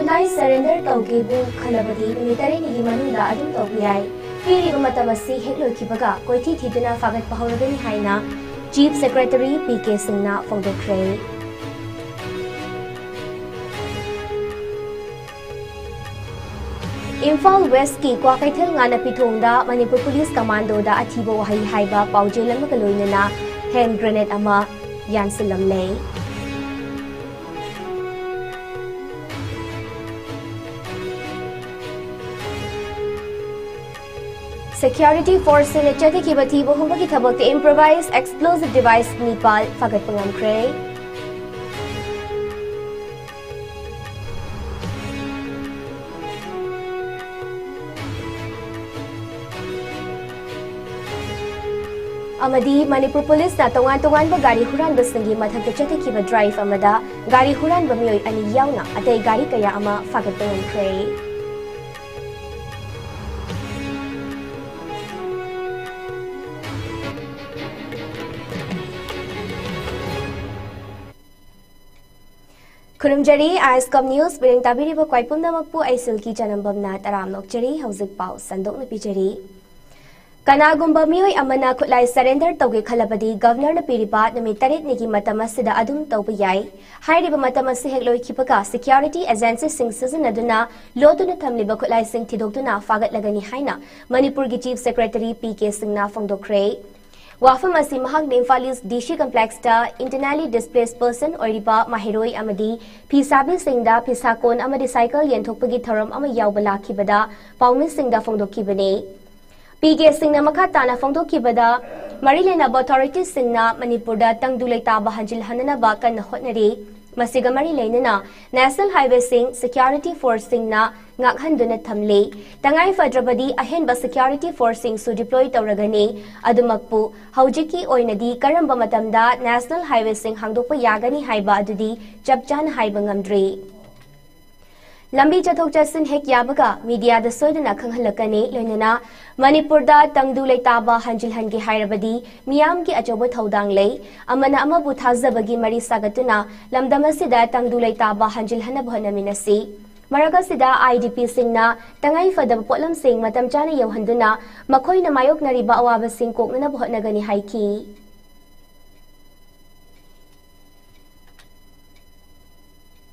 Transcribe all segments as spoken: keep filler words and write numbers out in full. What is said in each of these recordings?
ꯈꯨꯠꯂꯥꯏ surrender ꯇꯧꯒꯦꯕꯨ ꯈꯜꯂꯕꯗꯤ ꯅꯨꯃꯤꯠ ꯇꯔꯦꯠꯅꯤꯒꯤ ꯃꯅꯨꯡꯗ ꯑꯗꯨꯝ ꯇꯧꯕ ꯌꯥꯏ꯫ ꯄꯤꯔꯤꯕ ꯃꯇꯝ ꯑꯁꯤ ꯍꯦꯛ ꯂꯣꯏꯈꯤꯕꯒ ꯀꯣꯏꯊꯤ ꯊꯤꯗꯨꯅ ꯐꯥꯒꯠꯄ ꯍꯧꯔꯒꯅꯤ ꯍꯥꯏꯅ Chief Secretary ꯄꯤ ꯀꯦ ꯁꯤꯡꯅ ꯐꯣꯡꯗꯣꯛꯈ꯭ꯔꯦ꯫ ꯏꯝꯐꯥꯜ ꯋꯦꯁꯀꯤ ꯀ꯭ꯋꯥꯀꯩꯊꯦꯜ ꯉꯥꯅꯄꯤꯊꯣꯡꯗ ꯃꯅꯤꯄꯨꯔ ꯄꯨꯂꯤꯁ ꯀꯃꯥꯟꯗꯣꯗ ꯑꯊꯤꯕ ꯋꯥꯍꯩ ꯍꯥꯏꯕ ꯄꯥꯎꯖꯦꯜ ꯑꯃꯒ ꯂꯣꯏꯅꯅ hand grenade ꯑꯃ ꯌꯥꯟꯁꯤꯜꯂꯝꯂꯦ꯫ Security forceꯁꯤꯡꯅ ꯆꯠꯊꯈꯤꯕ ꯊꯤꯕ ꯍꯨꯝꯕꯒꯤ ꯊꯕꯛꯇ improvised explosive device ꯅꯤꯄꯥꯜ ꯐꯥꯒꯠꯄ ꯉꯝꯈ꯭ꯔꯦ꯫ ꯑꯃꯗꯤ ꯃꯅꯤꯄꯨꯔ ꯄꯨꯂꯤꯁꯅ ꯇꯣꯉꯥꯟ ꯇꯣꯉꯥꯟꯕ ꯒꯥꯔꯤ ꯍꯨꯔꯥꯟꯕꯁꯤꯡꯒꯤ ꯃꯊꯛꯇ ꯆꯠꯊꯈꯤꯕ drive ꯑꯃꯗ ꯒꯥꯔꯤ ꯍꯨꯔꯥꯟꯕ ꯃꯤꯑꯣꯏ ꯑꯅꯤ ꯌꯥꯎꯅ ꯑꯇꯩ ꯒꯥꯔꯤ ꯀꯌꯥ ꯑꯃ ꯐꯥꯒꯠꯄ ꯉꯝꯈ꯭ꯔꯦ꯫ ꯈꯨꯔꯨꯝꯖꯔꯤ, ISCOM News ꯃꯤꯠꯌꯦꯡ ꯇꯥꯕꯤꯔꯤꯕ ꯈ꯭ꯋꯥꯏ ꯄꯨꯝꯅꯃꯛꯄꯨ ꯑꯩ ꯁꯤꯜꯀꯤ ꯆꯅꯝꯕꯝꯅ ꯇꯔꯥꯝꯅ ꯑꯣꯛꯆꯔꯤ꯫ ꯍꯧꯖꯤꯛ ꯄꯥꯎ ꯁꯟꯗꯣꯛꯅ ꯄꯤꯖꯔꯤ꯫ ꯀꯅꯥꯒꯨꯝꯕ ꯃꯤꯑꯣꯏ ꯑꯃꯅ ꯈꯨꯠꯂꯥꯏ surrender ꯇꯧꯒꯦ ꯈꯜꯂꯕꯗꯤ Governorꯅ ꯄꯤꯔꯤꯕ ꯅꯨꯃꯤꯠ ꯇꯔꯦꯠꯅꯤꯒꯤ ꯃꯇꯝ ꯑꯁꯤꯗ ꯑꯗꯨꯝ ꯇꯧꯕ ꯌꯥꯏ꯫ ꯍꯥꯏꯔꯤꯕ ꯃꯇꯝ ꯑꯁꯤ ꯍꯦꯛ ꯂꯣꯏꯈꯤꯕꯒ security agencyꯁꯤꯡ ꯁꯤꯖꯤꯟꯅꯗꯨꯅ ꯂꯣꯠꯇꯨꯅ ꯊꯝꯂꯤꯕ ꯈꯨꯠꯂꯥꯏꯁꯤꯡ ꯊꯤꯗꯣꯛꯇꯨꯅ ꯐꯥꯒꯠꯂꯒꯅꯤ ꯍꯥꯏꯅ ꯃꯅꯤꯄꯨꯔꯒꯤ Chief Secretary ꯄꯤ ꯀꯦ ꯁꯤꯡꯅ ꯐꯣꯡꯗꯣꯛꯈ꯭ꯔꯦ꯫ ꯋꯥꯐꯝ ꯑꯁꯤ ꯃꯍꯥꯛꯅ Imphal East D C Complexꯇ internally displaced person ꯑꯣꯏꯔꯤꯕ ꯃꯍꯩꯔꯣꯏ ꯑꯃꯗꯤ ꯐꯤꯁꯥꯕꯤꯁꯤꯡꯗ ꯐꯤꯁꯥꯀꯣꯟ ꯑꯃꯗꯤ cycle ꯌꯦꯟꯊꯣꯛꯄꯒꯤ ꯊꯧꯔꯝ ꯑꯃ ꯌꯥꯎꯕ ꯂꯥꯛꯈꯤꯕꯗ ꯄꯥꯎꯃꯤꯁꯤꯡꯗ ꯐꯣꯡꯗꯣꯛꯈꯤꯕꯅꯤ꯫ ꯄꯤ ꯀꯦ ꯁꯤꯡꯅ ꯃꯈꯥ ꯇꯥꯅ ꯐꯣꯡꯗꯣꯛꯈꯤꯕꯗ, ꯃꯔꯤ ꯂꯩꯅꯕ authoritiesꯁꯤꯡꯅ ꯃꯅꯤꯄꯨꯔꯗ ꯇꯪꯗꯨ ꯂꯩꯇꯥꯕ ꯍꯟꯖꯤꯜꯍꯟꯅꯅꯕ ꯀꯟꯅ ꯍꯣꯠꯅꯔꯤ꯫ ꯃꯁꯤꯒ ꯃꯔꯤ ꯂꯩꯅꯅ national highwayꯁꯤꯡ, security forceꯁꯤꯡꯅ ꯉꯥꯛꯍꯟꯗꯨꯅ ꯊꯝꯂꯤ꯫ ꯇꯉꯥꯏ ꯐꯗ꯭ꯔꯕꯗꯤ ꯑꯍꯦꯟꯕ security forceꯁꯤꯡꯁꯨ deploy ꯇꯧꯔꯒꯅꯤ꯫ ꯑꯗꯨꯃꯛꯄꯨ ꯍꯧꯖꯤꯛꯀꯤ ꯑꯣꯏꯅꯗꯤ ꯀꯔꯝꯕ ꯃꯇꯝꯗ national highwayꯁꯤꯡ ꯍꯥꯡꯗꯣꯛꯄ ꯌꯥꯒꯅꯤ ꯍꯥꯏꯕ ꯑꯗꯨꯗꯤ ꯆꯞ ꯆꯥꯅ ꯍꯥꯏꯕ ꯉꯝꯗ꯭ꯔꯤ꯫ ꯂꯝꯕꯤ ꯆꯠꯊꯣꯛ ꯆꯠꯁꯤꯟ ꯍꯦꯛ ꯌꯥꯕꯒ mediaꯗ ꯁꯣꯏꯗꯅ ꯈꯪꯍꯜꯂꯛꯀꯅꯤ꯫ ꯂꯣꯏꯅꯅ ꯃꯅꯤꯄꯨꯔꯗ ꯇꯪꯗꯨ ꯂꯩꯇꯥꯕ ꯍꯟꯖꯤꯜꯍꯟꯒꯦ ꯍꯥꯏꯔꯕꯗꯤ ꯃꯤꯌꯥꯝꯒꯤ ꯑꯆꯧꯕ ꯊꯧꯗꯥꯡ ꯂꯩ꯫ ꯑꯃꯅ ꯑꯃꯕꯨ ꯊꯥꯖꯕꯒꯤ ꯃꯔꯤ ꯁꯥꯒꯠꯇꯨꯅ ꯂꯝꯗꯝ ꯑꯁꯤꯗ ꯇꯪꯗꯨ ꯂꯩꯇꯥꯕ ꯍꯟꯖꯤꯜꯍꯟꯅꯕ ꯍꯣꯠꯅꯃꯤꯟꯅꯁꯤ꯫ ꯃꯔꯛ ꯑꯁꯤꯗ IDPꯁꯤꯡꯅ ꯇꯉꯥꯏ ꯐꯗꯕ ꯄꯣꯠꯂꯝꯁꯤꯡ ꯃꯇꯝ ꯆꯥꯅ ꯌꯧꯍꯟꯗꯨꯅ ꯃꯈꯣꯏꯅ ꯃꯥꯌꯣꯛꯅꯔꯤꯕ ꯑꯋꯥꯕꯁꯤꯡ ꯀꯣꯛꯅꯅꯕ ꯍꯣꯠꯅꯒꯅꯤ ꯍꯥꯏꯈꯤ꯫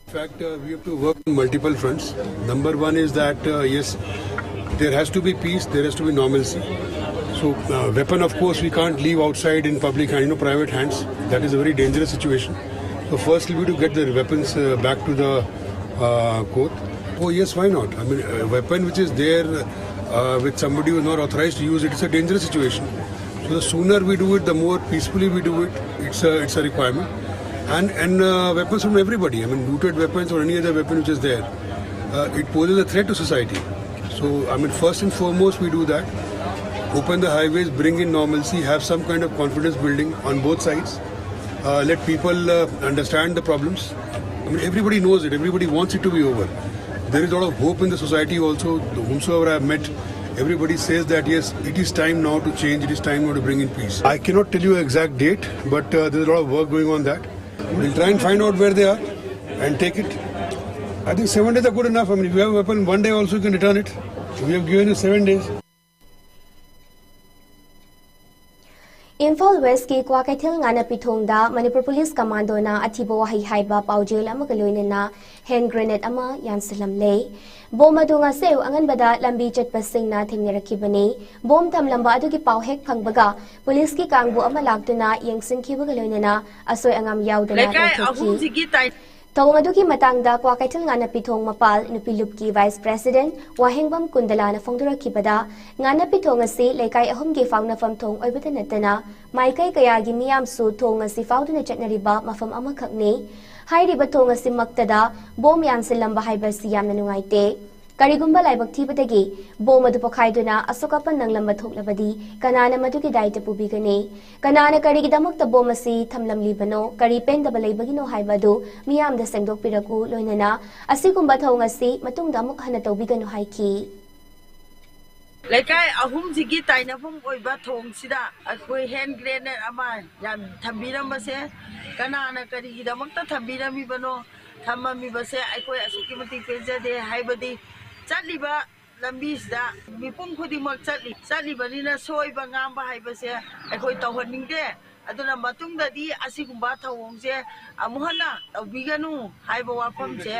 In fact, uh, we have to work on multiple fronts. Number one is that, uh, yes, there has to be peace, there has to be normalcy. So, uh, weapon, of course, we can't leave outside in public hand, you know, private hands. That is a very dangerous situation. So, firstly, we to get the weapons uh, back to the uh, court. Oh, yes, why not? I mean, a weapon which is there uh, with somebody who is not authorized to use it, it's a dangerous situation. So the sooner we do it, the more peacefully we do it. It's a, it's a requirement. And, and uh, weapons from everybody, I mean, looted weapons or any other weapon which is there, uh, it poses a threat to society. So, I mean, first and foremost, we do that. Open the highways, bring in normalcy, have some kind of confidence building on both sides. Uh, let people uh, understand the problems. I mean, everybody knows it, everybody wants it to be over. There is a lot of hope in the society also. Whomsoever I have met, everybody says that yes, it is time now to change, it is time now to bring in peace. I cannot tell you an exact date, but uh, there's a lot of work going on that. We'll try and find out where they are and take it. I think seven days are good enough. I mean, if you have a weapon, one day also you can return it. We have given you seven days. Imphal ꯋꯦꯁꯀꯤ Kwakeithel ꯉꯥꯅꯄꯤꯊꯣꯡꯗ Manipur police ꯀꯃꯥꯟꯗꯣꯅ ꯑꯊꯤꯕ ꯋꯥꯍꯩ ꯍꯥꯏꯕ ꯄꯥꯎꯖꯦꯜ ꯑꯃꯒ ꯂꯣꯏꯅꯅ hand grenade ꯑꯃ ꯌꯥꯟꯁꯤꯜꯂꯝꯂꯦ꯫ Bomb ꯑꯗꯨ ꯉꯁꯤ ꯑꯌꯨꯛ ꯑꯉꯟꯕꯗ ꯂꯝꯕꯤ ꯆꯠꯄꯁꯤꯡꯅ ꯊꯦꯡꯅꯔꯛꯈꯤꯕꯅꯤ꯫ ꯕꯣꯝ ꯊꯝꯂꯝꯕ ꯑꯗꯨꯒꯤ ꯄꯥꯎ ꯍꯦꯛ ꯐꯪꯕꯒ ꯄꯨꯂꯤꯁꯀꯤ ꯀꯥꯡꯕꯨ ꯑꯃ ꯂꯥꯛꯇꯨꯅ ꯌꯦꯡꯁꯤꯟꯈꯤꯕꯒ ꯂꯣꯏꯅꯅ ꯑꯁꯣꯏ ꯑꯉꯥꯝ ꯌꯥꯎꯗꯅ ꯂꯩꯈꯤꯗꯦ꯫ ꯊꯧꯑꯣꯡ ꯑꯗꯨꯒꯤ ꯃꯇꯥꯡꯗ ꯀ꯭ꯋꯥꯀꯩꯊꯦꯜ ꯉꯥꯅꯄꯤꯊꯣꯡ ꯃꯄꯥꯜ ꯅꯨꯄꯤ ꯂꯨꯞꯀꯤ ꯚꯥꯏꯁ ꯄ꯭ꯔꯦꯁꯤꯗꯦꯟꯠ ꯋꯥꯍꯦꯡꯕꯝ ꯀꯨꯟꯗꯂꯥꯅ ꯐꯣꯡꯗꯣꯔꯛꯈꯤꯕꯗ, ꯉꯥꯅꯄꯤꯊꯣꯡ ꯑꯁꯤ ꯂꯩꯀꯥꯏ ꯑꯍꯨꯝꯒꯤ ꯐꯥꯎꯅꯐꯝ ꯊꯣꯡ ꯑꯣꯏꯕꯇ ꯅꯠꯇꯅ ꯃꯥꯏꯀꯩ ꯀꯌꯥꯒꯤ ꯃꯤꯌꯥꯝꯁꯨ ꯊꯣꯡ ꯑꯁꯤ ꯐꯥꯎꯗꯨꯅ ꯆꯠꯅꯔꯤꯕ ꯃꯐꯝ ꯑꯃꯈꯛꯅꯤ꯫ ꯍꯥꯏꯔꯤꯕ ꯊꯣꯡ ꯑꯁꯤꯃꯛꯇꯗ ꯕꯣꯝ ꯌꯥꯟꯁꯤꯜꯂꯝꯕ ꯍꯥꯏꯕꯁꯤ ꯌꯥꯝꯅ ꯅꯨꯡꯉꯥꯏꯇꯦ꯫ ꯀꯔꯤꯒꯨꯝꯕ ꯂꯥꯏꯕꯛ ꯊꯤꯕꯗꯒꯤ ꯕꯣꯝ ꯑꯗꯨ ꯄꯣꯈꯥꯏꯗꯨꯅ ꯑꯁꯣꯛ ꯑꯄꯟ ꯅꯪꯂꯝꯕ ꯊꯣꯛꯂꯕꯗꯤ ꯀꯅꯥꯅ ꯃꯗꯨꯒꯤ ꯗꯥꯏꯇ ꯄꯨꯕꯤꯒꯅꯤ? ꯀꯅꯥꯅ ꯀꯔꯤꯒꯤꯗꯃꯛꯇ ꯕꯣꯝ ꯑꯁꯤ ꯊꯝꯂꯝꯂꯤꯕꯅꯣ? ꯀꯔꯤ ꯄꯦꯟꯗꯕ ꯂꯩꯕꯒꯤꯅꯣ ꯍꯥꯏꯕ ꯑꯗꯨ ꯃꯤꯌꯥꯝꯗ ꯁꯦꯡꯗꯣꯛꯄꯤꯔꯛꯎ꯫ ꯂꯣꯏꯅꯅ ꯑꯁꯤꯒꯨꯝꯕ ꯊꯧꯑꯣꯡ ꯑꯁꯤ ꯃꯇꯨꯡꯗ ꯑꯃꯨꯛ ꯍꯟꯅ ꯇꯧꯕꯤꯒꯅꯨ ꯍꯥꯏꯈꯤ꯫ ꯂꯩꯀꯥꯏ ꯑꯍꯨꯝꯁꯤꯒꯤ ꯇꯥꯏꯅꯐꯝ ꯑꯣꯏꯕ ꯊꯣꯡꯁꯤꯗ ꯑꯩꯈꯣꯏ ꯍꯦꯟ ꯒ꯭ꯔꯦꯅꯦꯗ ꯑꯃ ꯌꯥꯝ ꯊꯝꯕꯤꯔꯝꯕꯁꯦ ꯀꯅꯥꯅ ꯀꯔꯤꯒꯤꯗꯃꯛꯇ ꯊꯝꯕꯤꯔꯝꯃꯤꯕꯅꯣ? ꯊꯝꯃꯝꯃꯤꯕꯁꯦ ꯑꯩꯈꯣꯏ ꯑꯁꯨꯛꯀꯤ ꯃꯇꯤꯛ ꯄꯦꯟꯖꯗꯦ꯫ ꯍꯥꯏꯕꯗꯤ ꯆꯠꯂꯤꯕ ꯂꯝꯕꯤꯁꯤꯗ ꯃꯤꯄꯨꯝ ꯈꯨꯗꯤꯡꯃꯛ ꯆꯠꯂꯤ꯫ ꯆꯠꯂꯤꯕꯅꯤꯅ ꯁꯣꯏꯕ ꯉꯥꯝꯕ ꯍꯥꯏꯕꯁꯦ ꯑꯩꯈꯣꯏ ꯇꯧꯍꯟꯅꯤꯡꯗꯦ꯫ ꯑꯗꯨꯅ ꯃꯇꯨꯡꯗꯗꯤ ꯑꯁꯤꯒꯨꯝꯕ ꯊꯧꯑꯣꯡꯁꯦ ꯑꯃꯨꯛ ꯍꯟꯅ ꯇꯧꯕꯤꯒꯅꯨ ꯍꯥꯏꯕ ꯋꯥꯐꯝꯁꯦ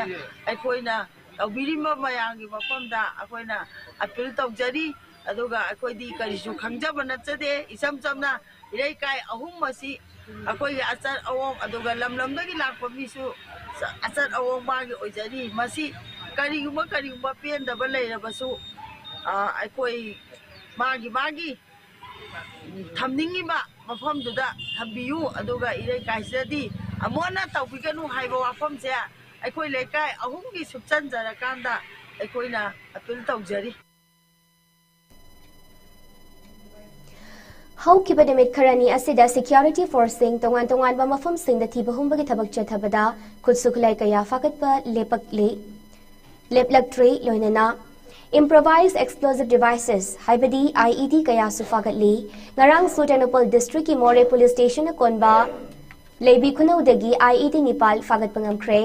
ꯑꯩꯈꯣꯏꯅ ꯇꯧꯕꯤꯔꯤꯕ ꯃꯌꯥꯝꯒꯤ ꯃꯐꯝꯗ ꯑꯩꯈꯣꯏꯅ ꯑꯄꯤꯜ ꯇꯧꯖꯔꯤ꯫ ꯑꯗꯨꯒ ꯑꯩꯈꯣꯏꯗꯤ ꯀꯔꯤꯁꯨ ꯈꯪꯖꯕ ꯅꯠꯆꯗꯦ꯫ ꯏꯆꯝ ꯆꯝꯅ ꯏꯔꯩꯀꯥꯏ ꯑꯍꯨꯝ ꯑꯁꯤ ꯑꯩꯈꯣꯏꯒꯤ ꯑꯆꯠ ꯑꯋꯣꯡ, ꯑꯗꯨꯒ ꯂꯝ ꯂꯝꯗꯒꯤ ꯂꯥꯛꯄ ꯃꯤꯁꯨ ꯑꯆꯠ ꯑꯋꯣꯡ ꯃꯥꯒꯤ ꯑꯣꯏꯖꯔꯤ꯫ ꯃꯁꯤ ꯀꯔꯤꯒꯨꯝꯕ, ꯀꯔꯤꯒꯨꯝꯕ ꯄꯦꯟꯗꯕ ꯂꯩꯔꯕꯁꯨ, ꯑ, ꯑꯩꯈꯣꯏ ꯃꯥꯒꯤ ꯃꯥꯒꯤ ꯊꯝꯅꯤꯡꯉꯤꯕ ꯃꯐꯝꯗꯨꯗ ꯊꯝꯕꯤꯌꯨ꯫ ꯑꯗꯨꯒ ꯏꯔꯩꯀꯥꯏꯁꯤꯗꯗꯤ ꯑꯃꯨꯛ ꯍꯟꯅ ꯇꯧꯕꯤꯒꯅꯨ ꯍꯥꯏꯕ ꯋꯥꯐꯝꯁꯦ ꯑꯩꯈꯣꯏ ꯂꯩꯀꯥꯏ ꯑꯍꯨꯝꯒꯤ ꯁꯨꯞꯆꯟꯖꯔꯀꯥꯟꯗ ꯑꯩꯈꯣꯏꯅ ꯑꯄꯤꯜ ꯇꯧꯖꯔꯤ꯫ ꯍꯧꯈꯤꯕ ꯅꯨꯃꯤꯠ ꯈꯔꯅꯤ ꯑꯁꯤꯗ ꯁꯦꯀ꯭ꯌꯨꯔꯤꯇꯤ ꯐꯣꯔꯁꯁꯤꯡ ꯇꯣꯉꯥꯟ ꯇꯣꯉꯥꯟꯕ ꯃꯐꯝꯁꯤꯡꯗ ꯊꯤꯕ ꯍꯨꯝꯕꯒꯤ ꯊꯕꯛ ꯆꯠꯊꯕꯗ ꯈꯨꯠꯁꯨ ꯈꯨꯠꯂꯥꯏ ꯀꯌꯥ ꯐꯥꯒꯠꯄ ꯂꯦꯞꯄꯛꯂꯤ, ꯂꯦꯞꯂꯛꯇ꯭ꯔꯤ꯫ ꯂꯣꯏꯅꯅ ꯏꯝꯄ꯭ꯔꯣꯚꯥꯏꯖ ꯑꯦꯛꯁꯄ꯭ꯂꯣꯖꯤꯚ ꯗꯤꯚꯥꯏꯁꯦꯁ ꯍꯥꯏꯕꯗꯤ ꯑꯥꯏ ꯏ ꯗꯤ ꯀꯌꯥꯁꯨ ꯐꯥꯒꯠꯂꯤ꯫ ꯉꯔꯥꯡꯁꯨ ꯇꯦꯡꯅꯧꯄꯜ ꯗꯤꯁꯇ꯭ꯔꯤꯛꯀꯤ ꯃꯣꯔꯦ ꯄꯨꯂꯤꯁ ꯁ꯭ꯇꯦꯁꯟꯅ ꯀꯣꯟꯕ ꯂꯩꯕꯤ ꯈꯨꯅꯧꯗꯒꯤ ꯑꯥꯏ ꯏ ꯗꯤ ꯅꯤꯄꯥꯜ ꯐꯥꯒꯠꯄ ꯉꯝꯈ꯭ꯔꯦ꯫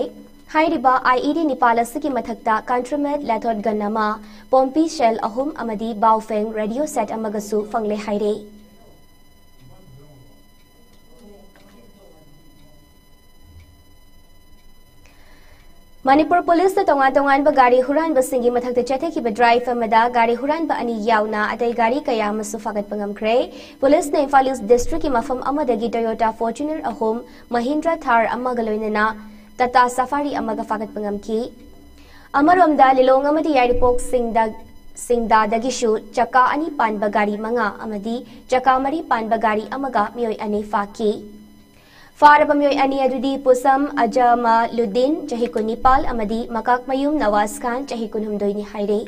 ꯍꯥꯏꯔꯤꯕ ꯑꯥꯏ ꯏ ꯗꯤ ꯅꯤꯄꯥꯜ ꯑꯁꯤꯒꯤ ꯃꯊꯛꯇ ꯀꯟꯇ꯭ꯔꯃꯦꯠ ꯂꯦꯊꯣꯠ ꯒꯟ ꯑꯃ, ꯄꯣꯝꯄꯤ ꯁꯦꯜ ꯑꯍꯨꯝ ꯑꯃꯗꯤ ꯕꯥꯎꯐꯦꯡ ꯔꯦꯗꯤꯑꯣ ꯁꯦꯠ ꯑꯃꯒꯁꯨ ꯐꯪꯂꯦ ꯍꯥꯏꯔꯦ꯫ ꯃꯅꯤꯄꯨꯔ ꯄꯨꯂꯤꯁꯅ ꯇꯣꯉꯥꯟ ꯇꯣꯉꯥꯟꯕ ꯒꯥꯔꯤ ꯍꯨꯔꯥꯟꯕꯁꯤꯡꯒꯤ ꯃꯊꯛꯇ ꯆꯠꯊꯈꯤꯕ ꯗ꯭ꯔꯥꯏꯚ ꯑꯃꯗ ꯒꯥꯔꯤ ꯍꯨꯔꯥꯟꯕ ꯑꯅꯤ ꯌꯥꯎꯅ ꯑꯇꯩ ꯒꯥꯔꯤ ꯀꯌꯥ ꯑꯃꯁꯨ ꯐꯥꯒꯠꯄ ꯉꯝꯈ꯭ꯔꯦ꯫ ꯄꯨꯂꯤꯁꯅ ꯏꯝꯐꯥꯜ ꯏꯁ ꯗꯤꯁꯇ꯭ꯔꯤꯛꯀꯤ ꯃꯐꯝ ꯑꯃꯗꯒꯤ ꯇꯣꯌꯣꯇꯥ ꯐꯣꯔꯆꯨꯅꯔ ꯑꯍꯨꯝ, ꯃꯍꯤꯟꯗ꯭ꯔꯥ ꯊꯥꯔ ꯑꯃꯒ ꯂꯣꯏꯅꯅ ꯇꯥꯇꯥ ꯁꯐꯥꯔꯤ ꯑꯃꯒ ꯐꯥꯒꯠꯄ ꯉꯝꯈꯤ꯫ ꯑꯃꯔꯣꯝꯗ, ꯂꯤꯂꯣꯡ ꯑꯃꯗꯤ ꯌꯥꯏꯔꯤꯄꯣꯛ ꯁꯤꯡꯗ-, ꯁꯤꯡꯗꯥꯗꯒꯤꯁꯨ ꯆꯀꯥ ꯑꯅꯤ ꯄꯥꯟꯕ ꯒꯥꯔꯤ ꯃꯉꯥ ꯑꯃꯗꯤ ꯆꯀꯥ ꯃꯔꯤ ꯄꯥꯟꯕ ꯒꯥꯔꯤ ꯑꯃꯒ ꯃꯤꯑꯣꯏ ꯑꯅꯤ ꯐꯥꯈꯤ꯫ ꯐꯥꯔꯕ ꯃꯤꯑꯣꯏ ꯑꯅꯤ ꯑꯗꯨꯗꯤ ꯄꯨꯁꯝ ꯑꯖꯃꯥꯂꯨꯗꯤꯟ, ꯆꯍꯤ ꯀꯨꯟꯅꯤꯄꯥꯜ, ꯑꯃꯗꯤ ꯃꯀꯥꯛꯃꯌꯨꯝ ꯅꯋꯥꯖ ꯈꯥꯟ, ꯆꯍꯤ ꯀꯨꯟꯍꯨꯝꯗꯣꯏꯅꯤ ꯍꯥꯏꯔꯦ꯫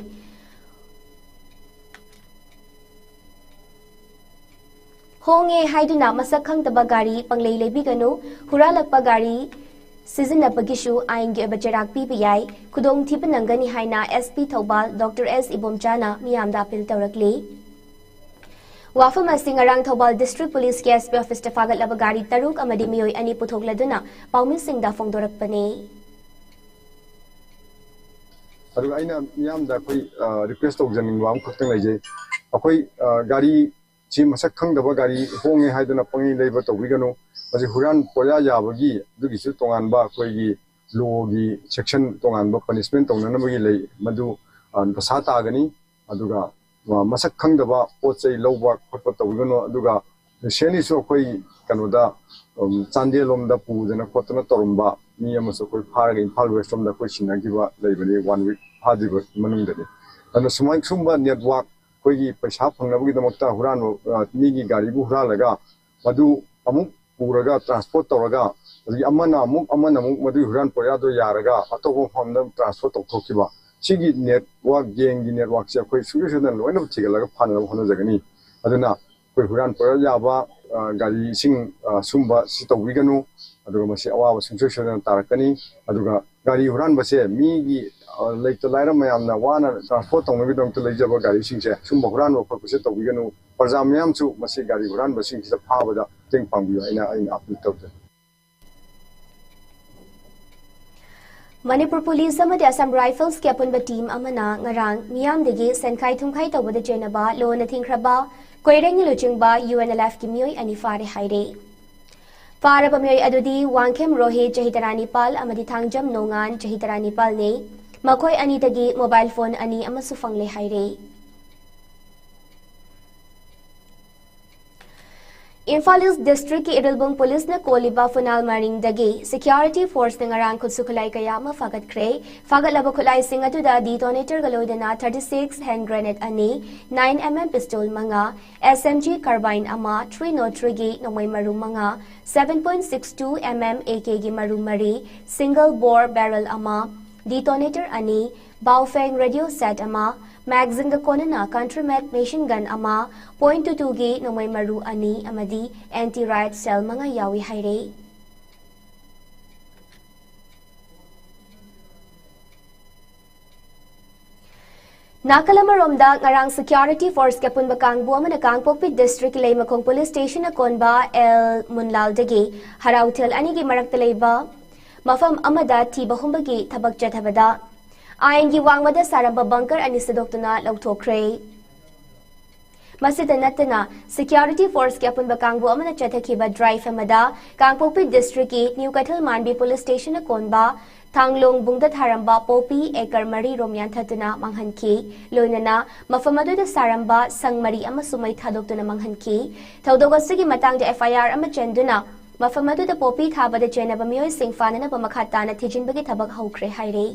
ꯍꯣꯡꯉꯦ ꯍꯥꯏꯗꯨꯅ ꯃꯁꯛ ꯈꯪꯗꯕ ꯒꯥꯔꯤ ꯄꯪꯂꯩ ꯂꯩꯕꯤꯒꯅꯨ꯫ ꯍꯨꯔꯥꯜꯂꯛꯄ ꯒꯥꯔꯤ ꯁꯤꯖꯤꯟꯅꯕꯒꯤꯁꯨ ꯑꯥꯏꯟꯒꯤ ꯑꯣꯏꯕ ꯆꯩꯔꯥꯛ ꯄꯤꯕ ꯌꯥꯏ꯫ ꯈꯨꯗꯣꯡꯊꯤꯕ ꯅꯪꯒꯅꯤ ꯍꯥꯏꯅ ꯑꯦꯁ ꯄꯤ ꯊꯧꯕꯥꯜ ꯗꯣꯛꯇꯔ ꯑꯦꯁ ꯏꯕꯣꯝꯆꯥꯅ ꯃꯤꯌꯥꯝꯗ ꯑꯄꯤꯜ ꯇꯧꯔꯛꯂꯤ꯫ ꯋꯥꯐꯝ ꯑꯁꯤ ꯉꯔꯥꯡ ꯊꯧꯕꯥꯜ ꯗꯤꯁꯇ꯭ꯔꯤꯛ ꯄꯨꯂꯤꯁꯀꯤ ꯑꯦꯁ ꯄꯤ ꯑꯣꯐꯤꯁꯇ ꯐꯥꯒꯠꯂꯕ ꯒꯥꯔꯤ ꯇꯔꯨꯛ ꯑꯃꯗꯤ ꯃꯤꯑꯣꯏ ꯑꯅꯤ ꯄꯨꯊꯣꯛꯂꯗꯨꯅ ꯄꯥꯎꯃꯤꯁꯤꯡꯗ ꯐꯣꯡꯗꯣꯔꯛꯄꯅꯤ꯫ ꯑꯗꯨꯒ ꯑꯩꯅ ꯃꯤꯌꯥꯝꯗ ꯑꯩꯈꯣꯏ ꯔꯤꯀ꯭ꯋꯦꯁ ꯇꯧꯖꯅꯤꯡꯕ ꯑꯃꯈꯛꯇꯪ ꯂꯩꯖꯩ꯫ ꯑꯩꯈꯣꯏ ꯒꯥꯔꯤ ꯁꯤ ꯃꯁꯛ ꯈꯪꯗꯕ ꯒꯥꯔꯤ ꯍꯣꯡꯉꯦ ꯍꯥꯏꯗꯨꯅ ꯄꯪꯂꯩ ꯂꯩꯕ ꯇꯧꯕꯤꯒꯅꯨ꯫ ꯃꯁꯤ ꯍꯨꯔꯥꯟ ꯄꯣꯌꯥ ꯌꯥꯕꯒꯤ ꯑꯗꯨꯒꯤꯁꯨ ꯇꯣꯉꯥꯟꯕ ꯑꯩꯈꯣꯏꯒꯤ ꯂꯣꯒꯤ ꯁꯦꯛꯁꯟ ꯇꯣꯉꯥꯟꯕ ꯄꯅꯤꯁꯃꯦꯟ ꯇꯧꯅꯅꯕꯒꯤ ꯂꯩ, ꯃꯗꯨ ꯗꯁꯥ ꯇꯥꯒꯅꯤ꯫ ꯑꯗꯨꯒ ꯃꯁꯛ ꯈꯪꯗꯕ ꯄꯣꯠ ꯆꯩ ꯂꯧꯕ ꯈꯣꯠꯄ ꯇꯧꯕꯤꯒꯅꯨ꯫ ꯑꯗꯨꯒ ꯔꯤꯁꯦꯟꯂꯤꯁꯨ ꯑꯩꯈꯣꯏ ꯀꯩꯅꯣꯗ ꯆꯥꯟꯗꯦꯜ ꯂꯣꯝꯗ ꯄꯨꯗꯅ ꯈꯣꯠꯇꯅ ꯇꯧꯔꯝꯕ ꯃꯤ ꯑꯃꯁꯨ ꯑꯩꯈꯣꯏ ꯐꯥꯔꯒ ꯏꯝꯐꯥꯜ ꯋꯦꯁ ꯂꯣꯝꯗ ꯑꯩꯈꯣꯏ ꯁꯤꯟꯅꯈꯤꯕ ꯂꯩꯕꯅꯤ, ꯋꯥꯟ ꯋꯤꯛ ꯐꯥꯗ꯭ꯔꯤꯕ ꯃꯅꯨꯡꯗꯗꯤ꯫ ꯑꯗꯨꯅ ꯁꯨꯃꯥꯏ ꯁꯨꯝꯕ ꯅꯦꯠꯋꯥꯛ ꯑꯩꯈꯣꯏꯒꯤ ꯄꯩꯁꯥ ꯐꯪꯅꯕꯒꯤꯗꯃꯛꯇ ꯍꯨꯔꯥꯟꯕ, ꯃꯤꯒꯤ ꯒꯥꯔꯤꯕꯨ ꯍꯨꯔꯥꯜꯂꯒ ꯃꯗꯨ ꯑꯃꯨꯛ ꯄꯨꯔꯒ ꯇ꯭ꯔꯥꯟꯁꯄꯣꯔꯠ ꯇꯧꯔꯒ, ꯑꯗꯒꯤ ꯑꯃꯅ ꯑꯃꯨꯛ ꯑꯃꯅ ꯑꯃꯨꯛ ꯃꯗꯨꯒꯤ ꯍꯨꯔꯥꯟ ꯄꯣꯌꯥꯗꯣ ꯌꯥꯔꯒ ꯑꯇꯣꯞꯄ ꯃꯐꯝꯗ ꯇ꯭ꯔꯥꯟꯁꯄꯣꯔꯠ ꯇꯧꯊꯣꯛꯈꯤꯕ, ꯁꯤꯒꯤ ꯅꯦꯠꯋꯥꯛ, ꯒꯦꯡꯒꯤ ꯅꯦꯠꯋꯥꯛꯁꯦ ꯑꯩꯈꯣꯏ ꯁꯨꯡꯁꯣꯏ ꯁꯣꯏꯗꯅ ꯂꯣꯏꯅꯃꯛ ꯊꯤꯒꯠꯂꯒ ꯐꯥꯅꯅꯕ ꯍꯣꯠꯅꯖꯒꯅꯤ꯫ ꯑꯗꯨꯅ ꯑꯩꯈꯣꯏ ꯍꯨꯔꯥꯟ ꯄꯣꯌꯥ ꯌꯥꯕ ꯒꯥꯔꯤꯁꯤꯡ ꯁꯨꯝꯕ ꯁꯤ ꯇꯧꯕꯤꯒꯅꯨ꯫ ꯑꯗꯨꯒ ꯃꯁꯤ ꯑꯋꯥꯕ ꯁꯨꯡꯁꯣꯏ ꯁꯣꯏꯗꯅ ꯇꯥꯔꯛꯀꯅꯤ꯫ ꯑꯗꯨꯒ ꯒꯥꯔꯤ ꯍꯨꯔꯥꯟꯕꯁꯦ ꯃꯤꯒꯤ ꯂꯩꯇ ꯂꯥꯏꯔ ꯃꯌꯥꯝꯅ ꯋꯥꯅ ꯇ꯭ꯔꯥꯟꯁꯄꯣꯔꯠ ꯇꯧꯅꯕꯒꯤꯗꯃꯛꯇ ꯂꯩꯖꯕ ꯒꯥꯔꯤꯁꯤꯡꯁꯦ ꯁꯨꯝꯕ ꯍꯨꯔꯥꯟꯕ ꯈꯣꯠꯄꯁꯦ ꯇꯧꯕꯤꯒꯅꯨ꯫ ꯄ꯭ꯔꯖꯥ ꯃꯌꯥꯝꯁꯨ ꯃꯁꯤ ꯒꯥꯔꯤ ꯍꯨꯔꯥꯟꯕꯁꯤꯡꯁꯤꯗ ꯐꯥꯕꯗ ꯃꯇꯦꯡ ꯄꯥꯡꯕꯤꯌꯨ ꯍꯥꯏꯅ ꯑꯩꯅ ꯑꯥꯄꯤꯜ ꯇꯧꯖꯩ꯫ ꯃꯅꯤꯄꯨꯔ ꯄꯨꯂꯤꯁ ꯑꯃꯗꯤ ꯑꯁꯥꯝ ꯔꯥꯏꯐꯜꯁꯀꯤ ꯑꯄꯨꯟꯕ ꯇꯤꯝ ꯑꯃꯅ ꯉꯔꯥꯡ ꯃꯤꯌꯥꯝꯗꯒꯤ ꯁꯦꯟꯈꯥꯏ ꯊꯨꯝꯈꯥꯏ ꯇꯧꯕꯗ ꯆꯦꯟꯅꯕ ꯂꯣꯅ ꯊꯤꯡꯈ꯭ꯔꯕ ꯀꯣꯏꯔꯦꯡꯒꯤ ꯂꯨꯆꯤꯡꯕ ꯌꯨ ꯑꯦꯟ ꯑꯦꯜ ꯑꯦꯐꯀꯤ ꯃꯤꯑꯣꯏ ꯑꯅꯤ ꯐꯥꯔꯦ ꯍꯥꯏꯔꯦ꯫ ꯐꯥꯔꯕ ꯃꯤꯑꯣꯏ ꯑꯗꯨꯗꯤ ꯋꯥꯡꯈꯦꯝ ꯔꯣꯍꯤꯠ, ꯆꯍꯤ ꯇꯔꯥꯅꯤꯄꯥꯜ, ꯑꯃꯗꯤ ꯊꯥꯡꯖꯝ ꯅꯣꯡꯉꯥꯟ, ꯆꯍꯤ ꯇꯔꯥꯅꯤꯄꯥꯜꯅꯤ꯫ ꯃꯈꯣꯏ ꯑꯅꯤꯗꯒꯤ ꯃꯣꯕꯥꯏꯜ ꯐꯣꯟ ꯑꯅꯤ ꯑꯃꯁꯨ ꯐꯪꯂꯦ ꯍꯥꯏꯔꯦ꯫ ꯏꯝꯐꯥꯜ ꯏꯁ ꯗꯤꯁꯇ꯭ꯔꯤꯛꯀꯤ ꯏꯔꯤꯜꯕꯨꯡ ꯄꯨꯂꯤꯁꯅ ꯀꯣꯜꯂꯤꯕ ꯐꯨꯅꯥꯜ ꯃꯔꯤꯡꯗꯒꯤ ꯁꯦꯀ꯭ꯌꯨꯔꯤꯇꯤ ꯐꯣꯔꯁꯅ ꯉꯔꯥꯡ ꯈꯨꯠꯁꯨ ꯈꯨꯠꯂꯥꯏ ꯀꯌꯥ ꯑꯃ ꯐꯥꯒꯠꯈ꯭ꯔꯦ꯫ ꯐꯥꯒꯠꯂꯕ ꯈꯨꯠꯂꯥꯏꯁꯤꯡ ꯑꯗꯨꯗ ꯗꯤꯇꯣꯅꯦꯇꯔꯒ ꯂꯣꯏꯅꯅ ꯊꯥꯔꯇꯤ ꯁꯤꯛꯁ ꯍꯦꯟ ꯒ꯭ꯔꯦꯅꯦꯗ ꯑꯅꯤ, ꯅꯥꯏꯟ ꯑꯦꯝ ꯑꯦꯝ ꯄꯤꯁꯇꯣꯜ ꯃꯉꯥ, ꯑꯦꯁ ꯑꯦꯝ ꯖꯤ ꯀꯥꯔꯕꯥꯏꯟ ꯑꯃ, ꯊ꯭ꯔꯤ ꯅꯣꯠ ꯊ꯭ꯔꯤꯒꯤ ꯅꯣꯡꯃꯩ ꯃꯔꯨ ꯃꯉꯥ, seven point six two M M A ꯀꯦꯒꯤ ꯃꯔꯨ ꯃꯔꯤ, ꯁꯤꯡꯒꯜ ꯕꯣꯔ ꯕꯦꯔꯦꯜ ꯑꯃ, ꯗꯤꯇꯣꯅꯦꯇꯔ ꯑꯅꯤ, ꯕꯥꯎꯐꯦꯡ ꯔꯦꯗꯤꯑꯣ ꯁꯦꯠ ꯑꯃ, ꯃꯦꯒꯥꯖꯤꯟꯒ ꯀꯣꯟꯅꯅ ꯀꯟꯇ꯭ꯔꯤ ꯃꯦꯗ ꯃꯦꯁꯤꯟ ꯒꯟ ꯑꯃ, ꯄꯣꯏꯟꯠ ꯇꯨ ꯇꯨꯒꯤ ꯅꯣꯡꯃꯩ ꯃꯔꯨ ꯑꯅꯤ ꯑꯃꯗꯤ ꯑꯦꯟꯇꯤ ꯔꯥꯏꯠ ꯁꯦꯜ ꯃꯉꯥ ꯌꯥꯎꯏ ꯍꯥꯏꯔꯦ꯫ ꯅꯥꯀꯜ ꯑꯃꯔꯣꯝꯗ, ꯉꯔꯥꯡ ꯁꯦꯀ꯭ꯌꯨꯔꯤꯇꯤ ꯐꯣꯔꯁꯀꯤ ꯑꯄꯨꯟꯕ ꯀꯥꯡꯕꯨ ꯑꯃꯅ ꯀꯥꯡꯄꯣꯛꯄꯤ ꯗꯤꯁꯇ꯭ꯔꯤꯛꯀꯤ ꯂꯩꯃꯈꯣꯡ ꯄꯨꯂꯤꯁ ꯁ꯭ꯇꯦꯁꯟꯅ ꯀꯣꯟꯕ ꯑꯦꯜ ꯃꯨꯟꯂꯥꯜꯗꯒꯤ ꯍꯔꯥꯎꯊꯦꯜ ꯑꯅꯤꯒꯤ ꯃꯔꯛꯇ ꯂꯩꯕ ꯃꯐꯝ ꯑꯃꯗ ꯊꯤꯕ ꯍꯨꯝꯕꯒꯤ ꯊꯕꯛ ꯆꯠꯊꯕꯗ, ꯑꯥꯏꯟꯒꯤ ꯋꯥꯡꯃꯗ ꯁꯥꯔꯝꯕ ꯕꯪꯀꯔ ꯑꯅꯤ ꯁꯤꯗꯣꯛꯇꯨꯅ ꯂꯧꯊꯣꯛꯈ꯭ꯔꯦ꯫ ꯃꯁꯤꯗ ꯅꯠꯇꯅ, ꯁꯦꯀ꯭ꯌꯨꯔꯤꯇꯤ ꯐꯣꯔꯁꯀꯤ ꯑꯄꯨꯟꯕ ꯀꯥꯡꯕꯨ ꯑꯃꯅ ꯆꯠꯊꯈꯤꯕ ꯗ꯭ꯔꯥꯏꯚ ꯑꯃꯗ ꯀꯥꯡꯄꯣꯛꯄꯤ ꯗꯤꯁꯇ꯭ꯔꯤꯛꯀꯤ ꯅ꯭ꯌꯨ ꯀꯩꯊꯦꯜ ꯃꯥꯟꯕꯤ ꯄꯨꯂꯤꯁ ꯁ꯭ꯇꯦꯁꯟꯅ ꯀꯣꯟꯕ ꯊꯥꯡꯂꯣꯡꯕꯨꯡꯗ ꯊꯥꯔꯝꯕ ꯄꯣꯄꯤ ꯑꯦꯀꯔ ꯃꯔꯤ ꯔꯣꯝ ꯌꯥꯟꯊꯠꯇꯨꯅ ꯃꯥꯡꯍꯟꯈꯤ꯫ ꯂꯣꯏꯅꯅ ꯃꯐꯝ ꯑꯗꯨꯗ ꯁꯥꯔꯝꯕ ꯁꯪ ꯃꯔꯤ ꯑꯃꯁꯨ ꯃꯩ ꯊꯥꯗꯣꯛꯇꯨꯅ ꯃꯥꯡꯍꯟꯈꯤ꯫ ꯊꯧꯗꯣꯛ ꯑꯁꯤꯒꯤ ꯃꯇꯥꯡꯗ ꯑꯦꯐ ꯑꯥꯏ ꯑꯥꯔ ꯑꯃ ꯆꯟꯗꯨꯅ ꯃꯐꯝ ꯑꯗꯨꯗ ꯄꯣꯄꯤ ꯊꯥꯕꯗ ꯆꯦꯟꯅꯕ ꯃꯤꯑꯣꯏꯁꯤꯡ ꯐꯥꯅꯅꯕ ꯃꯈꯥ ꯇꯥꯅ ꯊꯤꯖꯤꯟꯕꯒꯤ ꯊꯕꯛ ꯍꯧꯈ꯭ꯔꯦ ꯍꯥꯏꯔꯤ꯫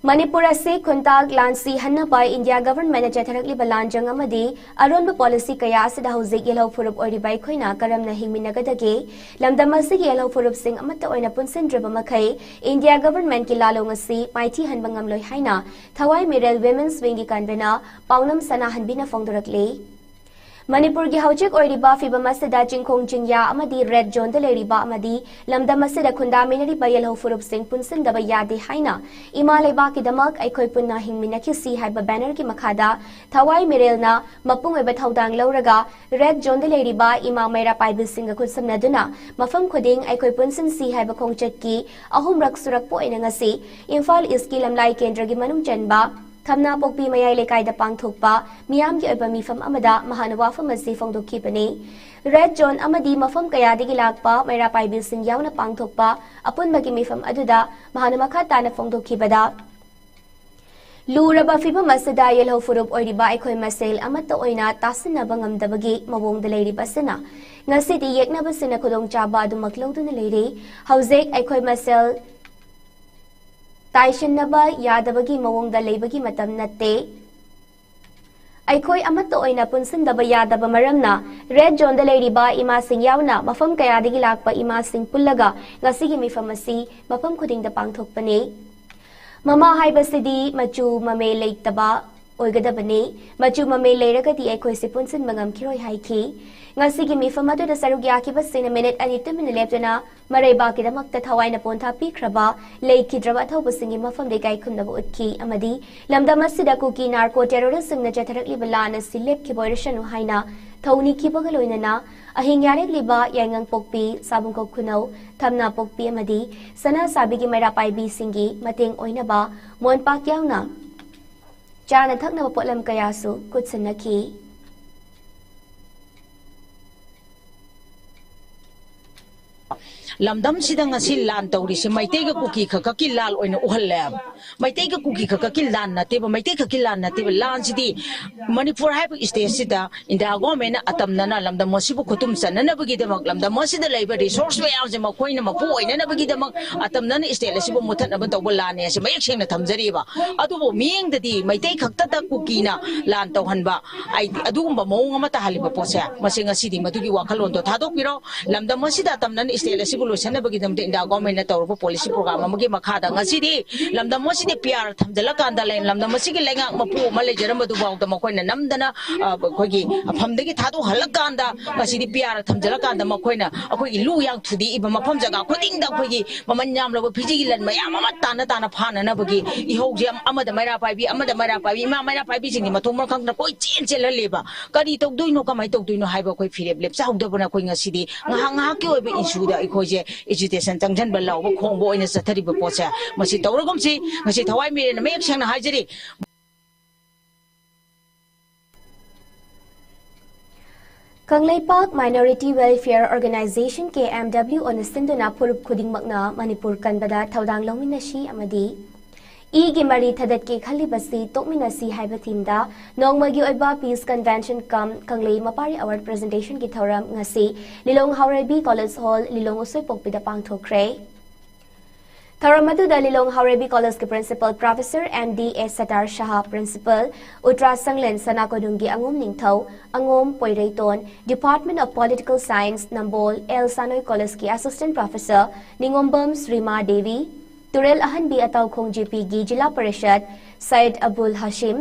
ꯃꯅꯤꯄꯨꯔ ꯑꯁꯤ ꯈꯨꯟꯇꯥꯛ ꯂꯥꯟꯁꯤ ꯍꯟꯅꯕ ꯏꯟꯗꯤꯌꯥ ꯒꯚꯔꯟꯃꯦꯟꯠꯅ ꯆꯠꯊꯔꯛꯂꯤꯕ ꯂꯥꯟꯖꯪ ꯑꯃꯗꯤ ꯑꯔꯣꯟꯕ ꯄꯣꯂꯤꯁꯤ ꯀꯌꯥ ꯑꯁꯤꯗ ꯍꯧꯖꯤꯛ ꯌꯦꯜꯍꯧ ꯐꯨꯔꯨꯞ ꯑꯣꯏꯔꯤꯕ ꯑꯩꯈꯣꯏꯅ ꯀꯔꯝꯅ ꯍꯤꯡꯃꯤꯟꯅꯒꯗꯒꯦ? ꯂꯝꯗꯝ ꯑꯁꯤꯒꯤ ꯌꯦꯜꯍꯧ ꯐꯨꯔꯨꯞꯁꯤꯡ ꯑꯃꯠꯇ ꯑꯣꯏꯅ ꯄꯨꯟꯁꯤꯟꯗ꯭ꯔꯤꯕ ꯃꯈꯩ ꯏꯟꯗꯤꯌꯥ ꯒꯚꯔꯟꯃꯦꯟꯠꯀꯤ ꯂꯥꯂꯣꯡ ꯑꯁꯤ ꯃꯥꯏꯊꯤꯍꯟꯕ ꯉꯝꯂꯣꯏ ꯍꯥꯏꯅ ꯊꯋꯥꯏ ꯃꯤꯔꯦꯜ ꯋꯤꯃꯦꯟꯁ ꯋꯤꯡꯒꯤ ꯀꯟꯚꯦꯅꯔ ꯄꯥꯎꯅꯝ ꯁꯅꯥꯍꯟꯕꯤꯅ ꯐꯣꯡꯗꯣꯔꯛꯂꯤ꯫ ꯃꯅꯤꯄꯨꯔꯒꯤ ꯍꯧꯖꯤꯛ ꯑꯣꯏꯔꯤꯕ ꯐꯤꯕꯝ ꯑꯁꯤꯗ ꯆꯤꯡꯈꯣꯡ ꯆꯤꯡꯌꯥ ꯑꯃꯗꯤ ꯔꯦꯗ ꯖꯣꯟꯗ ꯂꯩꯔꯤꯕ ꯑꯃꯗꯤ ꯂꯝꯗꯝ ꯑꯁꯤꯗ ꯈꯨꯟꯗꯥꯃꯤꯟꯅꯔꯤꯕ ꯌꯦꯜꯍꯧ ꯐꯨꯔꯨꯞꯁꯤꯡ ꯄꯨꯟꯁꯤꯟꯗꯕ ꯌꯥꯗꯦ ꯍꯥꯏꯅ ꯏꯃꯥ ꯂꯩꯕꯥꯛꯀꯤꯗꯃꯛ ꯑꯩꯈꯣꯏ ꯄꯨꯟꯅ ꯍꯤꯡꯃꯤꯟꯅꯈꯤꯁꯤ ꯍꯥꯏꯕ ꯕꯦꯅꯔꯒꯤ ꯃꯈꯥꯗ ꯊꯋꯥꯏ ꯃꯤꯔꯦꯜꯅ ꯃꯄꯨꯡ ꯑꯣꯏꯕ ꯊꯧꯗꯥꯡ ꯂꯧꯔꯒ ꯔꯦꯗ ꯖꯣꯟꯗ ꯂꯩꯔꯤꯕ ꯏꯃꯥ ꯃꯩꯔꯥ ꯄꯥꯏꯕꯤꯁꯤꯡꯒ ꯈꯨꯠꯁꯝꯅꯗꯨꯅ ꯃꯐꯝ ꯈꯨꯗꯤꯡ ꯑꯩꯈꯣꯏ ꯄꯨꯟꯁꯤꯟꯁꯤ ꯍꯥꯏꯕ ꯈꯣꯡꯆꯠꯀꯤ ꯑꯍꯨꯝꯔꯛ ꯁꯨꯔꯛꯄ ꯑꯣꯏꯅ ꯉꯁꯤ ꯏꯝꯐꯥꯜ ꯏꯁꯀꯤ ꯂꯝꯂꯥꯏ ꯀꯦꯟꯗ꯭ꯔꯒꯤ ꯃꯅꯨꯡ ꯆꯟꯕ ꯊꯝꯅꯥꯄꯣꯛꯄꯤ ꯃꯌꯥꯏ ꯂꯩꯀꯥꯏꯗ ꯄꯥꯡꯊꯣꯛꯄ ꯃꯤꯌꯥꯝꯒꯤ ꯑꯣꯏꯕ ꯃꯤꯐꯝ ꯑꯃꯗ ꯃꯍꯥꯛꯅ ꯋꯥꯐꯝ ꯑꯁꯤ ꯐꯣꯡꯗꯣꯛꯈꯤꯕꯅꯤ꯫ ꯔꯦꯗ ꯖꯣꯟ ꯑꯃꯗꯤ ꯃꯐꯝ ꯀꯌꯥꯗꯒꯤ ꯂꯥꯛꯄ ꯃꯩꯔꯥ ꯄꯥꯏꯕꯤꯁꯤꯡ ꯌꯥꯎꯅ ꯄꯥꯡꯊꯣꯛꯄ ꯑꯄꯨꯟꯕꯒꯤ ꯃꯤꯐꯝ ꯑꯗꯨꯗ ꯃꯍꯥꯛꯅ ꯃꯈꯥ ꯇꯥꯅ ꯐꯣꯡꯗꯣꯛꯈꯤꯕꯗ, ꯂꯨꯔꯕ ꯐꯤꯕꯝ ꯑꯁꯤꯗ ꯌꯦꯜꯍꯧ ꯐꯨꯔꯨꯞ ꯑꯣꯏꯔꯤꯕ ꯑꯩꯈꯣꯏ ꯃꯁꯦꯜ ꯑꯃꯠꯇ ꯑꯣꯏꯅ ꯇꯥꯁꯤꯟꯅꯕ ꯉꯝꯗꯕꯒꯤ ꯃꯑꯣꯡꯗ ꯂꯩꯔꯤꯕ ꯑꯁꯤꯅ ꯉꯁꯤꯗꯤ ꯌꯦꯛꯅꯕꯁꯤꯡꯅ ꯈꯨꯗꯣꯡꯆꯥꯕ ꯑꯗꯨꯃꯛ ꯂꯧꯗꯨꯅ ꯂꯩꯔꯤ꯫ ꯍꯧꯖꯤꯛ ꯑꯩꯈꯣꯏ ꯃꯁꯦꯜ ꯇꯥꯏꯁꯤꯟꯅꯕ ꯌꯥꯗꯕꯒꯤ ꯃꯑꯣꯡꯗ ꯂꯩꯕꯒꯤ ꯃꯇꯝ ꯅꯠꯇꯦ꯫ ꯑꯩꯈꯣꯏ ꯑꯃꯠꯇ ꯑꯣꯏꯅ ꯄꯨꯟꯁꯤꯟꯗꯕ ꯌꯥꯗꯕ ꯃꯔꯝꯅ ꯔꯦꯗ ꯖꯣꯟꯗ ꯂꯩꯔꯤꯕ ꯏꯃꯥꯁꯤꯡ ꯌꯥꯎꯅ ꯃꯐꯝ ꯀꯌꯥꯗꯒꯤ ꯂꯥꯛꯄ ꯏꯃꯥꯁꯤꯡ ꯄꯨꯜꯂꯒ ꯉꯁꯤꯒꯤ ꯃꯤꯐꯝ ꯑꯁꯤ ꯃꯐꯝ ꯈꯨꯗꯤꯡꯗ ꯄꯥꯡꯊꯣꯛꯄꯅꯤ꯫ ꯃꯃꯥ ꯍꯥꯏꯕꯁꯤꯗꯤ ꯃꯆꯨ ꯃꯃꯦ ꯂꯩꯇꯕ ꯑꯣꯏꯒꯗꯕꯅꯤ꯫ ꯃꯆꯨ ꯃꯃꯦ ꯂꯩꯔꯒꯗꯤ ꯑꯩꯈꯣꯏꯁꯤ ꯄꯨꯟꯁꯤꯟꯕ ꯉꯝꯈꯤꯔꯣꯏ ꯍꯥꯏꯈꯤ꯫ ꯉꯁꯤꯒꯤ ꯃꯤꯐꯝ ꯑꯗꯨꯗ ꯁꯔꯨꯛ ꯌꯥꯈꯤꯕꯁꯤꯡꯅ ꯃꯤꯅꯤꯠ ꯑꯅꯤ ꯇꯨꯃꯤꯟꯅ ꯂꯦꯞꯇꯨꯅ ꯃꯔꯩꯕꯥꯛꯀꯤꯗꯃꯛꯇ ꯊꯋꯥꯏꯅ ꯄꯣꯟꯊꯥ ꯄꯤꯈ꯭ꯔꯕ ꯂꯩꯈꯤꯗ꯭ꯔꯕ ꯑꯊꯧꯕꯁꯤꯡꯒꯤ ꯃꯐꯝꯗ ꯏꯀꯥꯏ ꯈꯨꯝꯅꯕ ꯎꯠꯈꯤ ꯑꯃꯗꯤ ꯂꯝꯗꯝ ꯑꯁꯤꯗ ꯀꯨꯀꯤ ꯅꯥꯔꯀꯣ ꯇꯦꯔꯣꯔꯤꯁꯁꯤꯡꯅ ꯆꯠꯊꯔꯛꯂꯤꯕ ꯂꯥꯟ ꯑꯁꯤ ꯂꯦꯞꯈꯤꯕ ꯑꯣꯏꯔꯁꯅꯨ ꯍꯥꯏꯅ ꯊꯧꯅꯤꯈꯤꯕꯒ ꯂꯣꯏꯅꯅ ꯑꯍꯤꯡ ꯌꯥꯔꯦꯛꯂꯤꯕ ꯌꯥꯏꯉꯪꯄꯣꯛꯄꯤ, ꯁꯥꯕꯨꯡꯈꯣꯛ ꯈꯨꯅꯧ, ꯊꯝꯅꯥꯄꯣꯛꯄꯤ ꯑꯃꯗꯤ ꯁꯅꯥ ꯁꯥꯕꯤꯒꯤ ꯃꯩꯔꯥ ꯄꯥꯏꯕꯤꯁꯤꯡꯒꯤ ꯃꯇꯦꯡ ꯑꯣꯏꯅꯕ ꯃꯣꯟꯄꯥꯛ ꯌꯥꯎꯅ ꯆꯥꯅ ꯊꯛꯅꯕ ꯄꯣꯠꯂꯝ ꯀꯌꯥꯁꯨ ꯈꯨꯠꯁꯤꯟꯅꯈꯤ꯫ ꯂꯝꯗꯝꯁꯤꯗ ꯉꯁꯤ ꯂꯥꯟ ꯇꯧꯔꯤꯁꯤ ꯃꯩꯇꯩꯒ ꯀꯨꯀꯤ ꯈꯛꯈꯛꯀꯤ ꯂꯥꯟ ꯑꯣꯏꯅ ꯎꯍꯜꯂꯦ꯫ ꯃꯩꯇꯩꯒ ꯀꯨꯀꯤ ꯈꯛꯈꯛꯀꯤ ꯂꯥꯟ ꯅꯠꯇꯦꯕ, ꯃꯩꯇꯩ ꯈꯛꯀꯤ ꯂꯥꯟ ꯅꯠꯇꯦꯕ꯫ ꯂꯥꯟꯁꯤꯗꯤ ꯃꯅꯤꯄꯨꯔ ꯍꯥꯏꯕ ꯏꯁꯇꯦꯠꯁꯤꯗ ꯏꯟꯗꯤꯌꯥ ꯒꯣꯔꯃꯦꯟꯅ ꯑꯇꯝꯅꯅ ꯂꯝꯗꯝ ꯑꯁꯤꯕꯨ ꯈꯨꯗꯨꯝ ꯆꯟꯅꯅꯕꯒꯤꯗꯃꯛ, ꯂꯝꯗꯝ ꯑꯁꯤꯗ ꯂꯩꯕ ꯔꯤꯁꯣꯔꯁ ꯃꯌꯥꯝꯁꯦ ꯃꯈꯣꯏꯅ ꯃꯄꯨ ꯑꯣꯏꯅꯅꯕꯒꯤꯗꯃꯛ ꯑꯇꯝꯅꯅ ꯏꯁꯇꯦꯠ ꯑꯁꯤꯕꯨ ꯃꯨꯊꯠꯅꯕ ꯇꯧꯕ ꯂꯥꯟꯅꯦ ꯍꯥꯏꯁꯦ ꯃꯌꯦꯛ ꯁꯦꯡꯅ ꯊꯝꯖꯔꯤꯕ꯫ ꯑꯗꯨꯕꯨ ꯃꯤꯠꯌꯦꯡꯗꯗꯤ ꯃꯩꯇꯩ ꯈꯛꯇꯗ ꯀꯨꯀꯤꯅ ꯂꯥꯟ ꯇꯧꯍꯟꯕ, ꯍꯥꯏꯗꯤ ꯑꯗꯨꯒꯨꯝꯕ ꯃꯑꯣꯡ ꯑꯃ ꯇꯥꯍꯜꯂꯤꯕ ꯄꯣꯠꯁꯦ, ꯃꯁꯤ ꯉꯁꯤꯗꯤ ꯃꯗꯨꯒꯤ ꯋꯥꯈꯜꯂꯣꯟꯗꯣ ꯊꯥꯗꯣꯛꯄꯤꯔꯣ꯫ ꯂꯝꯗꯝ ꯑꯁꯤꯗ ꯑꯇꯝꯅꯅ ꯏꯁꯇꯦꯠ ꯑꯁꯤꯕꯨ ꯂꯣꯏꯁꯤꯟꯅꯕꯒꯤꯗꯃꯛꯇ ꯏꯟꯗꯤꯌꯥ ꯒꯣꯔꯃꯦꯟꯅ ꯇꯧꯔꯕ ꯄꯣꯂꯤꯁꯤ ꯄ꯭ꯔꯣꯒ꯭ꯔꯥꯝ ꯑꯃꯒꯤ ꯃꯈꯥꯗ ꯉꯁꯤꯗꯤ ꯂꯝꯗꯝ ꯑꯁꯤꯗ ꯄꯤ ꯑꯥꯔ ꯊꯝꯖꯤꯜꯂꯀꯥꯟꯗ ꯂꯩ-, ꯂꯝꯗꯝ ꯑꯁꯤꯒꯤ ꯂꯩꯉꯥꯛ ꯃꯄꯨ ꯑꯃ ꯂꯩꯖꯔꯝꯕꯗꯨꯐꯥꯎꯗ ꯃꯈꯣꯏꯅ ꯅꯝꯗꯅ, ꯑ, ꯑꯩꯈꯣꯏꯒꯤ ꯃꯐꯝꯗꯒꯤ ꯊꯥꯗꯣꯛꯍꯜꯂꯀꯥꯟꯗ ꯉꯁꯤꯗꯤ ꯄꯤ ꯑꯥꯔ ꯊꯝꯖꯤꯜꯂꯀꯥꯟꯗ ꯃꯈꯣꯏꯅ ꯑꯩꯈꯣꯏꯒꯤ ꯂꯨ ꯌꯥꯡ ꯊꯨꯗꯦꯛꯏꯕ ꯃꯐꯝ ꯖꯒꯥ ꯈꯨꯗꯤꯡꯗ ꯑꯩꯈꯣꯏꯒꯤ ꯃꯃꯜ ꯌꯥꯝꯂꯕ ꯐꯤꯖꯤꯒꯤ ꯂꯟ ꯃꯌꯥꯝ ꯑꯃ ꯇꯥꯅ ꯇꯥꯅ ꯐꯥꯅꯅꯕꯒꯤ ꯏꯍꯧꯁꯦ ꯑꯃ-, ꯑꯃꯗ ꯃꯩꯔꯥ ꯄꯥꯏꯕꯤ, ꯑꯃꯗ ꯃꯩꯔꯥ ꯄꯥꯏꯕꯤ, ꯏꯃꯥ ꯃꯩꯔꯥ ꯄꯥꯏꯕꯤꯁꯤꯡꯗꯤ ꯃꯊꯣꯡ ꯃꯔꯝ ꯈꯪꯗꯅ ꯀꯣꯏ ꯆꯦꯟ ꯆꯦꯜꯍꯜꯂꯦꯕ꯫ ꯀꯔꯤ ꯇꯧꯗꯣꯏꯅꯣ, ꯀꯃꯥꯏꯅ ꯇꯧꯗꯣꯏꯅꯣ ꯍꯥꯏꯕ ꯑꯩꯈꯣꯏ ꯐꯤꯔꯦꯞ ꯂꯦꯞꯆꯍꯧꯗꯕꯅ ꯑꯩꯈꯣꯏ ꯉꯁꯤꯗꯤ ꯉꯥꯏꯍꯥꯛ ꯉꯥꯏꯍꯥꯛꯀꯤ ꯑꯣꯏꯕ ꯏꯁꯨꯗ ꯑꯩꯈꯣꯏꯁꯦ ꯑꯦꯖꯤꯇꯦꯁꯟ ꯆꯪꯁꯤꯟꯕ ꯂꯥꯎꯕ ꯈꯣꯡꯕ ꯑꯣꯏꯅ ꯆꯠꯊꯔꯤꯕ ꯄꯣꯠꯁꯦ ꯃꯁꯤ ꯇꯧꯔꯒꯨꯝꯁꯤ꯫ ꯉꯁꯤ ꯊꯋꯥꯏ ꯃꯤꯔꯦꯟꯅ ꯃꯌꯦꯛ ꯁꯦꯡꯅ ꯍꯥꯏꯖꯔꯤ꯫ ꯀꯪꯂꯩꯄꯥꯛ Minority Welfare Organization, ꯀꯦ ꯑꯦꯝ ꯗꯕ꯭ꯂꯤꯎ ꯑꯣꯅ ꯁꯤꯟꯗꯨꯅ ꯐꯨꯔꯨꯞ ꯈꯨꯗꯤꯡꯃꯛꯅ ꯃꯅꯤꯄꯨꯔ ꯀꯟꯕꯗ ꯊꯧꯗꯥꯡ ꯂꯧꯃꯤꯟꯅꯁꯤ ꯑꯃꯗꯤ ꯏꯒꯤ ꯃꯔꯤ ꯊꯗꯠꯀꯦ ꯈꯜꯂꯤꯕꯁꯤ ꯇꯣꯛꯃꯤꯟꯅꯁꯤ ꯍꯥꯏꯕ ꯊꯤꯝꯗ ꯅꯣꯡꯃꯒꯤ ꯑꯣꯏꯕ Peace Convention cum ꯀꯪꯂꯩ ꯃꯄꯥꯔꯤ Award Presentation ꯒꯤ ꯊꯧꯔꯝ ꯉꯁꯤ ꯂꯤꯂꯣꯡ ꯍꯥꯎꯔꯩꯕꯤ College Hall, ꯂꯤꯂꯣꯡ ꯎꯁꯣꯏꯄꯣꯛꯄꯤꯗ ꯄꯥꯡꯊꯣꯛꯈ꯭ꯔꯦ꯫ ꯊꯧꯔꯝ ꯑꯗꯨꯗ ꯂꯤꯂꯣꯡ ꯍꯥꯎꯔꯩꯕꯤ College ꯀꯤ Principal Professor M D A Sattar Shah, Principal Utra Sanglen, Sana ꯀꯣꯅꯨꯡꯒꯤ ꯑꯉꯣꯝ ꯅꯤꯡꯊꯧ, ꯑꯉꯣꯝ Poireiton, Department of Political Science, Nambol L Sanoi College ꯀꯤ Assistant Professor ꯅꯤꯉꯣꯝꯕꯝ ꯁ꯭ꯔꯤꯃꯥ ꯗꯦꯕꯤ, ꯇꯨꯔꯦꯜ ꯑꯍꯟꯕꯤ ꯑꯇꯥꯎꯈꯣꯡ ꯖꯤ ꯄꯤ ꯒꯤ ꯖꯤꯂꯥ ꯄꯔꯤꯁꯠ ꯁꯌꯤꯗ ꯑꯕꯨꯜ ꯍꯥꯁꯤꯝ,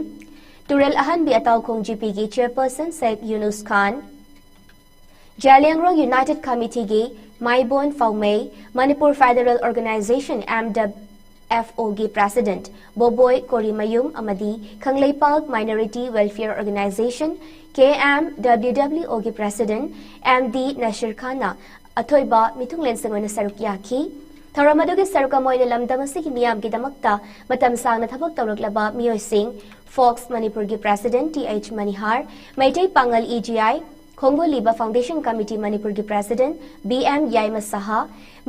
ꯇꯨꯔꯦꯜ ꯑꯍꯟꯕꯤ ꯑꯇꯥꯎꯈꯣꯡ ꯖꯤ ꯄꯤ ꯒꯤ Chairperson ꯁꯌꯤꯗ ꯌꯨꯅꯨꯁ ꯈꯥꯟ, ꯖꯥꯂꯤꯌꯥꯡꯔꯣꯡ United Committee ꯒꯤ Maibon Phaomei, Manipur Federal Organization, M W F ꯑꯣꯒꯤ ꯄ꯭ꯔꯦꯁꯤꯗꯦꯟꯠ ꯕꯣꯕꯣꯏ ꯀꯣꯔꯤꯃꯌꯨꯝ ꯑꯃꯗꯤ Khangleipak minority welfare organization, K M W W ꯑꯣꯒꯤ ꯄ꯭ꯔꯦꯁꯤꯗꯦꯟꯠ ꯑꯦꯝ ꯗꯤ ꯅꯁꯤꯔ ꯈꯥꯟꯅ ꯑꯊꯣꯏꯕ ꯃꯤꯊꯨꯡꯂꯦꯟꯁꯤꯡ ꯑꯣꯏꯅ ꯁꯔꯨꯛ ꯌꯥꯈꯤ꯫ ꯊꯧꯔꯝ ꯑꯗꯨꯒꯤ ꯁꯔꯨꯛ ꯑꯃ ꯑꯣꯏꯅ ꯂꯝꯗꯝ ꯑꯁꯤꯒꯤ ꯃꯤꯌꯥꯝꯒꯤꯗꯃꯛꯇ ꯃꯇꯝ ꯁꯥꯡꯅ ꯊꯕꯛ ꯇꯧꯔꯛꯂꯕ ꯃꯤꯑꯣꯏꯁꯤꯡ, ꯐꯣꯛꯁ ꯃꯅꯤꯄꯨꯔꯒꯤ ꯄ꯭ꯔꯦꯁꯤꯗꯦꯟꯠ ꯇꯤ ꯑꯩꯆ ꯃꯅꯤꯍꯥꯔ, ꯃꯩꯇꯩ ꯄꯥꯉꯜ ꯏ ꯖꯤ ꯑꯥꯏ, ꯈꯣꯡꯒꯨꯜ ꯂꯤꯕ ꯐꯥꯎꯟꯗꯦꯁꯟ ꯀꯃꯤꯇꯤ ꯃꯅꯤꯄꯨꯔꯒꯤ ꯄ꯭ꯔꯦꯁꯤꯗꯦꯟꯠ ꯕꯤ ꯑꯦꯝ ꯌꯥꯏꯃ ꯁꯍꯥ,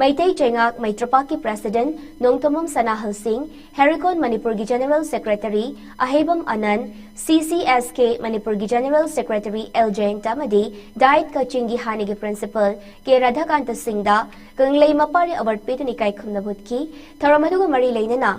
ꯃꯩꯇꯩ ꯆꯩꯉꯥꯛ ꯃꯩꯇ꯭ꯔꯄꯥꯛꯀꯤ ꯄ꯭ꯔꯦꯁꯤꯗꯦꯟꯠ ꯅꯣꯡꯊꯣꯝꯕꯝ ꯁꯅꯥꯍꯜ ꯁꯤꯡ, ꯍꯦꯔꯤꯀꯣꯟ ꯃꯅꯤꯄꯨꯔꯒꯤ ꯖꯦꯅꯔꯦꯜ ꯁꯦꯀ꯭ꯔꯦꯇꯔꯤ ꯑꯍꯩꯕꯝ ꯑꯅꯟ, ꯁꯤ ꯁꯤ ꯑꯦꯁ ꯀꯦ ꯃꯅꯤꯄꯨꯔꯒꯤ ꯖꯦꯅꯔꯦꯜ ꯁꯦꯀ꯭ꯔꯦꯇꯔꯤ ꯑꯦꯜ ꯖꯌꯟꯇ ꯑꯃꯗꯤ ꯗꯥꯏꯠ ꯀꯛꯆꯤꯡꯒꯤ ꯍꯥꯟꯅꯒꯤ ꯄ꯭ꯔꯤꯟꯁꯤꯄꯜ ꯀꯦ ꯔꯥꯙꯥꯀꯥꯟꯇ ꯁꯤꯡꯗ ꯀꯪꯂꯩ ꯃꯄꯥꯔꯤ ꯑꯦꯋꯥꯔꯗ ꯄꯤꯗꯨꯅ ꯏꯀꯥꯏ ꯈꯨꯝꯅꯕ ꯎꯠꯈꯤ꯫ ꯊꯧꯔꯝ ꯑꯗꯨꯒ ꯃꯔꯤ ꯂꯩꯅꯅ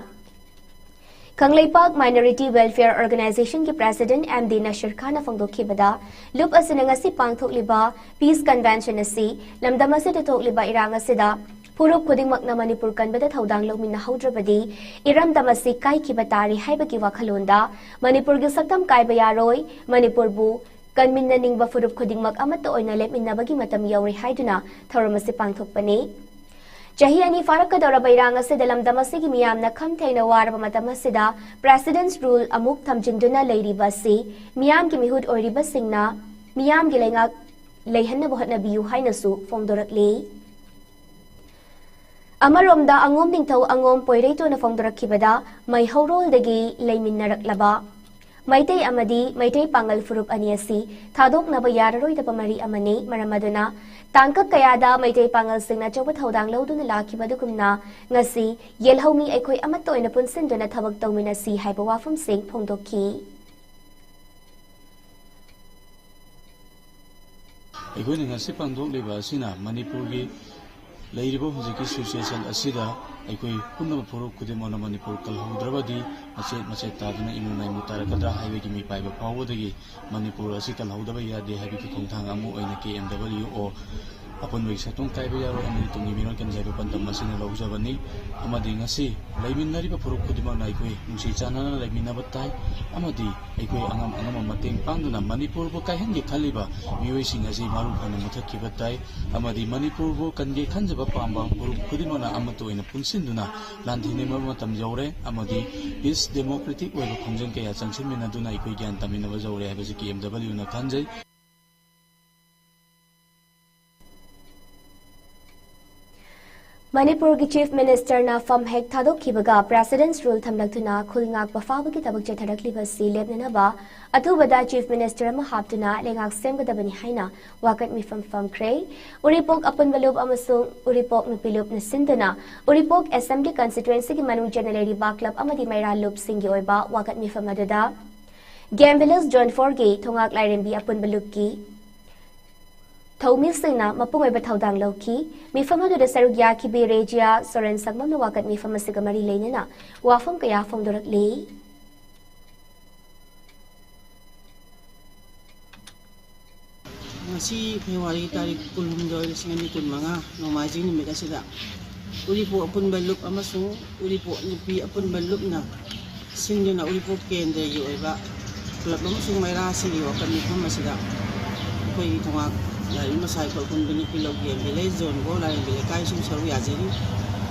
ꯈꯪꯂꯩꯄꯥꯛ ꯃꯥꯏꯅꯣꯔꯤꯇꯤ ꯋꯦꯜꯐꯤꯌꯔ ꯑꯣꯔꯒꯅꯥꯏꯖꯦꯁꯟꯒꯤ ꯄ꯭ꯔꯦꯁꯤꯗꯦꯟꯠ ꯑꯦꯝ ꯗꯤ ꯅꯁꯤꯔ ꯈꯥꯟꯅ ꯐꯣꯡꯗꯣꯛꯈꯤꯕꯗ, ꯂꯨꯞ ꯑꯁꯤꯅ ꯉꯁꯤ ꯄꯥꯡꯊꯣꯛꯂꯤꯕ ꯄꯤꯁ ꯀꯟꯚꯦꯟꯁꯟ ꯑꯁꯤ ꯂꯝꯗꯝ ꯑꯁꯤꯗ ꯊꯣꯛꯂꯤꯕ ꯏꯔꯥꯡ ꯑꯁꯤꯗ ꯐꯨꯔꯨꯞ ꯈꯨꯗꯤꯡꯃꯛꯅ ꯃꯅꯤꯄꯨꯔ ꯀꯟꯕꯗ ꯊꯧꯗꯥꯡ ꯂꯧꯃꯤꯟꯅꯍꯧꯗ꯭ꯔꯕꯗꯤ ꯏꯔꯝꯗꯝ ꯑꯁꯤ ꯀꯥꯏꯈꯤꯕ ꯇꯥꯔꯤ ꯍꯥꯏꯕꯒꯤ ꯋꯥꯈꯜꯂꯣꯟꯗ ꯃꯅꯤꯄꯨꯔꯒꯤ ꯁꯛꯇꯝ ꯀꯥꯏꯕ ꯌꯥꯔꯣꯏ, ꯃꯅꯤꯄꯨꯔꯕꯨ ꯀꯟꯃꯤꯟꯅꯅꯤꯡꯕ ꯐꯨꯔꯨꯞ ꯈꯨꯗꯤꯡꯃꯛ ꯑꯃꯠꯇ ꯑꯣꯏꯅ ꯂꯦꯞꯃꯤꯟꯅꯕꯒꯤ ꯃꯇꯝ ꯌꯧꯔꯦ ꯍꯥꯏꯗꯨꯅ ꯊꯧꯔꯝ ꯑꯁꯤ ꯄꯥꯡꯊꯣꯛꯄꯅꯤ꯫ ꯆꯍꯤ ꯑꯅꯤ ꯐꯥꯔꯛꯀꯗꯧꯔꯕ ꯏꯔꯥꯡ ꯑꯁꯤꯗ ꯂꯝꯗꯝ ꯑꯁꯤꯒꯤ ꯃꯤꯌꯥꯝꯅ ꯈꯝ ꯊꯦꯡꯅ ꯋꯥꯔꯕ ꯃꯇꯝ ꯑꯁꯤꯗ ꯄ꯭ꯔꯦꯁꯤꯗꯦꯟꯠꯁ ꯔꯨꯜ ꯑꯃꯨꯛ ꯊꯝꯖꯤꯟꯗꯨꯅ ꯂꯩꯔꯤꯕ ꯑꯁꯤ ꯃꯤꯌꯥꯝꯒꯤ ꯃꯤꯍꯨꯠ ꯑꯣꯏꯔꯤꯕꯁꯤꯡꯅ ꯃꯤꯌꯥꯝꯒꯤ ꯂꯩꯉꯥꯛ ꯂꯩꯍꯟꯅꯕ ꯍꯣꯠꯅꯕꯤꯌꯨ ꯍꯥꯏꯅꯁꯨ ꯐꯣꯡꯗꯣꯔꯛꯂꯤ꯫ ꯑꯃꯔꯣꯝꯗ ꯑꯉꯣꯝ ꯅꯤꯡꯊꯧ ꯑꯉꯣꯝ ꯄꯣꯏꯔꯩꯇꯣꯟꯅ ꯐꯣꯡꯗꯣꯔꯛꯈꯤꯕꯗ, ꯃꯩꯍꯧꯔꯣꯜꯗꯒꯤ ꯂꯩꯃꯤꯟꯅꯔꯛꯂꯕ ꯃꯩꯇꯩ ꯑꯃꯗꯤ ꯃꯩꯇꯩ ꯄꯥꯉꯜ ꯐꯨꯔꯨꯞ ꯑꯅꯤ ꯑꯁꯤ ꯊꯥꯗꯣꯛꯅꯕ ꯌꯥꯔꯔꯣꯏꯗꯕ ꯃꯔꯤ ꯑꯃꯅꯤ꯫ ꯃꯔꯝ ꯑꯗꯨꯅ ꯇꯥꯡꯀꯛ ꯀꯌꯥꯗ ꯃꯩꯇꯩ ꯄꯥꯉꯜꯁꯤꯡꯅ ꯑꯆꯧꯕ ꯊꯧꯗꯥꯡ ꯂꯧꯗꯨꯅ ꯂꯥꯛꯈꯤꯕ ꯑꯗꯨꯒꯨꯝꯅ ꯉꯁꯤ ꯌꯦꯜꯍꯧꯃꯤ ꯑꯩꯈꯣꯏ ꯑꯃꯠꯇ ꯑꯣꯏꯅ ꯄꯨꯟꯁꯤꯟꯗꯨꯅ ꯊꯕꯛ ꯇꯧꯃꯤꯟꯅꯁꯤ ꯍꯥꯏꯕ ꯋꯥꯐꯝꯁꯤꯡ ꯐꯣꯡꯗꯣꯛꯈꯤ꯫ ꯑꯩꯈꯣꯏꯅ ꯉꯁꯤ ꯄꯥꯡꯊꯣꯛꯂꯤꯕ ꯑꯁꯤꯅ ꯃꯅꯤꯄꯨꯔꯒꯤ ꯂꯩꯔꯤꯕ ꯍꯧꯖꯤꯛꯀꯤ ꯁꯤꯆꯨꯋꯦꯁꯟ ꯑꯁꯤꯗ ꯑꯩꯈꯣꯏ ꯄꯨꯝꯅꯃꯛ ꯐꯨꯔꯨꯞ ꯈꯨꯗꯤꯡꯃꯛꯅ ꯃꯅꯤꯄꯨꯔ ꯀꯜꯍꯧꯗ꯭ꯔꯕꯗꯤ ꯃꯆꯦꯠ ꯃꯆꯦꯠ ꯇꯥꯗꯨꯅ ꯏꯃꯨꯡ ꯃꯅꯨꯡ ꯇꯥꯔꯛꯀꯗ꯭ꯔꯥ ꯍꯥꯏꯕꯒꯤ ꯃꯤꯄꯥꯏꯕ ꯐꯥꯎꯕꯗꯒꯤ ꯃꯅꯤꯄꯨꯔ ꯑꯁꯤ ꯀꯜꯍꯧꯗꯕ ꯌꯥꯗꯦ ꯍꯥꯏꯕꯒꯤ ꯈꯣꯡꯊꯥꯡ ꯑꯃ ꯑꯣꯏꯅ ꯀꯦ ꯑꯦꯝ ꯗꯕꯜꯌꯨ ꯑꯣ ꯑꯄꯨꯟꯕꯒꯤ ꯁꯛꯇꯣꯡ ꯀꯥꯏꯕ ꯌꯥꯔꯣꯏ ꯑꯃꯗꯤ ꯇꯨꯡꯒꯤ ꯃꯤꯔꯣꯜ ꯀꯟꯖ ꯍꯥꯏꯕ ꯄꯥꯟꯗꯝ ꯑꯁꯤꯅ ꯂꯧꯖꯕꯅꯤ꯫ ꯑꯃꯗꯤ ꯉꯁꯤ ꯂꯩꯃꯤꯟꯅꯔꯤꯕ ꯐꯨꯔꯨꯞ ꯈꯨꯗꯤꯡꯃꯛꯅ ꯑꯩꯈꯣꯏ ꯅꯨꯡꯁꯤ ꯆꯥꯟꯅꯅ ꯂꯩꯃꯤꯟꯅꯕ ꯇꯥꯏ꯫ ꯑꯃꯗꯤ ꯑꯩꯈꯣꯏ ꯑꯉꯝ ꯑꯉꯝꯕ ꯃꯇꯦꯡ ꯄꯥꯡꯗꯨꯅ ꯃꯅꯤꯄꯨꯔꯕꯨ ꯀꯥꯏꯍꯟꯒꯦ ꯈꯜꯂꯤꯕ ꯃꯤꯑꯣꯏꯁꯤꯡ ꯑꯁꯤ ꯃꯥꯡꯂꯣꯝ ꯐꯅ ꯃꯨꯊꯠꯈꯤꯕ ꯇꯥꯏ꯫ ꯑꯃꯗꯤ ꯃꯅꯤꯄꯨꯔꯕꯨ ꯀꯟꯒꯦ ꯈꯟꯖꯕ ꯄꯥꯝꯕ ꯐꯨꯔꯨꯞ ꯈꯨꯗꯤꯡꯃꯛꯅ ꯑꯃꯠꯇ ꯑꯣꯏꯅ ꯄꯨꯟꯁꯤꯟꯗꯨꯅ ꯂꯥꯟꯊꯦꯡꯅꯕ ꯃꯇꯝ ꯌꯧꯔꯦ꯫ ꯑꯃꯗꯤ ꯄꯤꯁ ꯗꯦꯃꯣꯀ꯭ꯔꯦꯇꯤꯛ ꯑꯣꯏꯕ ꯈꯣꯡꯖꯪ ꯀꯌꯥ ꯆꯪꯁꯤꯟꯃꯤꯟꯅꯗꯨꯅ ꯑꯩꯈꯣꯏ ꯒ꯭ꯌꯥꯟ ꯇꯥꯃꯤꯟꯅꯕ ꯌꯧꯔꯦ ꯍꯥꯏꯕꯁꯤ ꯀꯦ ꯑꯦꯝ ꯗꯕꯜꯌꯨꯅ ꯈꯟꯖꯩ꯫ ꯃꯅꯤꯄꯨꯔꯒꯤ ꯆꯤꯐ ꯃꯤꯅꯤꯁꯇꯔꯅ ꯐꯝ ꯍꯦꯛ ꯊꯥꯗꯣꯛꯈꯤꯕꯒ ꯄ꯭ꯔꯦꯁꯤꯗꯦꯟꯠꯁ ꯔꯨꯜ ꯊꯝꯂꯛꯇꯨꯅ ꯈꯨꯜ ꯉꯥꯛꯄ ꯐꯥꯎꯕꯒꯤ ꯊꯕꯛ ꯆꯠꯊꯔꯛꯂꯤꯕ ꯑꯁꯤ ꯂꯦꯞꯅꯅꯕ ꯑꯊꯨꯕꯗ ꯆꯤꯐ ꯃꯤꯅꯤꯁꯇꯔ ꯑꯃ ꯍꯥꯞꯇꯨꯅ ꯂꯩꯉꯥꯛ ꯁꯦꯝꯒꯗꯕꯅꯤ ꯍꯥꯏꯅ ꯋꯥꯀꯠ ꯃꯤꯐꯝ ꯐꯝꯈ꯭ꯔꯦ꯫ ꯎꯔꯤꯄꯣꯛ ꯑꯄꯨꯟꯕ ꯂꯨꯞ ꯑꯃꯁꯨꯡ ꯎꯔꯤꯄꯣꯛ ꯅꯨꯄꯤ ꯂꯨꯞꯅ ꯁꯤꯟꯗꯨꯅ ꯎꯔꯤꯄꯣꯛ ꯑꯦꯁꯦꯝꯕ꯭ꯂꯤ ꯀꯟꯁꯇꯤꯇ꯭ꯋꯦꯟꯁꯤꯒꯤ ꯃꯅꯨꯡ ꯆꯟꯅ ꯂꯩꯔꯤꯕ ꯀ꯭ꯂꯕ ꯑꯃꯗꯤ ꯃꯩꯔꯥ ꯂꯨꯞꯁꯤꯡꯒꯤ ꯑꯣꯏꯕ ꯋꯥꯀꯠ ꯃꯤꯐꯝ ꯑꯗꯨꯗ ꯒꯦꯝ ꯚꯤꯂꯦꯖ ꯖꯣꯟ ꯐꯣꯔꯒꯤ ꯊꯣꯉꯥꯛ ꯂꯥꯏꯔꯦꯝꯕꯤ ꯑꯄꯨꯟꯕ ꯂꯨꯞꯀꯤ ꯊꯧꯃꯤꯁꯤꯡꯅ ꯃꯄꯨꯡ ꯑꯣꯏꯕ ꯊꯧꯗꯥꯡ ꯂꯧꯈꯤ꯫ ꯃꯤꯐꯝ ꯑꯗꯨꯗ ꯁꯔꯨꯛ ꯌꯥꯈꯤꯕꯤ ꯔꯦꯖꯤꯌꯥ ꯁꯣꯔꯦꯟ ꯁꯛꯃꯝꯅ ꯋꯥꯀꯠ ꯃꯤꯐꯝ ꯑꯁꯤꯒ ꯃꯔꯤ ꯂꯩꯅꯅ ꯋꯥꯐꯝ ꯀꯌꯥ ꯐꯣꯡꯗꯣꯔꯛꯂꯤ꯫ ꯉꯁꯤ ꯐꯦꯕ꯭ꯔꯨꯋꯥꯔꯤ ꯇꯥꯔꯤꯛ ꯀꯨꯟꯍꯨꯝꯗꯣꯏ, ꯂꯤꯁꯤꯡ ꯑꯅꯤ ꯀꯨꯟꯃꯉꯥ, ꯅꯣꯡꯃꯥꯏꯖꯤꯡ ꯅꯨꯃꯤꯠ ꯑꯁꯤꯗ ꯎꯔꯤꯄꯣꯛ ꯑꯄꯨꯟꯕ ꯂꯨꯞ ꯑꯃꯁꯨꯡ ꯎꯔꯤꯄꯣꯛ ꯅꯨꯄꯤ ꯑꯄꯨꯟꯕ ꯂꯨꯞꯅ ꯁꯤꯟꯗꯨꯅ ꯎꯔꯤꯄꯣꯛ ꯀꯦꯟꯗ꯭ꯔꯒꯤ ꯑꯣꯏꯕ ꯀ꯭ꯂꯕ ꯑꯃꯁꯨꯡ ꯃꯩꯔꯥꯁꯤꯡꯒꯤ ꯋꯥꯀꯠ ꯃꯤꯐꯝ ꯑꯁꯤꯗ ꯑꯩꯈꯣꯏꯒꯤ ꯊꯣꯉꯥꯛ ꯂꯥꯏꯔꯦꯝꯕꯤ ꯃꯁꯥ ꯑꯩꯈꯣꯏ ꯑꯄꯨꯟꯕ ꯅꯨꯄꯤ ꯂꯨꯞ ꯒꯦꯝ ꯚꯤꯂꯦꯖ ꯖꯣꯟ ꯐꯣꯔ ꯂꯥꯏꯔꯦꯝꯕꯤ ꯂꯩꯀꯥꯏꯁꯨ ꯁꯔꯨꯛ ꯌꯥꯖꯔꯤ꯫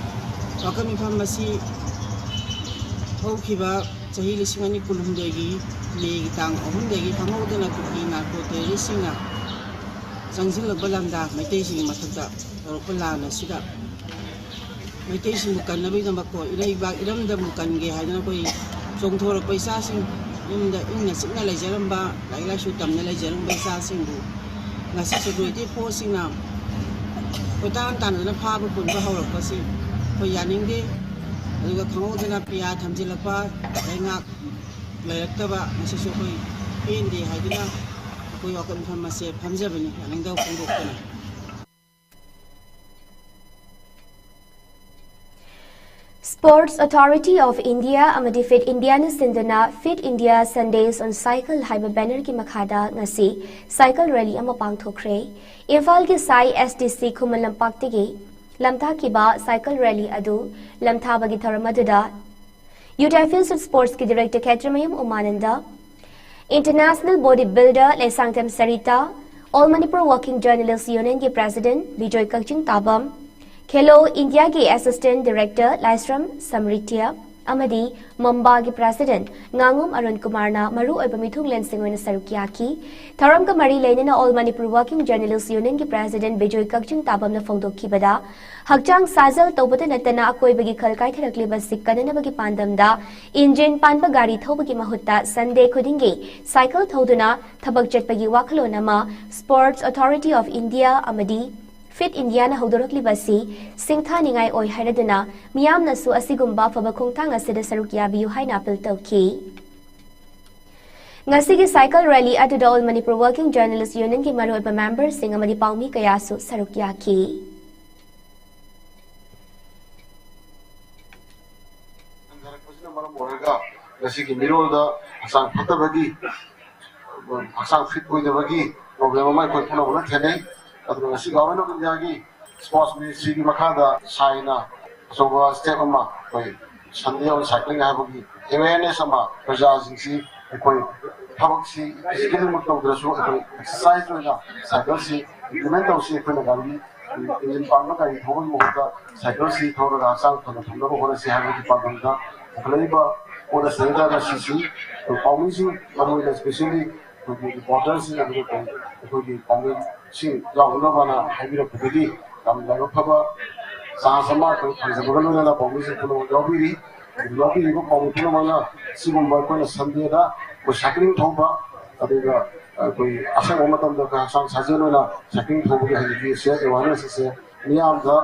ꯋꯥꯀꯠ ꯃꯤꯐꯝ ꯑꯁꯤ ꯍꯧꯈꯤꯕ ꯆꯍꯤ ꯂꯤꯁꯤꯡ ꯑꯅꯤ ꯀꯨꯟꯍꯨꯝꯗꯣꯏꯒꯤ ꯃꯦꯒꯤ ꯇꯥꯡ ꯑꯍꯨꯝꯗꯒꯤ ꯈꯪꯍꯧꯗꯅ ꯀꯨꯀꯤ ꯅꯥꯔꯀꯣ ꯇꯦꯔꯣꯔꯤꯁꯁꯤꯡꯅ ꯆꯪꯁꯤꯜꯂꯛꯄ ꯂꯝꯗꯥ ꯃꯩꯇꯩꯁꯤꯡꯒꯤ ꯃꯊꯛꯇ ꯇꯧꯔꯛꯄ ꯂꯥꯟ ꯑꯁꯤꯗ ꯃꯩꯇꯩꯁꯤꯡꯕꯨ ꯀꯟꯅꯕꯒꯤꯗꯃꯛꯀꯣ ꯏꯔꯩꯕꯥꯛ ꯏꯔꯝꯗꯝꯕꯨ ꯀꯟꯒꯦ ꯍꯥꯏꯗꯅ ꯑꯩꯈꯣꯏ ꯆꯣꯡꯊꯣꯔꯛꯄ ꯏꯆꯥꯁꯤꯡ, ꯌꯨꯝꯗ ꯏꯪꯅ ꯆꯤꯛꯅ ꯂꯩꯖꯔꯝꯕ, ꯂꯥꯏꯔꯤꯛ ꯂꯥꯏꯁꯨ ꯇꯝꯅ ꯂꯩꯖꯔꯝꯕ ꯏꯆꯥꯁꯤꯡꯕꯨ ꯉꯁꯤ ꯁꯦꯀ꯭ꯌꯨꯔꯤꯇꯤ ꯐꯣꯔꯁꯁꯤꯡꯅ ꯀꯣꯏꯇꯥꯟ ꯇꯥꯟꯅꯗꯅ ꯐꯥꯕ ꯄꯨꯟꯕ ꯍꯧꯔꯛꯄꯁꯤ ꯑꯩꯈꯣꯏ ꯌꯥꯅꯤꯡꯗꯦ꯫ ꯑꯗꯨꯒ ꯈꯪꯍꯧꯗꯅ ꯄꯤꯌꯥ ꯊꯝꯖꯤꯜꯂꯛꯄ, ꯂꯩꯉꯥꯛ ꯂꯩꯔꯛꯇꯕ, ꯃꯁꯤꯁꯨ ꯑꯩꯈꯣꯏ ꯄꯦꯟꯗꯦ ꯍꯥꯏꯗꯨꯅ ꯑꯩꯈꯣꯏ ꯋꯥꯀꯠ ꯃꯤꯐꯝ ꯑꯁꯦ ꯐꯝꯖꯕꯅꯤ, ꯌꯥꯅꯤꯡꯗꯕ ꯐꯣꯡꯗꯣꯛꯇꯨꯅ꯫ Sports Authority of India ꯑꯃꯗꯤ Fit Indiaꯅ ꯁꯤꯟꯗꯨꯅ Fit India Sundays on Cycle ꯍꯥꯏꯕ bannerꯒꯤ ꯃꯈꯥꯗ ꯉꯁꯤ cycle rally ꯑꯃ ꯄꯥꯡꯊꯣꯛꯈ꯭ꯔꯦ꯫ ꯏꯝꯐꯥꯜꯒꯤ ꯁꯥꯏ SDC ꯈꯨꯃꯟ ꯂꯝꯄꯥꯛꯇꯒꯤ ꯂꯝꯊꯥꯈꯤꯕ cycle rally ꯑꯗꯨ ꯂꯝꯊꯥꯕꯒꯤ ꯊꯧꯔꯝ ꯑꯗꯨꯗ Youth Affairs and Sportsꯀꯤ Director Khetrimayum ꯎꯃꯥꯅꯟꯗ, International Body Builder Leishangthem Sarita, All Manipur Working Journalist Unionꯒꯤ President Bijoy ꯀꯛꯆꯤꯡ ꯇꯥꯕꯝ, ꯈꯦꯂꯣ ꯏꯟꯗꯤꯌꯥꯒꯤ Assistant Director ꯂꯥꯏꯁ꯭ꯔꯝ ꯁꯝꯔꯤꯇꯤꯌꯥ ꯑꯃꯗꯤ ꯃꯝꯕꯥꯒꯤ President ꯉꯥꯉꯣꯝ ꯑꯔꯨꯟ ꯀꯨꯃꯥꯔꯅ ꯃꯔꯨꯑꯣꯏꯕ ꯃꯤꯊꯨꯡꯂꯦꯟꯁꯤꯡ ꯑꯣꯏꯅ ꯁꯔꯨꯛ ꯌꯥꯈꯤ꯫ ꯊꯧꯔꯝꯒ ꯃꯔꯤ ꯂꯩꯅꯅ All Manipur Working Journalist Unionꯒꯤ President Bijoy ꯀꯛꯆꯤꯡ ꯇꯥꯕꯝꯅ ꯐꯣꯡꯗꯣꯛꯈꯤꯕꯗ, ꯍꯛꯆꯥꯡ ꯁꯥꯖꯦꯜ ꯇꯧꯕꯇ ꯅꯠꯇꯅ ꯑꯀꯣꯏꯕꯒꯤ ꯈꯜ ꯀꯥꯏꯊꯔꯛꯂꯤꯕꯁꯤ ꯀꯟꯅꯅꯕꯒꯤ ꯄꯥꯟꯗꯝꯗ engine ꯄꯥꯟꯕ ꯒꯥꯔꯤ ꯊꯧꯕꯒꯤ ꯃꯍꯨꯠꯇ Sunday ꯈꯨꯗꯤꯡꯒꯤ cycle ꯊꯧꯗꯨꯅ ꯊꯕꯛ ꯆꯠꯄꯒꯤ ꯋꯥꯈꯜꯂꯣꯟ ꯑꯃ Sports Authority of India ꯑꯃꯗꯤ Fit Indiaꯅ ꯍꯧꯗꯣꯔꯛꯂꯤꯕ ꯑꯁꯤ ꯁꯤꯡꯊꯥꯅꯤꯡꯉꯥꯏ ꯑꯣꯏ ꯍꯥꯏꯔꯗꯨꯅ ꯃꯤꯌꯥꯝꯅꯁꯨ ꯑꯁꯤꯒꯨꯝꯕ ꯑꯐꯕ ꯈꯣꯡꯊꯥꯡ ꯑꯁꯤꯗ ꯁꯔꯨꯛ ꯌꯥꯕꯤꯌꯨ ꯍꯥꯏꯅ appeal ꯇꯧꯈꯤ꯫ ꯉꯁꯤꯒꯤ cycle rally ꯑꯗꯨꯗ All Manipur Working Journalist Unionꯒꯤ ꯃꯔꯨꯑꯣꯏꯕ memberꯁꯤꯡ ꯑꯃꯗꯤ ꯄꯥꯎꯃꯤ ꯀꯌꯥꯁꯨ ꯁꯔꯨꯛ ꯌꯥꯈꯤ꯫ ꯍꯟꯊꯔꯛꯄꯁꯤꯅ ꯃꯔꯝ ꯑꯣꯏꯔꯒ ꯉꯁꯤꯒꯤ ꯃꯤꯔꯣꯜꯗ ꯍꯛꯆꯥꯡ ꯐꯠꯇꯕꯒꯤ, ꯍꯛꯆꯥꯡ fit ꯑꯣꯏꯗꯕꯒꯤ problem ꯑꯃ ꯑꯩꯈꯣꯏ ꯄꯨꯝꯅꯃꯛꯅ ꯊꯦꯡꯅꯩ꯫ ꯑꯗꯨꯒ ꯉꯁꯤ Government of Indiaꯒꯤ Sports Ministryꯒꯤ ꯃꯈꯥꯗ ꯁꯥꯏꯅ ꯑꯆꯧꯕ step ꯑꯃ ꯑꯩꯈꯣꯏ Sunday on Cycling ꯍꯥꯏꯕꯒꯤ awareness ꯑꯃ ꯄ꯭ꯔꯖꯥꯁꯤꯡꯁꯤ ꯑꯩꯈꯣꯏ ꯊꯕꯛꯁꯤ physicallyꯃꯛ ꯇꯧꯗ꯭ꯔꯁꯨ ꯑꯩꯈꯣꯏ exercise ꯑꯣꯏꯅ cycleꯁꯤ implement ꯇꯧꯁꯤ꯫ ꯑꯩꯈꯣꯏꯅ ꯒꯥꯔꯤ, engine ꯄꯥꯟꯕ ꯒꯥꯔꯤ ꯊꯧꯕꯒꯤ ꯃꯍꯨꯠꯇ cycleꯁꯤ ꯊꯧꯔꯒ ꯍꯛꯆꯥꯡ ꯐꯅ ꯊꯝꯅꯕ ꯍꯣꯠꯅꯁꯤ ꯍꯥꯏꯕꯒꯤ ꯄꯥꯟꯗꯝꯗ ꯄꯨꯈꯠꯂꯛꯏꯕ ꯄꯣꯠ ꯑꯁꯤꯗ ꯉꯁꯤꯁꯤ ꯑꯩꯈꯣꯏ ꯄꯥꯎꯃꯤꯁꯤꯡ, ꯃꯔꯨꯑꯣꯏꯅ especially ꯑꯩꯈꯣꯏꯒꯤ reporterꯁꯤꯡ, ꯑꯗꯨꯒ ꯑꯩꯈꯣꯏꯒꯤ ꯄꯥꯎꯃꯤꯁꯤꯡ ꯌꯥꯎꯅꯅꯕꯅ ꯍꯥꯏꯕꯤꯔꯛꯄꯗꯒꯤ ꯌꯥꯝ ꯂꯥꯏꯕꯛ ꯐꯕ chance ꯑꯃ ꯑꯩꯈꯣꯏ ꯐꯪꯖꯕꯒ ꯂꯣꯏꯅꯅ ꯄꯥꯎꯃꯤꯁꯤꯡ ꯄꯨꯝꯅꯃꯛ ꯌꯥꯎꯕꯤꯔꯤ꯫ ꯌꯥꯎꯕꯤꯔꯤꯕ ꯄꯥꯎꯃꯤ ꯄꯨꯝꯅꯃꯛꯅ ꯁꯤꯒꯨꯝꯕ ꯑꯩꯈꯣꯏꯅ Sundayꯗ ꯑꯩꯈꯣꯏ cycling ꯊꯧꯕ, ꯑꯗꯨꯒ ꯑꯩꯈꯣꯏ ꯑꯁꯪꯕ ꯃꯇꯝꯗ ꯑꯩꯈꯣꯏ ꯍꯛꯆꯥꯡ ꯁꯥꯖꯦꯜ ꯑꯣꯏꯅ cycling ꯊꯧꯕꯒꯤ ꯍꯧꯖꯤꯛꯀꯤ ꯑꯁꯦ awareness ꯑꯁꯦ ꯃꯤꯌꯥꯝꯗ,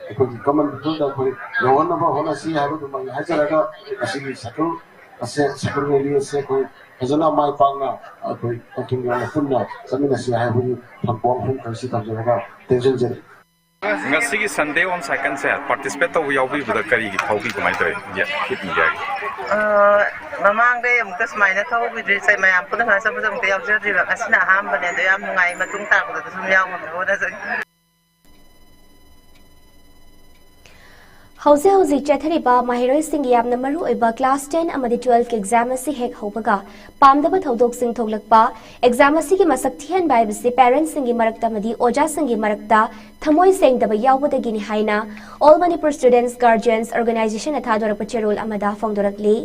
ꯑꯩꯈꯣꯏꯒꯤ common peopleꯗ ꯑꯩꯈꯣꯏ ꯌꯧꯍꯟꯅꯕ ꯍꯣꯠꯅꯁꯤ ꯍꯥꯏꯕꯗꯨꯃꯛ ꯍꯥꯏꯖꯔꯒ, ꯉꯁꯤꯒꯤ cycle ꯑꯁꯦ, cycle rally ꯑꯁꯦ ꯑꯩꯈꯣꯏ ꯐꯖꯅ ꯃꯥꯏ ꯄꯥꯛꯅ ꯑꯩꯈꯣꯏ ꯄꯟꯊꯨꯡ ꯌꯧꯅ ꯄꯨꯟꯅ ꯆꯠꯃꯤꯟꯅꯁꯤ ꯍꯥꯏꯕꯒꯤ ꯊꯝꯕꯥꯜ ꯋꯥꯐꯝ ꯈꯔꯁꯤ ꯊꯝꯖꯔꯒ ꯇꯦꯟꯖꯟꯖꯔꯤ꯫ ꯉꯁꯤꯒꯤ Sunday on Cycle say participate ꯇꯧꯕ ꯌꯥꯎꯕꯤꯕꯗ ꯀꯔꯤꯒꯤ ꯐꯥꯎꯕꯤ, ꯀꯃꯥꯏꯅ ꯇꯧꯋꯤ? ꯌꯦ-, ꯍꯤꯠ ꯃꯤꯗꯤꯌꯥꯒꯤ꯫ ꯑ, ꯃꯃꯥꯡꯗ ꯑꯃꯨꯛꯇ ꯁꯨꯃꯥꯏꯅ ꯊꯧꯕꯤꯗ꯭ꯔꯤ, ꯆꯩ ꯃꯌꯥꯝ ꯄꯨꯟꯅ ꯁꯨꯃꯥꯏꯅ ꯆꯠꯄꯁꯦ ꯑꯃꯨꯛꯇ ꯌꯥꯎꯖꯗ꯭ꯔꯤꯕ, ꯉꯁꯤꯅ ꯑꯍꯥꯟꯕꯅꯦ꯫ ꯑꯗꯣ ꯌꯥꯝ ꯅꯨꯡꯉꯥꯏ, ꯃꯇꯨꯡ ꯇꯥꯔꯛꯄꯗꯁꯨ ꯑꯗꯨꯝ ꯌꯥꯎ ꯉꯝꯅꯕ ꯍꯣꯠꯅꯖꯒꯦ꯫ ꯍꯧꯖꯤꯛ ꯍꯧꯖꯤꯛ ꯆꯠꯊꯔꯤꯕ ꯃꯍꯩꯔꯣꯏꯁꯤꯡꯒꯤ ꯌꯥꯝꯅ ꯃꯔꯨ ꯑꯣꯏꯕ class ten ꯑꯃꯗꯤ twelve ꯀꯤ exam ꯑꯁꯤ ꯍꯦꯛ ꯍꯧꯕꯒ ꯄꯥꯝꯗꯕ ꯊꯧꯗꯣꯛꯁꯤꯡ ꯊꯣꯛꯂꯛꯄ, exam ꯑꯁꯤꯒꯤ ꯃꯁꯛ ꯊꯤꯍꯟꯕ ꯍꯥꯏꯕꯁꯤ parents ꯁꯤꯡꯒꯤ ꯃꯔꯛꯇ ꯑꯃꯗꯤ ꯑꯣꯖꯥꯁꯤꯡꯒꯤ ꯃꯔꯛꯇ ꯊꯃꯣꯏ ꯁꯦꯡꯗꯕ ꯌꯥꯎꯕꯗꯒꯤꯅꯤ ꯍꯥꯏꯅ All Manipur Students Guardians Organization ꯅ ꯊꯥꯗꯣꯔꯛꯄ ꯆꯦꯔꯣꯜ ꯑꯃꯗ ꯐꯣꯡꯗꯣꯔꯛꯂꯤ꯫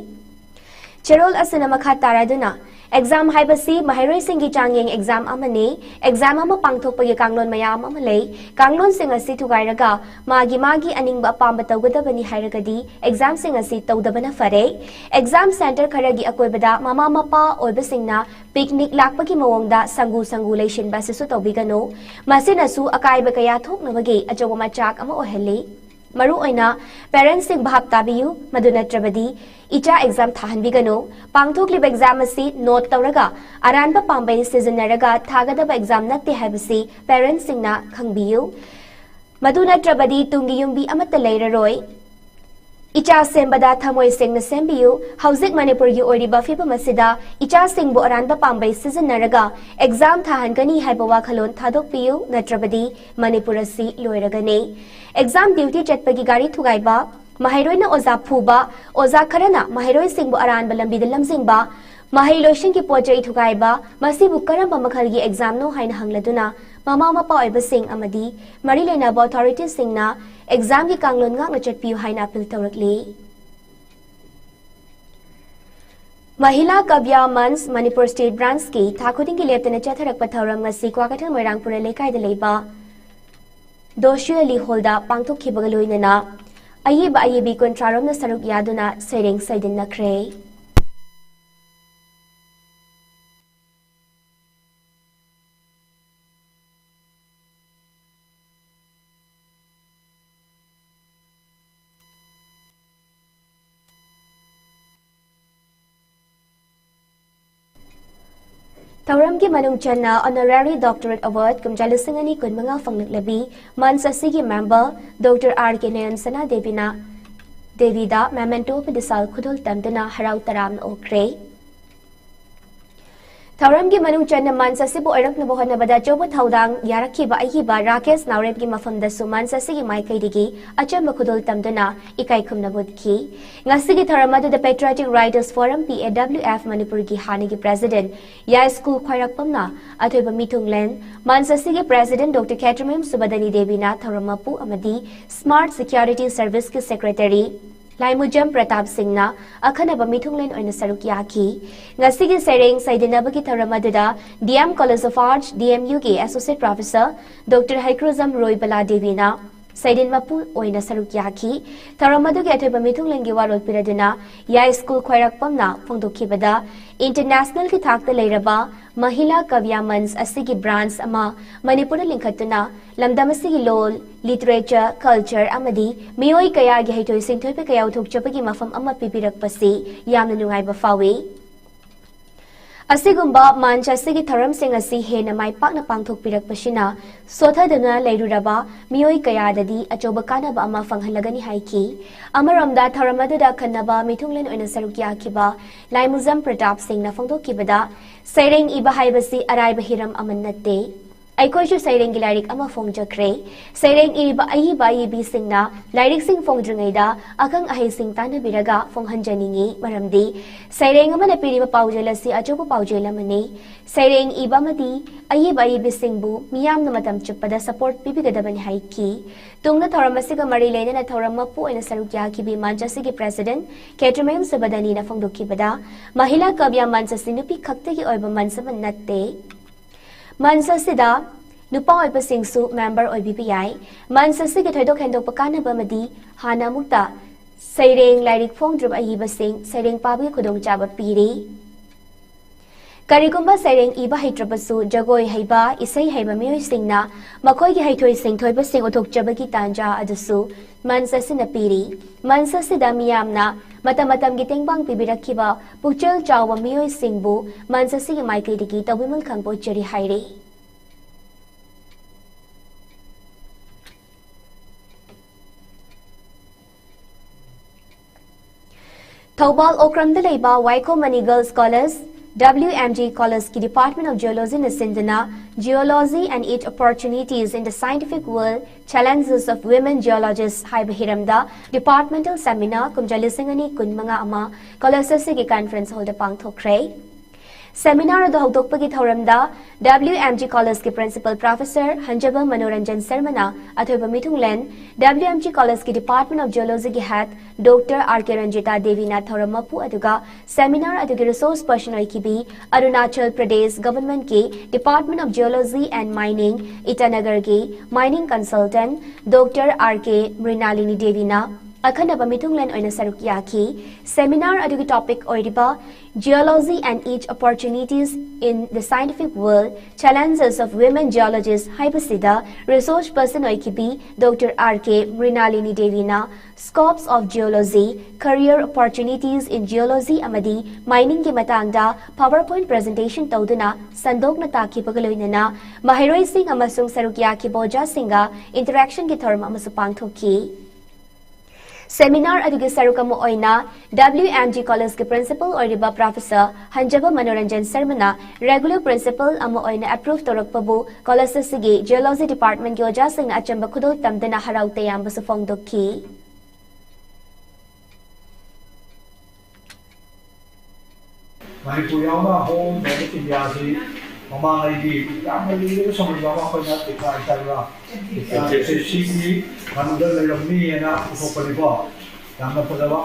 ꯆꯦꯔꯣꯜ ꯑꯁꯤꯅ ꯃꯈꯥ ꯇꯥꯔꯗꯨꯅ, exam ꯍꯥꯏꯕꯁꯤ ꯃꯍꯩꯔꯣꯏꯁꯤꯡꯒꯤ ꯆꯥꯡꯌꯦꯡ exam ꯑꯃꯅꯤ꯫ Exam ꯑꯃ ꯄꯥꯡꯊꯣꯛꯄꯒꯤ ꯀꯥꯡꯂꯣꯟ ꯃꯌꯥꯝ ꯑꯃ ꯂꯩ꯫ ꯀꯥꯡꯂꯣꯟꯁꯤꯡ ꯑꯁꯤ ꯊꯨꯒꯥꯏꯔꯒ ꯃꯥꯒꯤ ꯃꯥꯒꯤ ꯑꯅꯤꯡꯕ ꯑꯄꯥꯝꯕ ꯇꯧꯒꯗꯕꯅꯤ ꯍꯥꯏꯔꯒꯗꯤ exam ꯁꯤꯡ ꯑꯁꯤ ꯇꯧꯗꯕꯅ ꯐꯔꯦ꯫ Exam center ꯈꯔꯒꯤ ꯑꯀꯣꯏꯕꯗ ꯃꯃꯥ ꯃꯄꯥ ꯑꯣꯏꯕꯁꯤꯡꯅ picnic ꯂꯥꯛꯄꯒꯤ ꯃꯑꯣꯡꯗ ꯁꯪꯒꯨ ꯁꯪꯒꯨ ꯂꯩꯁꯤꯟꯕ ꯑꯁꯤꯁꯨ ꯇꯧꯕꯤꯒꯅꯨ꯫ ꯃꯁꯤꯅꯁꯨ ꯑꯀꯥꯏꯕ ꯀꯌꯥ ꯊꯣꯛꯅꯕꯒꯤ ꯑꯆꯧꯕ ꯃꯆꯥꯛ ꯑꯃ ꯑꯣꯏꯍꯜꯂꯤ꯫ ꯃꯔꯨꯑꯣꯏꯅ parents ꯁꯤꯡ ꯚꯥꯞ ꯇꯥꯕꯤꯌꯨ, ꯃꯗꯨ ꯅꯠꯇ꯭ꯔꯕꯗꯤ ꯏꯆꯥ exam ꯊꯥꯍꯟꯕꯤꯒꯅꯨ꯫ ꯄꯥꯡꯊꯣꯛꯂꯤꯕ exam ꯑꯁꯤ note ꯇꯧꯔꯒ ꯑꯔꯥꯟꯕ ꯄꯥꯝꯕꯩ ꯁꯤꯖꯤꯟꯅꯔꯒ ꯊꯥꯒꯗꯕ exam ꯅꯠꯇꯦ ꯍꯥꯏꯕꯁꯤ parents ꯁꯤꯡꯅ ꯈꯪꯕꯤꯌꯨ꯫ ꯃꯗꯨ ꯅꯠꯇ꯭ꯔꯕꯗꯤ ꯇꯨꯡꯒꯤ ꯌꯨꯝꯕꯤ ꯑꯃꯠꯇ ꯂꯩꯔꯔꯣꯏ꯫ ꯏꯆꯥ ꯁꯦꯝꯕꯗ ꯊꯃꯣꯏ ꯁꯦꯡꯅ ꯁꯦꯝꯕꯤꯌꯨ꯫ ꯍꯧꯖꯤꯛ ꯃꯅꯤꯄꯨꯔꯒꯤ ꯑꯣꯏꯔꯤꯕ ꯐꯤꯕꯝ ꯑꯁꯤꯗ ꯏꯆꯥꯁꯤꯡꯕꯨ ꯑꯔꯥꯟꯕ ꯄꯥꯝꯕꯩ ꯁꯤꯖꯤꯟꯅꯔꯒ exam ꯊꯥꯍꯟꯒꯅꯤ ꯍꯥꯏꯕ ꯋꯥꯈꯜꯂꯣꯟ ꯊꯥꯗꯣꯛꯄꯤꯌꯨ, ꯅꯠꯇ꯭ꯔꯕꯗꯤ ꯃꯅꯤꯄꯨꯔ ꯑꯁꯤ ꯂꯣꯏꯔꯒꯅꯤ꯫ Exam duty ꯆꯠꯄꯒꯤ ꯒꯥꯔꯤ ꯊꯨꯒꯥꯏꯕ, ꯃꯍꯩꯔꯣꯏꯅ ꯑꯣꯖꯥ ꯐꯨꯕ, ꯑꯣꯖꯥ ꯈꯔꯅ ꯃꯍꯩꯔꯣꯏꯁꯤꯡꯕꯨ ꯑꯔꯥꯟꯕ ꯂꯝꯕꯤꯗ ꯂꯝꯖꯤꯡꯕ, ꯃꯍꯩ ꯂꯣꯏꯁꯪꯒꯤ ꯄꯣꯠ ꯆꯩ ꯊꯨꯒꯥꯏꯕ, ꯃꯁꯤꯕꯨ ꯀꯔꯝꯕ ꯃꯈꯜꯒꯤ exam ꯅꯣ ꯍꯥꯏꯅ ꯍꯪꯂꯗꯨꯅ ꯃꯃꯥ ꯃꯄꯥ ꯑꯣꯏꯕꯁꯤꯡ ꯑꯃꯗꯤ ꯃꯔꯤ ꯂꯩꯅꯕ authority ꯁꯤꯡꯅ exam ꯒꯤ ꯀꯥꯡꯂꯣꯟ ꯉꯥꯛꯅ ꯆꯠꯄꯤꯌꯨ ꯍꯥꯏꯅ appeal ꯇꯧꯔꯛꯂꯤ꯫ ꯃꯍꯤꯂꯥ ꯀꯕ꯭ꯌꯥ ꯃꯟꯆ ꯃꯅꯤꯄꯨꯔ state branch ꯀꯤ ꯊꯥ ꯈꯨꯗꯤꯡꯒꯤ ꯂꯦꯞꯇꯅ ꯆꯠꯊꯔꯛꯄ ꯊꯧꯔꯝ ꯉꯁꯤ ꯀ꯭ꯋꯥꯀꯩꯊꯦꯜ ꯃꯣꯏꯔꯥꯡ ꯄꯨꯔ ꯂꯩꯀꯥꯏꯗ ꯂꯩꯕ ꯗꯣꯁꯤꯌꯣꯂꯤ ꯍꯣꯜꯗ ꯄꯥꯡꯊꯣꯛꯈꯤꯕꯒ ꯂꯣꯏꯅꯅ ꯑꯏꯕ ꯑꯏꯕꯤ ꯀꯨꯟꯊ꯭ꯔꯥ ꯔꯣꯝꯅ ꯁꯔꯨꯛ ꯌꯥꯗꯨꯅ ꯁꯩꯔꯦꯡ ꯁꯩꯗꯤꯟꯅꯈ꯭ꯔꯦ꯫ ꯊꯧꯔꯝꯒꯤ ꯃꯅꯨꯡ ꯆꯟꯅ Honorary Doctorate Award ꯀꯨꯝꯖꯥ ꯂꯤꯁꯤꯡ ꯑꯅꯤ ꯀꯨꯟꯃꯉꯥ ꯐꯪꯂꯛꯂꯕꯤ ꯃꯟꯆ ꯑꯁꯤꯒꯤ member Doctor R K ꯅꯌꯟꯁꯅꯥ ꯗꯦꯕꯤꯅ, ꯗꯦꯕꯤꯗ memento ꯑꯃꯗꯤ ꯁꯥꯜ ꯈꯨꯗꯣꯜ ꯇꯝꯗꯨꯅ ꯍꯔꯥꯎ ꯇꯔꯥꯝꯅ ꯑꯣꯛꯈ꯭ꯔꯦ꯫ ꯊꯧꯔꯝꯒꯤ ꯃꯅꯨꯡ ꯆꯟꯅ ꯃꯟꯆ ꯑꯁꯤꯕꯨ ꯑꯣꯏꯔꯛꯅꯕ ꯍꯣꯠꯅꯕꯗ ꯑꯆꯧꯕ ꯊꯧꯗꯥꯡ ꯌꯥꯔꯛꯈꯤꯕ ꯑꯏꯕ ꯔꯥꯀꯦꯁ ꯅꯥꯎꯔꯦꯝꯒꯤ ꯃꯐꯝꯗꯁꯨ ꯃꯟꯆ ꯑꯁꯤꯒꯤ ꯃꯥꯏꯀꯩꯗꯒꯤ ꯑꯆꯝꯕ ꯈꯨꯗꯣꯜ ꯇꯝꯗꯨꯅ ꯏꯀꯥꯏ ꯈꯨꯝꯅꯕ ꯎꯠꯈꯤ꯫ ꯉꯁꯤꯒꯤ ꯊꯧꯔꯝ ꯑꯗꯨꯗ Patriotic Writers Forum, P A W F, ꯃꯅꯤꯄꯨꯔꯒꯤ ꯍꯥꯟꯅꯒꯤ president ꯌꯥꯏꯁ꯭ꯀꯨꯜ ꯈ꯭ꯋꯥꯏꯔꯥꯛꯄꯝꯅ ꯑꯊꯣꯏꯕ ꯃꯤꯊꯨꯡꯂꯦꯟ, ꯃꯟꯆ ꯑꯁꯤꯒꯤ president Doctor ꯈꯦꯇ꯭ꯔꯤꯃꯌꯨꯝ ꯁꯨꯕꯗꯅꯤ ꯗꯦꯕꯤꯅ ꯊꯧꯔꯝ ꯃꯄꯨ ꯑꯃꯗꯤ Smart Security Service ꯀꯤ secretary ꯂꯥꯏꯃꯨꯖꯝ ꯄ꯭ꯔꯇꯥꯞ ꯁꯤꯡꯅ ꯑꯈꯟꯅꯕ ꯃꯤꯊꯨꯡꯂꯦꯟ ꯑꯣꯏꯅ ꯁꯔꯨꯛ ꯌꯥꯈꯤ꯫ ꯉꯁꯤꯒꯤ ꯁꯩꯔꯦꯡ ꯁꯩꯗꯟꯅꯕꯒꯤ ꯊꯧꯔꯝ ꯑꯗꯨꯗ D M College of Arts, D M U ꯒꯤ associate professor Doctor ꯍꯩꯀ꯭ꯔꯨꯖꯝ ꯔꯣꯏꯕꯂꯥ ꯗꯦꯕꯤꯅ ꯁꯩꯔꯦꯡ ꯃꯄꯨ ꯑꯣꯏꯅ ꯁꯔꯨꯛ ꯌꯥꯈꯤ꯫ ꯊꯧꯔꯝ ꯑꯗꯨꯒꯤ ꯑꯊꯣꯏꯕ ꯃꯤꯊꯨꯡꯂꯦꯟꯒꯤ ꯋꯥꯔꯣꯜ ꯄꯤꯔꯗꯨꯅ ꯌꯥꯏꯁ꯭ꯀꯨꯜ ꯈ꯭ꯋꯥꯏꯔꯥꯛꯄꯝꯅ ꯐꯣꯡꯗꯣꯛꯈꯤꯕꯗ, international ꯀꯤ ꯊꯥꯛꯇ ꯂꯩꯔꯕ ꯃꯍꯤꯂꯥ ꯀꯥꯕ꯭ꯌ ꯃꯟꯆ ꯑꯁꯤꯒꯤ branch ꯑꯃ ꯃꯅꯤꯄꯨꯔꯗ ꯂꯤꯡꯈꯠꯇꯨꯅ ꯂꯝꯗꯝ ꯑꯁꯤꯒꯤ ꯂꯣꯜ, literature, culture ꯑꯃꯗꯤ ꯃꯤꯑꯣꯏ ꯀꯌꯥꯒꯤ ꯍꯩꯊꯣꯏ ꯁꯤꯡꯊꯣꯏꯕ ꯀꯌꯥ ꯎꯠꯊꯣꯛꯆꯕꯒꯤ ꯃꯐꯝ ꯑꯃ ꯄꯤꯕꯤꯔꯛꯄꯁꯤ ꯌꯥꯝꯅ ꯅꯨꯡꯉꯥꯏꯕ ꯐꯥꯎꯏ꯫ ꯑꯁꯤꯒꯨꯝꯕ ꯃꯟꯆ ꯑꯁꯤꯒꯤ ꯊꯧꯔꯝꯁꯤꯡ ꯑꯁꯤ ꯍꯦꯟꯅ ꯃꯥꯏ ꯄꯥꯛꯅ ꯄꯥꯡꯊꯣꯛꯄꯤꯔꯛꯄꯁꯤꯅ ꯁꯣꯊꯗꯨꯅ ꯂꯩꯔꯨꯔꯕ ꯃꯤꯑꯣꯏ ꯀꯌꯥꯗꯗꯤ ꯑꯆꯧꯕ ꯀꯥꯟꯅꯕ ꯑꯃ ꯐꯪꯍꯜꯂꯒꯅꯤ ꯍꯥꯏꯈꯤ꯫ ꯑꯃꯔꯣꯝꯗ ꯊꯧꯔꯝ ꯑꯗꯨꯗ ꯑꯈꯟꯅꯕ ꯃꯤꯊꯨꯡꯂꯦꯟ ꯑꯣꯏꯅ ꯁꯔꯨꯛ ꯌꯥꯈꯤꯕ ꯂꯥꯏꯃꯨꯖꯝ ꯄ꯭ꯔꯇꯥꯞ ꯁꯤꯡꯅ ꯐꯣꯡꯗꯣꯛꯈꯤꯕꯗ, ꯁꯩꯔꯦꯡ ꯏꯕ ꯍꯥꯏꯕꯁꯤ ꯑꯔꯥꯏꯕ ꯍꯤꯔꯝ ꯑꯃ ꯅꯠꯇꯦ꯫ ꯑꯩꯈꯣꯏꯁꯨ ꯁꯩꯔꯦꯡꯒꯤ ꯂꯥꯏꯔꯤꯛ ꯑꯃ ꯐꯣꯡꯖꯈ꯭ꯔꯦ꯫ ꯁꯩꯔꯦꯡ ꯏꯔꯤꯕ ꯑꯏꯕ ꯑꯏꯕꯤꯁꯤꯡꯅ ꯂꯥꯏꯔꯤꯛꯁꯤꯡ ꯐꯣꯡꯗ꯭ꯔꯤꯉꯩꯗ ꯑꯈꯪ ꯑꯍꯩꯁꯤꯡ ꯇꯥꯟꯅꯕꯤꯔꯒ ꯐꯣꯡꯍꯟꯖꯅꯤꯡꯏ, ꯃꯔꯝꯗꯤ ꯁꯩꯔꯦꯡ ꯑꯃꯅ ꯄꯤꯔꯤꯕ ꯄꯥꯎꯖꯦꯜ ꯑꯁꯤ ꯑꯆꯧꯕ ꯄꯥꯎꯖꯦꯜ ꯑꯃꯅꯤ꯫ ꯁꯩꯔꯦꯡ ꯏꯕ ꯑꯃꯗꯤ ꯑꯏꯕ ꯑꯏꯕꯤꯁꯤꯡꯕꯨ ꯃꯤꯌꯥꯝꯅ ꯃꯇꯝ ꯆꯨꯞꯄꯗ support ꯄꯤꯕꯤꯒꯗꯕꯅꯤ ꯍꯥꯏꯈꯤ꯫ ꯇꯨꯡꯗ ꯊꯧꯔꯝ ꯑꯁꯤꯒ ꯃꯔꯤ ꯂꯩꯅꯅ ꯊꯧꯔꯝ ꯃꯄꯨ ꯑꯣꯏꯅ ꯁꯔꯨꯛ ꯌꯥꯈꯤꯕꯤ ꯃꯟꯆ ꯑꯁꯤꯒꯤ president ꯈꯦꯇ꯭ꯔꯤꯃꯌꯨꯝ ꯁꯨꯕꯗꯅꯤꯅ ꯐꯣꯡꯗꯣꯛꯈꯤꯕꯗ, ꯃꯍꯤꯂꯥ ꯀꯥꯕ꯭ꯌ ꯃꯟꯆ ꯑꯁꯤ ꯅꯨꯄꯤ ꯈꯛꯇꯒꯤ ꯑꯣꯏꯕ ꯃꯟꯆ ꯑꯃ ꯅꯠꯇꯦ꯫ ꯃꯟꯆ ꯑꯁꯤꯗ ꯅꯨꯄꯥ ꯑꯣꯏꯕꯁꯤꯡꯁꯨ member ꯑꯣꯏꯕꯤꯕ ꯌꯥꯏ꯫ ꯃꯟꯆ ꯑꯁꯤꯒꯤ ꯊꯣꯏꯗꯣꯛ ꯍꯦꯟꯗꯣꯛꯄ ꯀꯥꯟꯅꯕ ꯑꯃꯗꯤ ꯍꯥꯟꯅ ꯑꯃꯨꯛꯇ ꯁꯩꯔꯦꯡ ꯂꯥꯏꯔꯤꯛ ꯐꯣꯡꯗ꯭ꯔꯤꯕ ꯑꯏꯕꯁꯤꯡ ꯁꯩꯔꯦꯡ ꯄꯥꯕꯒꯤ ꯈꯨꯗꯣꯡꯆꯥꯕ ꯄꯤꯔꯤ꯫ ꯀꯔꯤꯒꯨꯝꯕ ꯁꯩꯔꯦꯡ ꯏꯕ ꯍꯩꯇ꯭ꯔꯕꯁꯨ, ꯖꯒꯣꯏ ꯍꯩꯕ, ꯏꯁꯩ ꯍꯩꯕ ꯃꯤꯑꯣꯏꯁꯤꯡꯅ ꯃꯈꯣꯏꯒꯤ ꯍꯩꯊꯣꯏ ꯁꯤꯡꯊꯣꯏꯕꯁꯤꯡ ꯎꯠꯊꯣꯛꯆꯕꯒꯤ ꯇꯥꯟꯖꯥ ꯑꯗꯨꯁꯨ ꯃꯟꯆ ꯑꯁꯤꯅ ꯄꯤꯔꯤ꯫ ꯃꯟꯆ ꯑꯁꯤꯗ ꯃꯤꯌꯥꯝꯅ ꯃꯇꯝ ꯃꯇꯝꯒꯤ ꯇꯦꯡꯕꯥꯡ ꯄꯤꯕꯤꯔꯛꯈꯤꯕ ꯄꯨꯛꯆꯦꯜ ꯆꯥꯎꯕ ꯃꯤꯑꯣꯏꯁꯤꯡꯕꯨ ꯃꯟꯆ ꯑꯁꯤꯒꯤ ꯃꯥꯏꯀꯩꯗꯒꯤ ꯇꯧꯕꯤꯃꯜ ꯈꯪꯕ ꯎꯠꯆꯔꯤ ꯍꯥꯏꯔꯤ꯫ ꯊꯧꯕꯥꯜ ꯑꯣꯀ꯭ꯔꯝꯗ ꯂꯩꯕ ꯋꯥꯏꯈꯣꯝ ꯃꯅꯤ girls college, W M G ꯀꯣꯂꯦꯖꯀꯤ Department of Geologyꯅ ꯁꯤꯟꯗꯨꯅ Geology and Its Opportunities in the Scientific World, Challenges of Women Geologists ꯍꯥꯏꯕ ꯍꯤꯔꯝꯗ departmental seminar ꯀꯨꯝꯖꯥ ꯂꯤꯁꯤꯡ ꯑꯅꯤ ꯀꯨꯟꯃꯉꯥ ꯑꯃ ꯀꯣꯂꯦꯖ ꯑꯁꯤꯒꯤ conference hallꯗ ꯄꯥꯡꯊꯣꯛꯈ꯭ꯔꯦ꯫ Seminar ꯑꯗꯨ ꯍꯧꯗꯣꯛꯄꯒꯤ ꯊꯧꯔꯝꯗ W M G ꯀꯣꯂꯦꯖꯀꯤ Principal Professor ꯍꯟꯖꯕ ꯃꯅꯣꯔꯟꯖꯟ ꯁꯔꯃꯅ ꯑꯊꯣꯏꯕ ꯃꯤꯊꯨꯡꯂꯦꯟ, W M G ꯀꯣꯂꯦꯖꯀꯤ Department of Geologyꯒꯤ head Doctor R K Ranjita ꯗꯦꯕꯤꯅ ꯊꯧꯔꯝ ꯃꯄꯨ ꯑꯗꯨꯒ seminar ꯑꯗꯨꯒꯤ resource person ꯑꯣꯏꯈꯤꯕꯤ Arunachal Pradesh Governmentꯀꯤ Department of Geology and Mining ꯏꯇꯥꯅꯒꯔꯒꯤ mining consultant Doctor R K ꯃ꯭ꯔꯤꯅꯥꯂꯤꯅꯤ ꯗꯦꯕꯤꯅ ꯑꯈꯟꯅꯕ ꯃꯤꯊꯨꯡꯂꯦꯟ ꯑꯣꯏꯅ ꯁꯔꯨꯛ ꯌꯥꯈꯤ꯫ Seminar ꯑꯗꯨꯒꯤ topic ꯑꯣꯏꯔꯤꯕ Geology and Its Opportunities in the Scientific World, Challenges of Women Geologists ꯍꯥꯏꯕꯁꯤꯗ resource person ꯑꯣꯏꯈꯤꯕꯤ Doctor R K ꯃ꯭ꯔꯤꯅꯥꯂꯤꯅꯤ ꯗꯦꯕꯤꯅ Scopes of Geology, Career Opportunities in Geology ꯑꯃꯗꯤ miningꯒꯤ ꯃꯇꯥꯡꯗ PowerPoint presentation ꯇꯧꯗꯨꯅ ꯁꯟꯗꯣꯛꯅ ꯇꯥꯛꯈꯤꯕꯒ ꯂꯣꯏꯅꯅ ꯃꯍꯩꯔꯣꯏꯁꯤꯡ ꯑꯃꯁꯨꯡ ꯁꯔꯨꯛ ꯌꯥꯈꯤꯕ ꯑꯣꯖꯥꯁꯤꯡꯒ interactionꯒꯤ ꯊꯧꯔꯝ ꯑꯃꯁꯨ ꯄꯥꯡꯊꯣꯛꯈꯤ꯫ Seminar ꯑꯗꯨꯒꯤ ꯁꯔꯨꯛ ꯑꯃ ꯑꯣꯏꯅ W M G ꯀꯣꯂꯦꯖꯀꯤ Principal ꯑꯣꯏꯔꯤꯕ Professor ꯍꯟꯖꯕ ꯃꯅꯣꯔꯟꯖꯟ ꯁꯔꯃꯅ regular Principal ꯑꯃ ꯑꯣꯏꯅ approve ꯇꯧꯔꯛꯄꯕꯨ ꯀꯣꯂꯦꯖ ꯑꯁꯤꯒꯤ Geology Departmentꯀꯤ ꯑꯣꯖꯥꯁꯤꯡꯅ ꯑꯆꯝꯕ ꯈꯨꯗꯣꯜ ꯇꯝꯗꯨꯅ ꯍꯔꯥꯎ ꯇꯌꯥꯝꯕꯁꯨ ꯐꯣꯡꯗꯣꯛꯈꯤ꯫ ꯃꯅꯤꯄꯨꯔ ꯌꯥꯎꯅ whole ꯗꯦꯕꯂꯞ ꯏꯟꯗꯤꯌꯥꯁꯤ ꯃꯃꯥꯡꯉꯩꯒꯤ ꯌꯥꯝꯅ ꯂꯤꯔꯕ ꯁꯃꯨꯗ꯭ꯔ ꯑꯃ ꯑꯩꯈꯣꯏꯅ ꯇꯤꯀꯥ ꯏꯇꯥꯂꯤꯕ ꯁꯤꯒꯤ ꯃꯅꯨꯡꯗ ꯂꯩꯔꯝꯅꯤꯅ ꯄꯨꯊꯣꯛꯄꯅꯤꯀꯣ꯫ ꯌꯥꯝꯅ ꯐꯖꯕ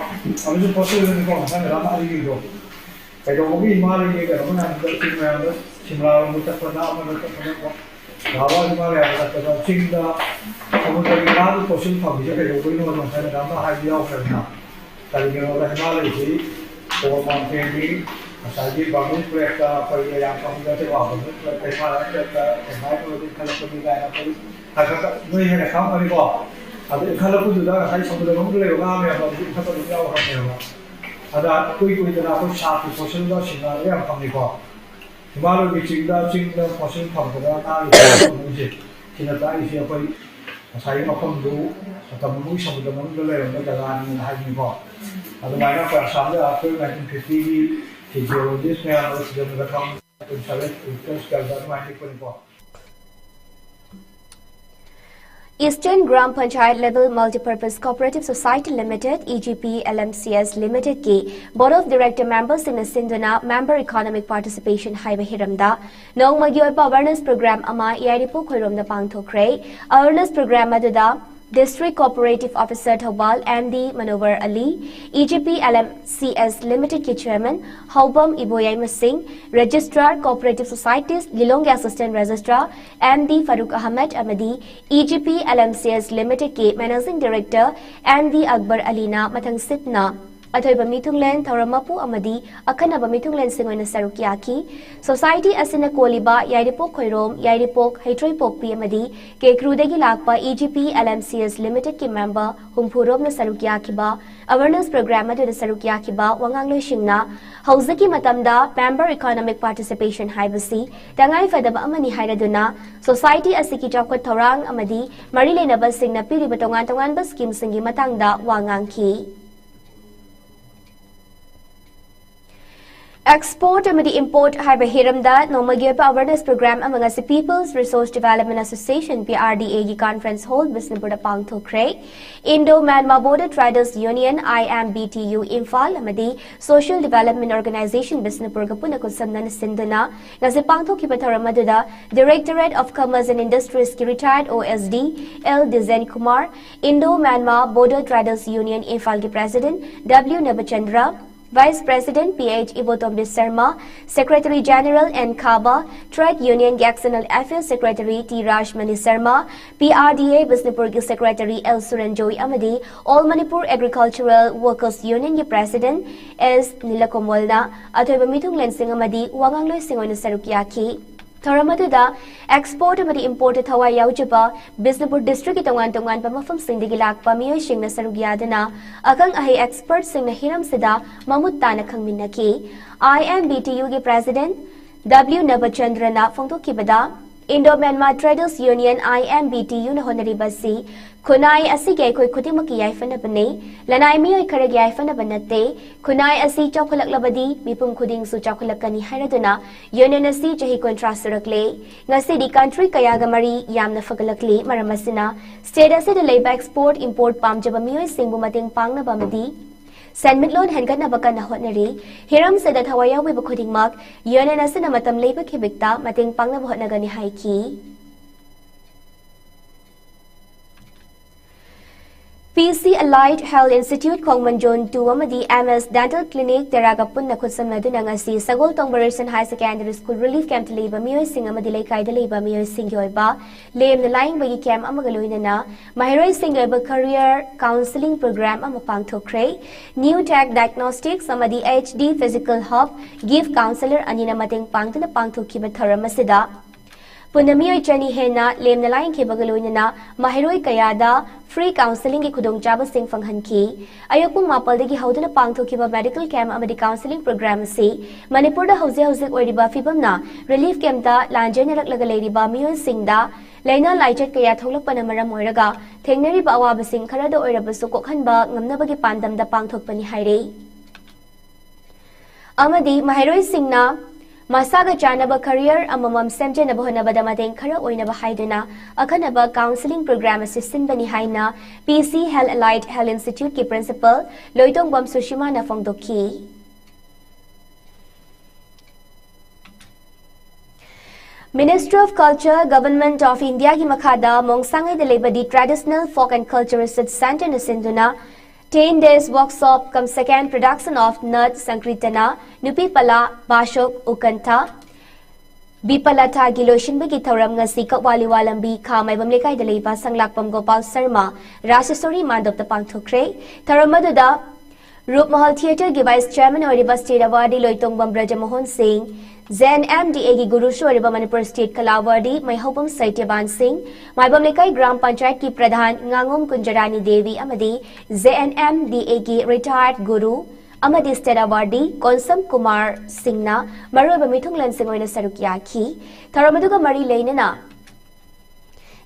ꯑꯗꯨꯁꯨ ꯄꯣꯠꯆꯩꯗꯨꯅꯤꯀꯣ꯫ ꯉꯁꯥꯏ ꯃꯦꯗꯥꯝꯅ ꯑꯩꯒꯤꯗꯣ ꯀꯩꯗꯧꯕꯒꯤ ꯏꯃꯥ ꯂꯩꯒꯦ ꯀꯩꯅꯣ ꯃꯌꯥꯝꯗ ꯆꯤꯡ ꯃꯌꯥꯝꯗ ꯁꯤꯝꯂꯥꯔꯣꯝꯗ ꯆꯠꯄꯗ ꯑꯃꯗ ꯆꯠꯄꯗꯀꯣ꯫ ꯅꯍꯥꯟꯋꯥꯏ ꯏꯃꯥ ꯂꯩꯔꯝꯕ ꯆꯠꯄꯗ ꯆꯤꯡꯗ ꯁꯃꯨꯗ꯭ꯔꯒꯤ ꯉꯥꯒꯤ ꯐꯣꯁꯤꯜ ꯐꯪꯉꯤꯁꯦ ꯀꯩꯗꯧꯕꯒꯤꯅꯣ ꯉꯁꯥꯏ ꯃꯦꯗꯥꯝꯅ ꯍꯥꯏꯕ ꯌꯥꯎꯈ꯭ꯔꯦꯗꯅ꯫ ꯀꯔꯤꯒꯤꯅꯣꯗ ꯍꯤꯃꯥꯂꯌꯁꯤ ꯀꯣꯜ ꯃꯥꯎꯟꯇꯦꯟꯒꯤ ꯉꯁꯥꯏꯒꯤ ꯕꯔꯃꯤꯟ ꯐ꯭ꯂꯦꯛꯇ ꯑꯩꯈꯣꯏꯒꯤ ꯌꯥꯝ ꯄꯥꯝꯖꯗꯦꯀꯣ, ꯕꯔꯃꯤꯟ ꯐ꯭ꯂꯦꯛꯇ ꯏꯝꯐꯥꯜ ꯐ꯭ꯂꯦꯛꯇ ꯁꯦꯡꯃꯥꯏ ꯐ꯭ꯂꯦꯛꯇ ꯏꯟꯈꯠꯂꯛꯄꯅꯤ ꯀꯥꯏꯅ ꯑꯩꯈꯣꯏ ꯈꯔ ꯈꯔ ꯅꯣꯏ ꯍꯦꯟꯅ ꯈꯪꯉꯝꯒꯅꯤꯀꯣ꯫ ꯑꯗꯨ ꯏꯟꯈꯠꯂꯛꯄꯗꯨꯗ ꯉꯁꯥꯏ ꯁꯃꯨꯗ꯭ꯔ ꯃꯅꯨꯡꯗ ꯂꯩꯕ ꯉꯥ ꯃꯌꯥꯝꯗꯣ ꯑꯗꯨ ꯏꯟꯈꯠꯄ ꯑꯗꯨꯝ ꯌꯥꯎꯈ꯭ꯔꯕꯅꯦꯕ꯫ ꯑꯗ ꯀꯨꯏ ꯀꯨꯏꯗꯅ ꯑꯩꯈꯣꯏ ꯁꯥꯞꯀꯤ ꯐꯣꯁꯤꯜꯗꯣ ꯁꯤꯡꯅꯔꯒ ꯌꯥꯝ ꯐꯪꯉꯤꯀꯣ꯫ ꯍꯤꯃꯥꯂꯣꯏꯒꯤ ꯆꯤꯡꯗ ꯆꯤꯡꯗ ꯐꯣꯁꯤꯜ ꯐꯪꯕꯗ ꯉꯥꯒꯤ ꯐꯣꯁꯤꯜ ꯐꯪꯕꯁꯦ ꯁꯤꯅ ꯇꯥꯛꯏꯁꯦ ꯑꯩꯈꯣꯏ ꯉꯁꯥꯏꯒꯤ ꯃꯐꯝꯗꯨ ꯃꯇꯝ ꯑꯃꯒꯤ ꯁꯃꯨꯗ꯭ꯔ ꯃꯅꯨꯡꯗ ꯂꯩꯔꯝꯕ ꯖꯒꯥꯅꯤꯅ ꯍꯥꯏꯕꯅꯤꯀꯣ꯫ ꯑꯗꯨꯃꯥꯏꯅ ꯑꯩꯈꯣꯏ ꯑꯁꯥꯝꯗ ꯑꯩꯈꯣꯏ ꯅꯥꯏꯟꯇꯤꯟ ꯐꯤꯐꯇꯤꯒꯤ ꯖꯤꯑꯣꯂꯣꯖꯤꯁ ꯃꯌꯥꯝ ꯑꯃ ꯊꯤꯖꯤꯟꯕꯗ ꯈꯪꯕ ꯇ꯭ꯋꯦꯟꯇꯤ ꯁꯚꯦꯟ ꯀꯤꯂꯣꯃꯤꯇꯔ ꯁ꯭ꯀ꯭ꯋꯥꯔꯗ ꯑꯗꯨꯃꯥꯏꯅ ꯄꯤꯛꯄꯅꯤꯀꯣ꯫ Eastern Gram Panchayat Level Multipurpose Cooperative Society Limited, E G P L M C S Limited ꯀꯤ Board of Director member ꯁꯤꯡꯅ ꯁꯤꯟꯗꯨꯅ Member Economic Participation ꯍꯥꯏꯕ ꯍꯤꯔꯝꯗ ꯅꯣꯡꯃꯒꯤ ꯑꯣꯏꯕ awareness program ꯑꯃ ꯌꯥꯏꯔꯤꯄꯣꯛ ꯈꯣꯏꯔꯣꯝꯗ ꯄꯥꯡꯊꯣꯛꯈ꯭ꯔꯦ꯫ Awareness program ꯑꯗꯨꯗ District Cooperative Officer Thoubal M D Manohar Ali, E G P L M C S Limited ꯀꯤ Chairman ꯍꯥꯎꯕꯝ ꯏꯕꯣꯌꯥꯏꯃ ꯁꯤꯡ, Registrar Cooperative Societies ꯂꯤꯂꯣꯡꯒꯤ Assistant Registrar M D Farooq Ahmed ꯑꯃꯗꯤ E G P L M C S Limited ꯀꯤ Managing Director M D Akbar Aliꯅ ꯃꯊꯪꯁꯤꯠꯅ ꯑꯊꯣꯏꯕ ꯃꯤꯊꯨꯡꯂꯦꯟ, ꯊꯧꯔꯝ ꯃꯄꯨ ꯑꯃꯗꯤ ꯑꯈꯟꯅꯕ ꯃꯤꯊꯨꯡꯂꯦꯟꯁꯤꯡ ꯑꯣꯏꯅ ꯁꯔꯨꯛ ꯌꯥꯈꯤ꯫ Society ꯑꯁꯤꯅ ꯀꯣꯜꯂꯤꯕ ꯌꯥꯏꯔꯤꯄꯣꯛ ꯈꯣꯏꯔꯣꯝ, ꯌꯥꯏꯔꯤꯄꯣꯛ, ꯍꯩꯇ꯭ꯔꯣꯏꯄꯣꯛꯄꯤ ꯑꯃꯗꯤ ꯀꯦꯀ꯭ꯔꯨꯗꯒꯤ ꯂꯥꯛꯄ E G P L M C S Limited ꯀꯤ member ꯍꯨꯝꯐꯨ ꯔꯣꯝꯅ ꯁꯔꯨꯛ ꯌꯥꯈꯤꯕ꯫ Awareness program ꯑꯗꯨꯗ ꯁꯔꯨꯛ ꯌꯥꯈꯤꯕ ꯋꯥꯉꯥꯡꯂꯣꯏꯁꯤꯡꯅ ꯍꯧꯖꯤꯛꯀꯤ ꯃꯇꯝꯗ Member Economic Participation ꯍꯥꯏꯕꯁꯤ ꯇꯉꯥꯏ ꯐꯗꯕ ꯑꯃꯅꯤ ꯍꯥꯏꯔꯗꯨꯅ Society ꯑꯁꯤꯒꯤ ꯆꯥꯎꯈꯠ ꯊꯧꯔꯥꯡ ꯑꯃꯗꯤ ꯃꯔꯤ ꯂꯩꯅꯕꯁꯤꯡꯅ ꯄꯤꯔꯤꯕ ꯇꯣꯉꯥꯟ ꯇꯣꯉꯥꯟꯕ scheme ꯁꯤꯡꯒꯤ ꯃꯇꯥꯡꯗ ꯋꯥ ꯉꯥꯡꯈꯤ꯫ Export ꯑꯃꯗꯤ import ꯍꯥꯏꯕ ꯍꯤꯔꯝꯗ ꯅꯣꯡꯃꯒꯤ ꯑꯣꯏꯕ awareness program ꯑꯃ ꯉꯁꯤ People's Resource Development Association P R D A ꯒꯤ conference hall ꯕꯤꯁꯅꯨꯄꯨꯔꯗ ꯄꯥꯡꯊꯣꯛꯈ꯭ꯔꯦ꯫ Indo Myanmar Border Traders Union I M B T U Imphal ꯑꯃꯗꯤ Social Development Organization ꯕꯤꯁꯅꯨꯄꯨꯔꯒ ꯄꯨꯟꯅ ꯈꯨꯠꯁꯝꯅꯅ ꯁꯤꯟꯗꯨꯅ ꯉꯁꯤ ꯄꯥꯡꯊꯣꯛꯈꯤꯕ ꯊꯧꯔꯝ ꯑꯗꯨꯗ Directorate of Commerce and Industries ꯀꯤ retired O S D L Dijen Kumar, Indo Myanmar Border Traders Union ꯏꯝꯐꯥꯜꯒꯤ President W Nabachandra, Vice President P H Ibotombi Sharma, Secretary General N Khaba, Trade Union External Affairs Secretary T Rajmani Sharma, P R D A Bishnupur ki Secretary L Suranjoy amadi All Manipur Agricultural Workers Union ki President S Nilakomolna athoiba mithung lensing amadi wangangloi singoina saruk yaki. Thoram aduda export amadi import thawai yaujaba Bishnupur district ki tongan tongan pa mafam singdigi lakpa mioi singna saruk yadana akang ahi expert singna hiram sida mamut tana khangminaki. I M B T U ki President W Nabachandra na phongthokkibada Indo-Myanmar Traders Union I M B T U na honaribasi khunai asigi akhoi khudimaki yaifanabane, lanai mioi kharagi yaifanaba nate, khunai asi chaukhalaklabadi mipum khudingsu chaukhalakkani hairaduna Union asi chahi kontra surakle. Ngasidi country kayaga mari yamna fagalakli maram asina state asida leiba export import pamjaba mioi singbu mateng pangnaba amadi senmitlon henkatnaba kana hotnari. Hiram sida thawai yawiba khudingmak Union asina matam leiba khibikta mateng pangnaba hotnagani haiki. P C Allied Health Institute Khongman Zone two amadi M S Dental Clinic Teraga punna khutsamnaduna ngasi Sagoltongba Resen High Secondary School Relief Camp leiba mioi sing amadi leikaida leiba mioi singgi oiba lemna laingbagi camp amaga loinana maheroi singgi oiba career counseling program ama pangthokre. New Tech Diagnostics amadi H D Physical Hub Gift Counselor anina mateng pangduna pangthokkiba thoram asida punna mioi chani hena lemna lainkibaga loinana maheroi kayada free counseling ki khudongchaba sing fanghanki. Ayok pung mapaldagi hauduna pangthokkiba medical camp amadi counseling program asi Manipur da hausi hausi oiriba fibamna relief camp da lanjena laklaga leiriba mioi singda laina laichat kaya tholakpana maram oiraga thengnariba awaba sing kharada oirabasu kokhanba ngamnabagi pandamda pangthokpani haire. Amadi maheroi singna masaga chanaba career amamam semjenaba honabada mateng khara oinaba haiduna akhanaba counseling program asi sinbani haina P C Health Allied Health Institute ki Principal Loitongbam Sushima na phongdokki. Ministry of Culture, Government of India ki makhada Mongsangai da leiba di Traditional Folk and Culture Research Center na sinduna Ten days workshop cum second production of Nat Sankirtana, Nupi Pala, Bashok Ukantha, Bipalathagi ꯂꯣꯏꯁꯤꯟꯕꯒꯤ ꯊꯧꯔꯝ ꯉꯁꯤ ꯀꯛꯋꯥ ꯂꯤꯋꯥ ꯂꯝꯕꯤ ꯈꯥ ꯃꯥꯏꯕꯝ ꯂꯩꯀꯥꯏꯗ ꯂꯩꯕ ꯁꯪꯂꯥꯛꯄꯝ ꯒꯣꯄꯥꯜ ꯁꯔꯃ ꯔꯥꯖꯦꯁꯣꯔꯤ ꯃꯥꯟꯗꯞꯇ ꯄꯥꯡꯊꯣꯛꯈ꯭ꯔꯦ꯫ ꯊꯧꯔꯝ ꯑꯗꯨꯗ ꯔꯨꯞꯃꯍꯜ ꯊꯤꯌꯦꯇꯔꯒꯤ vice chairman ꯑꯣꯏꯔꯤꯕ state awardee ꯂꯣꯏꯇꯣꯡꯕꯝ ꯕ꯭ꯔꯖꯃꯣꯍꯟ ꯁꯤꯡ, ꯖꯦ ꯑꯦꯟ ꯑꯦꯝ ꯗꯤ ꯑꯦꯒꯤ ꯒꯨꯔꯨꯁꯨ ꯑꯣꯏꯔꯤꯕ ꯃꯅꯤꯄꯨꯔ state ꯀꯂꯥ awardee ꯃꯩꯍꯧꯕꯝ ꯁꯩꯇ꯭ꯌꯕꯥꯟ ꯁꯤꯡ, ꯃꯥꯏꯕꯝ ꯂꯩꯀꯥꯏ ꯒ꯭ꯔꯥꯝ ꯄꯟꯆꯥꯌꯠꯀꯤ ꯄ꯭ꯔꯙꯥꯟ ꯉꯥꯉꯣꯝ ꯀꯨꯟꯖꯔꯥꯅꯤ ꯗꯦꯕꯤ ꯑꯃꯗꯤ ꯖꯦ ꯑꯦꯟ ꯑꯦꯝ ꯗꯤ ꯑꯦꯒꯤ retired ꯒꯨꯔꯨ ꯑꯃꯗꯤ state awardee ꯀꯣꯟꯁꯝ ꯀꯨꯃꯥꯔ ꯁꯤꯡꯅ ꯃꯔꯨꯑꯣꯏꯕ ꯃꯤꯊꯨꯡꯂꯦꯟꯁꯤꯡ ꯑꯣꯏꯅ ꯁꯔꯨꯛ ꯌꯥꯈꯤ꯫ ꯊꯧꯔꯝ ꯑꯗꯨꯒ ꯃꯔꯤ ꯂꯩꯅꯅ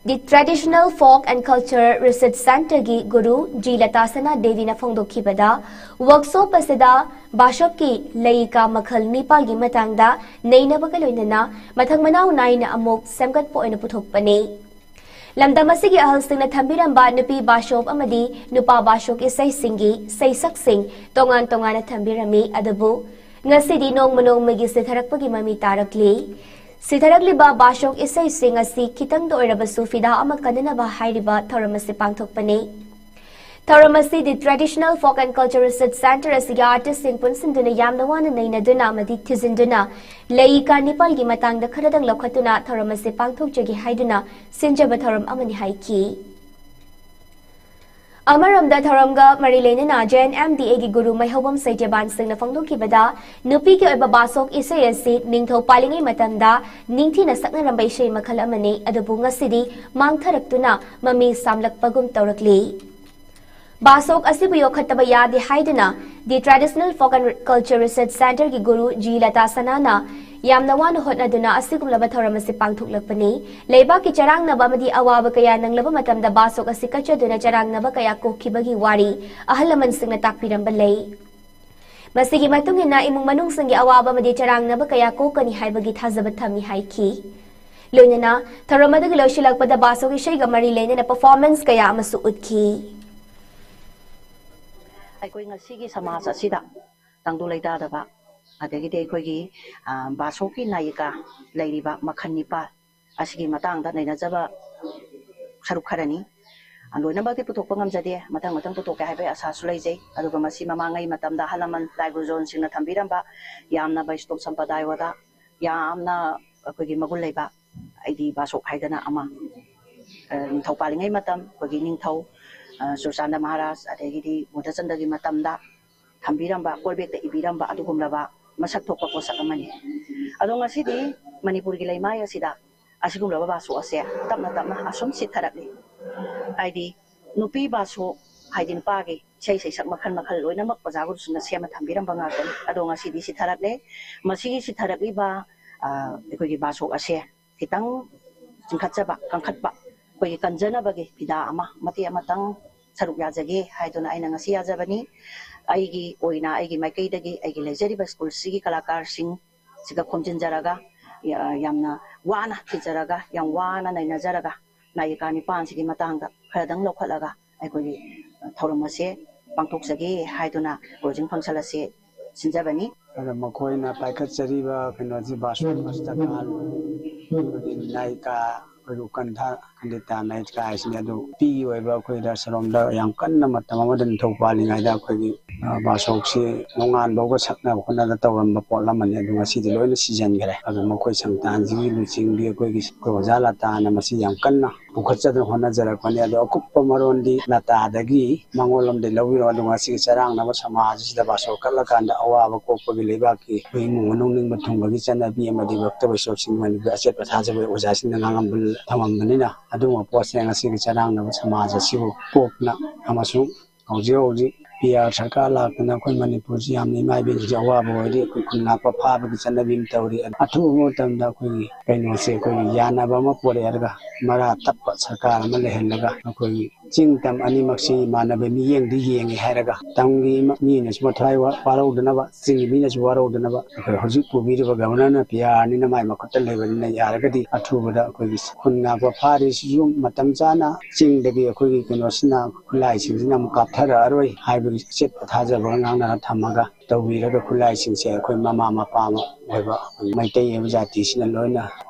The Traditional Folk and Culture Research Centreꯒꯤ ꯒꯨꯔꯨ ꯖꯤ ꯂꯇꯥꯁꯅꯥ ꯗꯦꯕꯤꯅ ꯐꯣꯡꯗꯣꯛꯈꯤꯕꯗ, workshop ꯑꯁꯤꯗ ꯕꯥꯁꯣꯞꯀꯤ ꯂꯩꯀꯥ ꯃꯈꯜ ꯅꯤꯄꯥꯜꯒꯤ ꯃꯇꯥꯡꯗ ꯅꯩꯅꯕꯒ ꯂꯣꯏꯅꯅ ꯃꯊꯪ ꯃꯅꯥꯎ ꯅꯥꯏꯅ ꯑꯃꯨꯛ ꯁꯦꯝꯒꯠꯄ ꯑꯣꯏꯅ ꯄꯨꯊꯣꯛꯄꯅꯤ꯫ ꯂꯝꯗꯝ ꯑꯁꯤꯒꯤ ꯑꯍꯜꯁꯤꯡꯅ ꯊꯝꯕꯤꯔꯝꯕ ꯅꯨꯄꯤ ꯕꯥꯁꯣꯞ ꯑꯃꯗꯤ ꯅꯨꯄꯥ ꯕꯥꯁꯣꯞ ꯏꯁꯩꯁꯤꯡꯒꯤ ꯁꯩꯁꯛꯁꯤꯡ ꯇꯣꯉꯥꯟ ꯇꯣꯉꯥꯟꯅ ꯊꯝꯕꯤꯔꯝꯃꯤ, ꯑꯗꯨꯕꯨ ꯉꯁꯤꯗꯤ ꯅꯣꯡꯃ ꯅꯣꯡꯃꯒꯤ ꯁꯤꯊꯔꯛꯄꯒꯤ ꯃꯃꯤ ꯇꯥꯔꯛꯂꯤ꯫ ꯁꯤꯊꯔꯛꯂꯤꯕ ꯕꯥꯁꯣꯛ ꯏꯁꯩꯁꯤꯡ ꯑꯁꯤ ꯈꯤꯇꯪꯗ ꯑꯣꯏꯔꯕꯁꯨ ꯐꯤꯗꯥ ꯑꯃ ꯀꯟꯅꯅꯕ ꯍꯥꯏꯔꯤꯕ ꯊꯧꯔꯝ ꯑꯁꯤ ꯄꯥꯡꯊꯣꯛꯄꯅꯤ꯫ ꯊꯧꯔꯝ ꯑꯁꯤ The Traditional Folk and Culture Research Centre ꯑꯁꯤꯒꯤ artistꯁꯤꯡ ꯄꯨꯟꯁꯤꯟꯗꯨꯅ ꯌꯥꯝꯅ ꯋꯥꯅ ꯅꯩꯅꯗꯨꯅ ꯑꯃꯗꯤ ꯊꯤꯖꯤꯟꯗꯨꯅ ꯂꯩꯀꯥ ꯅꯤꯄꯥꯜꯒꯤ ꯃꯇꯥꯡꯗ ꯈꯔꯗꯪ ꯂꯧꯈꯠꯇꯨꯅ ꯊꯧꯔꯝ ꯑꯁꯤ ꯄꯥꯡꯊꯣꯛꯆꯒꯦ ꯍꯥꯏꯗꯨꯅ ꯁꯤꯟꯖꯕ ꯊꯧꯔꯝ ꯑꯃꯅꯤ ꯍꯥꯏꯈꯤ꯫ ꯑꯃꯔꯣꯝꯗ ꯊꯧꯔꯝꯒ ꯃꯔꯤ ꯂꯩꯅꯅ ꯖꯦ ꯑꯦꯟ ꯑꯦꯝ ꯗꯤ ꯑꯦꯒꯤ ꯒꯨꯔꯨ ꯃꯩꯍꯧꯕꯝ ꯁꯩꯇ꯭ꯌꯕꯥꯟ ꯁꯤꯡꯅ ꯐꯣꯡꯗꯣꯛꯈꯤꯕꯗ, ꯅꯨꯄꯤꯒꯤ ꯑꯣꯏꯕ ꯕꯥꯁꯣꯛ ꯏꯁꯩ ꯑꯁꯤ ꯅꯤꯡꯊꯧ ꯄꯥꯜꯂꯤꯉꯩ ꯃꯇꯝꯗ ꯅꯤꯡꯊꯤꯅ ꯁꯛꯅꯔꯝꯕ ꯏꯁꯩ ꯃꯈꯜ ꯑꯃꯅꯤ, ꯑꯗꯨꯕꯨ ꯉꯁꯤꯗꯤ ꯃꯥꯡꯊꯔꯛꯇꯨꯅ ꯃꯃꯤ ꯁꯥꯝꯂꯛꯄꯒꯨꯝ ꯇꯧꯔꯛꯂꯤ꯫ ꯕꯥꯁꯣꯛ ꯑꯁꯤꯕꯨ ꯌꯣꯛꯈꯠꯇꯕ ꯌꯥꯗꯦ ꯍꯥꯏꯗꯨꯅ The Traditional Folk and Culture Research Centreꯒꯤ ꯒꯨꯔꯨ ꯖꯤ ꯂꯇꯥ ꯁꯅꯥꯅ ꯌꯥꯝꯅ ꯋꯥꯅ ꯍꯣꯠꯅꯗꯨꯅ ꯑꯁꯤꯒꯨꯝꯂꯕ ꯊꯧꯔꯝ ꯑꯁꯤ ꯄꯥꯡꯊꯣꯛꯂꯛꯄꯅꯤ꯫ ꯂꯩꯕꯥꯛꯀꯤ ꯆꯔꯥꯡꯅꯕ ꯑꯃꯗꯤ ꯑꯋꯥꯕ ꯀꯌꯥ ꯅꯪꯂꯕ ꯃꯇꯝꯗ ꯕꯥꯁꯣꯛ ꯑꯁꯤ ꯀꯠꯆꯗꯨꯅ ꯆꯔꯥꯡꯅꯕ ꯀꯌꯥ ꯀꯣꯛꯈꯤꯕꯒꯤ ꯋꯥꯔꯤ ꯑꯍꯜ ꯂꯃꯟꯁꯤꯡꯅ ꯇꯥꯛꯄꯤꯔꯝꯕ ꯂꯩ꯫ ꯃꯁꯤꯒꯤ ꯃꯇꯨꯡ ꯏꯟꯅ ꯏꯃꯨꯡ ꯃꯅꯨꯡꯁꯤꯡꯒꯤ ꯑꯋꯥꯕ ꯑꯃꯗꯤ ꯆꯔꯥꯡꯅꯕ ꯀꯌꯥ ꯀꯣꯛꯀꯅꯤ ꯍꯥꯏꯕꯒꯤ ꯊꯥꯖꯕ ꯊꯝꯃꯤ ꯍꯥꯏꯈꯤ꯫ ꯂꯣꯏꯅꯅ ꯊꯧꯔꯝ ꯑꯗꯨꯒꯤ ꯂꯣꯏꯁꯤꯜꯂꯛꯄꯗ ꯕꯥꯁꯣꯛ ꯏꯁꯩꯒ ꯃꯔꯤ ꯂꯩꯅꯅ performance ꯀꯌꯥ ꯑꯃꯁꯨ ꯎꯠꯈꯤ꯫ ꯑꯩꯈꯣꯏ ꯉꯁꯤꯒꯤ ꯁꯃꯥꯖ ꯑꯁꯤꯗ ꯇꯪꯗꯨ ꯂꯩꯇꯥꯗꯕ, ꯑꯗꯒꯤꯗꯤ ꯑꯩꯈꯣꯏꯒꯤ, ꯑ, ꯕꯥꯁꯣꯛꯀꯤ ꯅꯥꯌꯤꯀꯥ ꯂꯩꯔꯤꯕ ꯃꯈꯜ ꯅꯤꯄꯥꯜ ꯑꯁꯤꯒꯤ ꯃꯇꯥꯡꯗ ꯅꯩꯅꯖꯕ ꯁꯔꯨꯛ ꯈꯔꯅꯤ꯫ ꯂꯣꯏꯅꯃꯛꯇꯤ ꯄꯨꯊꯣꯛꯄ ꯉꯝꯖꯗꯦ, ꯃꯊꯪ ꯃꯊꯪ ꯄꯨꯊꯣꯛꯀꯦ ꯍꯥꯏꯕꯒꯤ ꯑꯁꯥꯁꯨ ꯂꯩꯖꯩ꯫ ꯑꯗꯨꯒ ꯃꯁꯤ ꯃꯃꯥꯡꯉꯩ ꯃꯇꯝꯗ ꯑꯍꯜ ꯂꯃꯟ ꯂꯥꯏ ꯒꯨꯔꯨꯖꯣꯟꯁꯤꯡꯅ ꯊꯝꯕꯤꯔꯝꯕ ꯌꯥꯝꯅ ꯕꯩꯁꯅꯣꯞ ꯁꯝꯄ꯭ꯔꯗꯥꯌꯣꯗ ꯌꯥꯝꯅ ꯑꯩꯈꯣꯏꯒꯤ ꯃꯒꯨꯟ ꯂꯩꯕ ꯑꯩꯗꯤ ꯕꯥꯁꯣꯛ ꯍꯥꯏꯗꯅ ꯑꯃ, ꯑ, ꯅꯤꯡꯊꯧ ꯄꯥꯜꯂꯤꯉꯩ ꯃꯇꯝ ꯑꯩꯈꯣꯏꯒꯤ ꯅꯤꯡꯊꯧ, ꯑ, ꯆꯨꯔꯆꯥꯟꯗ ꯃꯍꯥꯔꯥꯖ ꯑꯗꯒꯤꯗꯤ ꯕꯨꯙꯆꯟꯗ꯭ꯔꯒꯤ ꯃꯇꯝꯗ ꯊꯝꯕꯤꯔꯝꯕ, ꯀꯣꯜꯕꯦꯛꯇ ꯏꯕꯤꯔꯝꯕ ꯑꯗꯨꯒꯨꯝꯂꯕ ꯃꯁꯛ ꯊꯣꯛꯄ ꯄꯣꯠꯁꯛ ꯑꯃꯅꯤ꯫ ꯑꯗꯣ ꯉꯁꯤꯗꯤ ꯃꯅꯤꯄꯨꯔꯒꯤ ꯂꯩꯃꯥꯏ ꯑꯁꯤꯗ ꯑꯁꯤꯒꯨꯝꯂꯕ ꯕꯥꯁꯣꯛ ꯑꯁꯦ ꯇꯞꯅ ꯇꯞꯅ ꯑꯁꯨꯝ ꯁꯤꯊꯔꯛꯂꯤ꯫ ꯍꯥꯏꯗꯤ ꯅꯨꯄꯤ ꯕꯥꯁꯣꯛ ꯍꯥꯏꯗꯤ ꯅꯨꯄꯥꯒꯤ ꯏꯁꯩ ꯁꯩꯁꯛ ꯃꯈꯜ ꯃꯈꯜ ꯂꯣꯏꯅꯃꯛ ꯑꯣꯖꯥ ꯒꯨꯔꯨꯁꯤꯡꯅ ꯁꯦꯝꯃ ꯊꯝꯕꯤꯔꯝꯕ ꯉꯥꯛꯇꯅꯤ꯫ ꯑꯗꯣ ꯉꯁꯤꯗꯤ ꯁꯤꯊꯔꯛꯂꯦ꯫ ꯃꯁꯤꯒꯤ ꯁꯤꯊꯔꯛꯂꯤꯕ, ꯑ, ꯑꯩꯈꯣꯏꯒꯤ ꯕꯥꯁꯣꯛ ꯑꯁꯦ ꯈꯤꯇꯪ ꯆꯤꯡꯈꯠꯆꯕ, ꯀꯟꯈꯠꯄ, ꯑꯩꯈꯣꯏꯒꯤ ꯀꯟꯖꯅꯕꯒꯤ ꯐꯤꯗꯥ ꯑꯃ, ꯃꯇꯦꯛ ꯑꯃꯇꯪ ꯁꯔꯨꯛ ꯌꯥꯖꯒꯦ ꯍꯥꯏꯗꯨꯅ ꯑꯩꯅ ꯉꯁꯤ ꯌꯥꯖꯕꯅꯤ꯫ ꯑꯩꯒꯤ ꯑꯣꯏꯅ, ꯑꯩꯒꯤ ꯃꯥꯏꯀꯩꯗꯒꯤ, ꯑꯩꯒꯤ ꯂꯩꯖꯔꯤꯕ ꯁ꯭ꯀꯨꯜꯁꯤꯒꯤ ꯀꯂꯥꯀꯥꯔꯁꯤꯡ ꯁꯤꯒ ꯈꯣꯝꯖꯤꯟꯖꯔꯒ, ꯌꯥ-, ꯌꯥꯝꯅ ꯋꯥꯅ ꯊꯤꯖꯔꯒ, ꯌꯥꯝ ꯋꯥꯅ ꯅꯩꯅꯖꯔꯒ, ꯅꯥꯌꯤꯀꯥ ꯅꯤꯄꯥꯟꯁꯤꯒꯤ ꯃꯇꯥꯡꯗ ꯈꯔꯗꯪ ꯂꯧꯈꯠꯂꯒ ꯑꯩꯈꯣꯏꯒꯤ ꯊꯧꯔꯝ ꯑꯁꯦ ꯄꯥꯡꯊꯣꯛꯆꯒꯦ ꯍꯥꯏꯗꯨꯅ closing function ꯑꯁꯦ ꯁꯤꯟꯖꯕꯅꯤ꯫ ꯑꯗꯣ ꯃꯈꯣꯏꯅ ꯄꯥꯏꯈꯠꯆꯔꯤꯕ ꯀꯩꯅꯣꯁꯤ ꯕꯥꯁꯣꯟ ꯍꯣꯁꯄꯤꯇꯥꯜ, ꯑꯩꯈꯣꯏꯒꯤ ꯅꯥꯌꯤꯀꯥ, ꯑꯩꯈꯣꯏꯒꯤ ꯎꯀꯟꯊꯥ ꯈꯟꯗꯤꯇꯥ ꯅꯥꯌꯤꯀꯥ ꯍꯥꯏꯁꯤꯅꯦ꯫ ꯑꯗꯨ ꯅꯨꯄꯤꯒꯤ ꯑꯣꯏꯕ ꯑꯩꯈꯣꯏ ꯔꯥꯁꯔꯣꯝꯗ ꯌꯥꯝ ꯀꯟꯅ ꯃꯇꯝ ꯑꯃꯗ ꯅꯤꯡꯊꯧ ꯄꯥꯜꯂꯤꯉꯩꯗ ꯑꯩꯈꯣꯏꯒꯤ, ꯑ, ꯕꯥꯁꯣꯛꯁꯤ ꯅꯣꯡꯉꯥꯟꯕ ꯐꯥꯎꯕ ꯁꯛꯅꯕ ꯍꯣꯠꯅꯕ ꯇꯧꯔꯝꯕ ꯄꯣꯠ ꯑꯃꯅꯤ꯫ ꯑꯗꯨ ꯉꯁꯤꯗꯤ ꯂꯣꯏꯅ ꯁꯤꯖꯤꯟꯈ꯭ꯔꯦ꯫ ꯑꯗꯨ ꯃꯈꯣꯏ ꯁꯪꯇꯥꯟꯁꯤꯒꯤ ꯂꯨꯆꯤꯡꯕꯤ ꯑꯩꯈꯣꯏꯒꯤ, ꯑꯩꯈꯣꯏ ꯑꯣꯖꯥ ꯂꯇꯥꯅ ꯃꯁꯤ ꯌꯥꯝ ꯀꯟꯅ ꯄꯨꯈꯠꯆꯗꯨꯅ ꯍꯣꯠꯅꯖꯔꯛꯄꯅꯤ꯫ ꯑꯗꯣ ꯑꯀꯨꯞꯄ ꯃꯔꯣꯟꯗꯤ ꯂꯇꯥꯗꯒꯤ ꯃꯉꯣꯟꯂꯣꯝꯗꯒꯤ ꯂꯧꯕꯤꯔꯣ꯫ ꯑꯗꯨ ꯉꯁꯤꯒꯤ ꯆꯔꯥꯡꯅꯕ ꯁꯃꯥꯖ ꯑꯁꯤꯗ ꯕꯥꯁꯣꯛ ꯀꯠꯂꯀꯥꯟꯗ ꯑꯋꯥꯕ ꯀꯣꯛꯄꯒꯤ ꯂꯩꯕꯥꯛꯀꯤ ꯑꯩꯈꯣꯏ ꯏꯃꯨꯡ ꯃꯅꯨꯡ ꯅꯤꯡꯕ ꯊꯨꯡꯕꯒꯤ ꯆꯠꯅꯕꯤ ꯑꯃꯗꯤ ꯚꯛꯇ ꯕꯩꯁꯣꯞꯁꯤꯡ ꯃꯅꯤꯄꯨꯔ ꯑꯆꯦꯠꯄ ꯊꯥꯖꯕ ꯑꯣꯖꯥꯁꯤꯡꯅ ꯉꯥꯡꯉꯝꯕ ꯊꯝꯃꯝꯕꯅꯤꯅ, ꯑꯗꯨꯒꯨꯝꯕ ꯄꯣꯠꯁꯦ ꯉꯁꯤꯒꯤ ꯆꯔꯥꯡꯅꯕ ꯁꯃꯥꯖ ꯑꯁꯤꯕꯨ ꯀꯣꯛꯅ ꯑꯃꯁꯨꯡ ꯍꯧꯖꯤꯛ ꯍꯧꯖꯤꯛ ꯄꯤ ꯑꯥꯔ ꯁꯔꯀꯥꯔ ꯂꯥꯛꯇꯨꯅ ꯑꯩꯈꯣꯏ ꯃꯅꯤꯄꯨꯔꯁꯤ ꯌꯥꯝꯅ ꯏꯃꯥ ꯏꯕꯦꯟꯁꯤꯡꯁꯦ ꯑꯋꯥꯕ ꯑꯣꯏꯔꯤ꯫ ꯑꯩꯈꯣꯏ ꯈꯨꯟ ꯉꯥꯛꯄ ꯐꯥꯕꯒꯤ ꯆꯠꯅꯕꯤ ꯑꯃ ꯇꯧꯔꯤ꯫ ꯑꯊꯨꯕ ꯃꯇꯝꯗ ꯑꯩꯈꯣꯏꯒꯤ ꯀꯩꯅꯣꯁꯦ ꯑꯩꯈꯣꯏꯒꯤ ꯌꯥꯅꯕ ꯑꯃ ꯄꯨꯔꯛꯑꯒ ꯃꯔꯥ ꯇꯞꯄ ꯁꯔꯀꯥꯔ ꯑꯃ ꯂꯩꯍꯜꯂꯒ ꯑꯩꯈꯣꯏꯒꯤ ꯆꯤꯡ ꯇꯝ ꯑꯅꯤꯃꯛꯁꯤ ꯏꯃꯥꯟꯅꯕ ꯃꯤꯠꯌꯦꯡꯗ ꯌꯦꯡꯉꯤ ꯍꯥꯏꯔꯒ ꯇꯝꯒꯤ ꯃꯤꯅꯁꯨ ꯃꯊ꯭ꯋꯥꯏ ꯋꯥ-, ꯋꯥꯔꯧꯗꯅꯕ, ꯆꯤꯡꯒꯤ ꯃꯤꯅꯁꯨ ꯋꯥꯔꯧꯗꯅꯕ ꯑꯩꯈꯣꯏ ꯍꯧꯖꯤꯛ ꯄꯨꯕꯤꯔꯤꯕ ꯒꯕꯔꯅꯔꯅ ꯄꯤ ꯑꯥꯔꯅꯤꯅ ꯃꯥꯏ ꯃꯈꯨꯠꯇ ꯂꯩꯕꯅꯤꯅ ꯌꯥꯔꯒꯗꯤ ꯑꯊꯨꯕꯗ ꯑꯩꯈꯣꯏꯒꯤ ꯈꯨꯟ ꯉꯥꯛꯄ ꯐꯥꯔꯤꯁꯤꯁꯨ ꯃꯇꯝ ꯆꯥꯅ ꯆꯤꯡꯗꯒꯤ ꯑꯩꯈꯣꯏꯒꯤ ꯀꯩꯅꯣꯁꯤꯅ ꯈꯨꯠꯂꯥꯏꯁꯤꯡꯁꯤꯅ ꯑꯃꯨꯛ ꯀꯥꯞꯊꯔꯛꯑꯔꯣꯏ ꯍꯥꯏꯕꯒꯤ ꯑꯆꯦꯠꯄ ꯊꯥꯖꯕ ꯉꯥꯡꯅꯔ ꯊꯝꯃꯒ ꯇꯧꯕꯤꯔꯒ ꯈꯨꯠꯂꯥꯏꯁꯤꯡꯁꯦ ꯑꯩꯈꯣꯏ ꯃꯃꯥ ꯃꯄꯥ ꯑꯃ ꯑꯣꯏꯕ ꯃꯩꯇꯩ ꯑꯣꯏꯕ ꯖꯥꯇꯤꯁꯤꯅ ꯂꯣꯏꯅ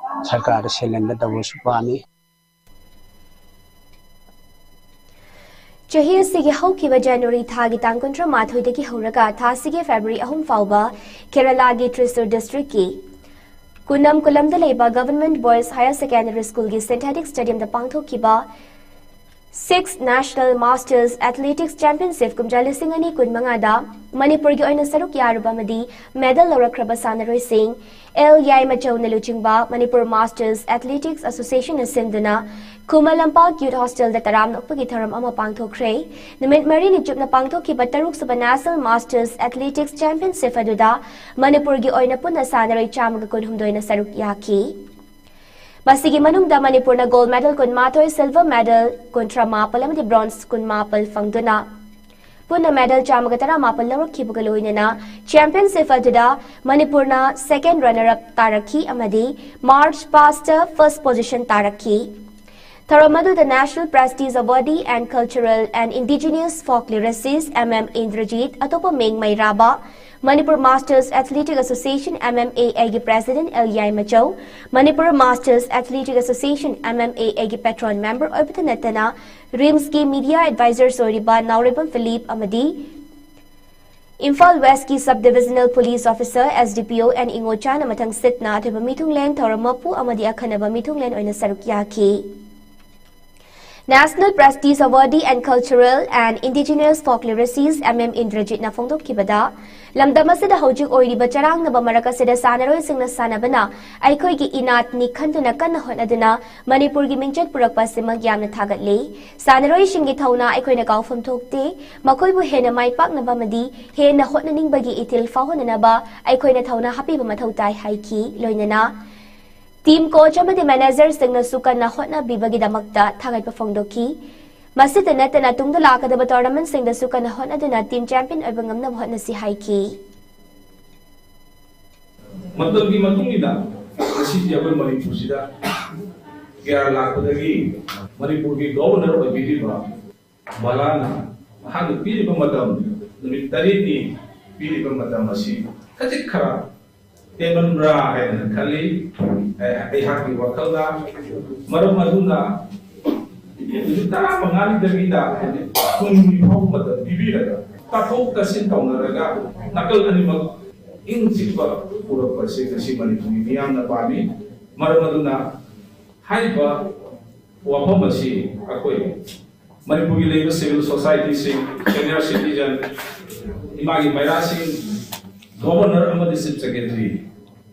ꯁꯔꯀꯥꯔꯗ ꯁꯦꯂꯦꯟꯗꯔ ꯇꯧꯕꯁꯨ ꯄꯥꯝꯃꯤ꯫ ꯆꯍꯤ ꯑꯁꯤꯒꯤ ꯍꯧꯈꯤꯕ ꯖꯅꯋꯥꯔꯤ ꯊꯥꯒꯤ ꯇꯥꯡ ꯀꯨꯟꯊ꯭ꯔꯥ ꯃꯥꯊꯣꯏꯗꯒꯤ ꯍꯧꯔꯒ ꯊꯥ ꯑꯁꯤꯒꯤ ꯐꯦꯕ꯭ꯔꯨꯋꯥꯔꯤ ꯑꯍꯨꯝ ꯐꯥꯎꯕ ꯀꯦꯔꯂꯥꯒꯤ ꯇ꯭ꯔꯤꯁꯨꯔ ꯗꯤꯁꯇ꯭ꯔꯤꯛꯀꯤ ꯀꯨꯅꯝ ꯀꯨꯂꯝꯗ ꯂꯩꯕ ꯒꯚꯔꯟꯃꯦꯟꯠ ꯕꯣꯏꯁ ꯍꯥꯌꯔ ꯁꯦꯀꯦꯟꯗꯔꯤ ꯁ꯭ꯀꯨꯜꯒꯤ ꯁꯤꯟꯊꯦꯇꯤꯛ ꯁ꯭ꯇꯦꯗꯤꯌꯝꯗ ꯄꯥꯡꯊꯣꯛꯈꯤꯕ six national masters athletics championship ꯀꯨꯝꯖꯥ ꯂꯤꯁꯤꯡ ꯑꯅꯤ ꯀꯨꯟ ꯃꯉꯥꯗ ꯃꯅꯤꯄꯨꯔꯒꯤ ꯑꯣꯏꯅ ꯁꯔꯨꯛ ꯌꯥꯔꯨꯕ ꯑꯃꯗꯤ ꯃꯦꯗꯜ ꯂꯧꯔꯛꯈ꯭ꯔꯕ ꯁꯥꯟꯅꯔꯣꯏꯁꯤꯡ ꯑꯦꯜ ꯌꯥꯏꯃꯆꯧꯅ ꯂꯨꯆꯤꯡꯕ ꯃꯅꯤꯄꯨꯔ ꯃꯥꯁꯇꯔꯁ ꯑꯦꯊꯂꯦꯇꯤꯛꯁ ꯑꯦꯁꯣꯁꯤꯌꯦꯁꯟꯅ ꯁꯤꯟꯗꯨꯅ ꯈꯨꯃꯟ ꯂꯝꯄꯥꯛ ꯌꯨꯠ ꯍꯣꯁꯇꯦꯜꯗ ꯇꯔꯥꯝꯅ ꯑꯣꯛꯄꯒꯤ ꯊꯧꯔꯝ ꯑꯃ ꯄꯥꯡꯊꯣꯛꯈ꯭ꯔꯦ꯫ ꯅꯨꯃꯤꯠ ꯃꯔꯤꯅꯤ ꯆꯨꯞꯅ ꯄꯥꯡꯊꯣꯛꯈꯤꯕ ꯇꯔꯨꯛꯁꯨꯕ ꯅꯦꯁꯅꯦꯜ ꯃꯥꯁꯇꯔꯁ ꯑꯦꯊꯂꯦꯇꯤꯛꯁ ꯆꯦꯝꯄꯤꯌꯟꯁꯤꯞ ꯑꯗꯨꯗ ꯃꯅꯤꯄꯨꯔꯒꯤ ꯑꯣꯏꯅ ꯄꯨꯟꯅ ꯁꯥꯟꯅꯔꯣꯏ ꯆꯥꯝꯃꯒ ꯀꯨꯟꯍꯨꯝꯗꯣꯏꯅ ꯁꯔꯨꯛ ꯌꯥꯈꯤ꯫ ꯃꯁꯤꯒꯤ ꯃꯅꯨꯡꯗ ꯃꯅꯤꯄꯨꯔꯅ ꯒꯣꯜꯗ ꯃꯦꯗꯜ ꯀꯨꯟꯃꯥꯊꯣꯏ, ꯁꯤꯜꯚꯔ ꯃꯦꯗꯜ ꯀꯨꯟꯊ꯭ꯔꯥ ꯃꯥꯄꯜ ꯑꯃꯗꯤ ꯕ꯭ꯔꯣꯟꯖ ꯀꯨꯟꯃꯥꯄꯜ ꯐꯪꯗꯨꯅ ꯄꯨꯟꯅ ꯃꯦꯗꯜ ꯆꯥꯝꯃꯒ ꯇꯔꯥꯃꯥꯄꯜ ꯂꯧꯔꯛꯈꯤꯕꯒ ꯂꯣꯏꯅꯅ ꯆꯦꯝꯄꯤꯌꯟꯁꯤꯞ ꯑꯗꯨꯗ ꯃꯅꯤꯄꯨꯔꯅ ꯁꯦꯀꯦꯟ ꯔꯟꯅꯔ ꯑꯞ ꯇꯥꯔꯛꯈꯤ ꯑꯃꯗꯤ ꯃꯥꯔꯆ ꯄꯥꯁꯇ ꯐꯥꯔꯁ ꯄꯣꯖꯤꯁꯟ ꯇꯥꯔꯛꯈꯤ꯫ ꯊꯧꯔꯝ ꯑꯗꯨꯗ National Prestige Awardee and Cultural and Indigenous Folk Lyricist M M Indrajit, ꯑꯇꯣꯞꯄ ꯃꯤꯡ ꯃꯩꯔꯥꯕ, Manipur masters athletic association M M A A ꯒꯤ president L Yaimachou, Manipur masters athletic association M M A A ꯒꯤ ꯄꯦꯇ꯭ꯔꯣꯟ member ꯑꯣꯏꯕꯇ ꯅꯠꯇꯅ ꯔꯤꯝꯁꯀꯤ media advisers ꯑꯣꯏꯔꯤꯕ ꯅꯥꯎꯔꯦꯝꯕꯝ Philip ꯑꯃꯗꯤ ꯏꯝꯐꯥꯜ ꯋꯦꯁꯀꯤ sub divisional police officer S D P O N ꯏꯉꯣꯆꯥꯅ ꯃꯊꯪ ꯁꯤꯠꯅ ꯑꯊꯣꯏꯕ ꯃꯤꯊꯨꯡꯂꯦꯟ ꯊꯧꯔꯝ ꯃꯄꯨ ꯑꯃꯗꯤ ꯑꯈꯟꯅꯕ ꯃꯤꯊꯨꯡꯂꯦꯟ ꯑꯣꯏꯅ ꯁꯔꯨꯛ ꯌꯥꯈꯤ꯫ National Prestige Awardee and Cultural and Indigenous Folk Lyricist M M Indrajitꯅ ꯐꯣꯡꯗꯣꯛꯈꯤꯕꯗ, ꯂꯝꯗꯝ ꯑꯁꯤꯗ ꯍꯧꯖꯤꯛ ꯑꯣꯏꯔꯤꯕ ꯆꯔꯥꯡꯅꯕ ꯃꯔꯛ ꯑꯁꯤꯗ ꯁꯥꯟꯅꯔꯣꯏꯁꯤꯡꯅ ꯁꯥꯟꯅꯕꯅ ꯑꯩꯈꯣꯏꯒꯤ ꯏꯅꯥꯠꯅꯤ ꯈꯟꯗꯨꯅ ꯀꯟꯅ ꯍꯣꯠꯅꯗꯨꯅ ꯃꯅꯤꯄꯨꯔꯒꯤ ꯃꯤꯡꯆꯠ ꯄꯨꯔꯛꯄ ꯑꯁꯤꯃꯛ ꯌꯥꯝꯅ ꯊꯥꯒꯠꯂꯤ꯫ ꯁꯥꯟꯅꯔꯣꯏꯁꯤꯡꯒꯤ ꯊꯧꯅꯥ ꯑꯩꯈꯣꯏꯅ ꯀꯥꯎꯐꯝ ꯊꯣꯛꯇꯦ꯫ ꯃꯈꯣꯏꯕꯨ ꯍꯦꯟꯅ ꯃꯥꯏ ꯄꯥꯛꯅꯕ ꯑꯃꯗꯤ ꯍꯦꯟꯅ ꯍꯣꯠꯅꯅꯤꯡꯕꯒꯤ ꯏꯊꯤꯜ ꯐꯥꯎꯍꯟꯅꯅꯕ ꯑꯩꯈꯣꯏꯅ ꯊꯧꯅꯥ ꯍꯥꯞꯄꯤꯕ ꯃꯊꯧ ꯇꯥꯏ ꯍꯥꯏꯈꯤ꯫ ꯂꯣꯏꯅꯅ ꯇꯤꯝ ꯀꯣꯆ ꯑꯃꯗꯤ ꯃꯦꯅꯦꯖꯔꯁꯤꯡꯅꯁꯨ ꯀꯟꯅ ꯍꯣꯠꯅꯕꯤꯕꯒꯤꯗꯃꯛꯇ ꯊꯥꯒꯠꯄ ꯐꯣꯡꯗꯣꯛꯈꯤ꯫ ꯃꯁꯤꯇ ꯅꯠꯇꯅ ꯇꯨꯡꯗ ꯂꯥꯛꯀꯗꯕ ꯇꯣꯔꯅꯥꯃꯦꯟꯠꯁꯤꯡꯗꯁꯨ ꯀꯟꯅ ꯍꯣꯠꯅꯗꯨꯅ ꯇꯤꯝ ꯆꯦꯝꯄꯤꯌꯟ ꯑꯣꯏꯕ ꯉꯝꯅꯕ ꯍꯣꯠꯅꯁꯤ ꯍꯥꯏꯈꯤ꯫ ꯃꯇꯝꯒꯤ ꯃꯇꯨꯡ ꯏꯟꯅ ꯉꯁꯤꯗꯤ ꯑꯩꯈꯣꯏ ꯃꯅꯤꯄꯨꯔꯁꯤꯗ ꯀꯌꯥ ꯂꯥꯛꯄꯗꯒꯤ ꯃꯅꯤꯄꯨꯔꯒꯤ ꯒꯣꯕꯔꯅꯔ ꯑꯣꯏꯕꯤꯔꯤꯕ ꯕꯂꯥꯅ ꯃꯍꯥꯛꯅ ꯄꯤꯔꯤꯕ ꯃꯇꯝ, ꯅꯨꯃꯤꯠ ꯇꯔꯦꯠꯅꯤ ꯄꯤꯔꯤꯕ ꯃꯇꯝ ꯑꯁꯤ ꯈꯖꯤꯛ ꯈꯔ ꯇꯦꯟꯃꯟꯕ꯭ꯔꯥ ꯍꯥꯏꯅ ꯈꯜꯂꯤ꯫ ꯑꯩ-, ꯑꯩꯍꯥꯛꯀꯤ ꯋꯥꯈꯜꯗ꯫ ꯃꯔꯝ ꯑꯗꯨꯅ ꯅꯨꯃꯤꯠ ꯇꯔꯥꯃꯉꯥꯅꯤꯗꯒꯤꯅ ꯍꯥꯏꯗꯤ ꯀꯨꯟꯅꯤ ꯐꯥꯎꯕ ꯃꯇꯝ ꯄꯤꯕꯤꯔꯒ ꯇꯥꯊꯣꯛ ꯇꯥꯁꯤꯟ ꯇꯧꯅꯔꯒ ꯅꯥꯀꯜ ꯑꯅꯤꯃꯛ ꯏꯪ ꯆꯤꯛꯄ ꯄꯨꯔꯛꯄꯁꯦ ꯉꯁꯤ ꯃꯅꯤꯄꯨꯔꯒꯤ ꯃꯤꯌꯥꯝꯅ ꯄꯥꯝꯃꯤ꯫ ꯃꯔꯝ ꯑꯗꯨꯅ ꯍꯥꯏꯔꯤꯕ ꯋꯥꯐꯝ ꯑꯁꯤ ꯑꯩꯈꯣꯏ ꯃꯅꯤꯄꯨꯔꯒꯤ ꯂꯩꯔꯤꯕ civil society ꯁꯤꯡ, senior citizen, ꯏꯃꯥꯒꯤ ꯃꯩꯔꯥꯁꯤꯡ, Governor ꯑꯃꯗꯤ Chief Secretary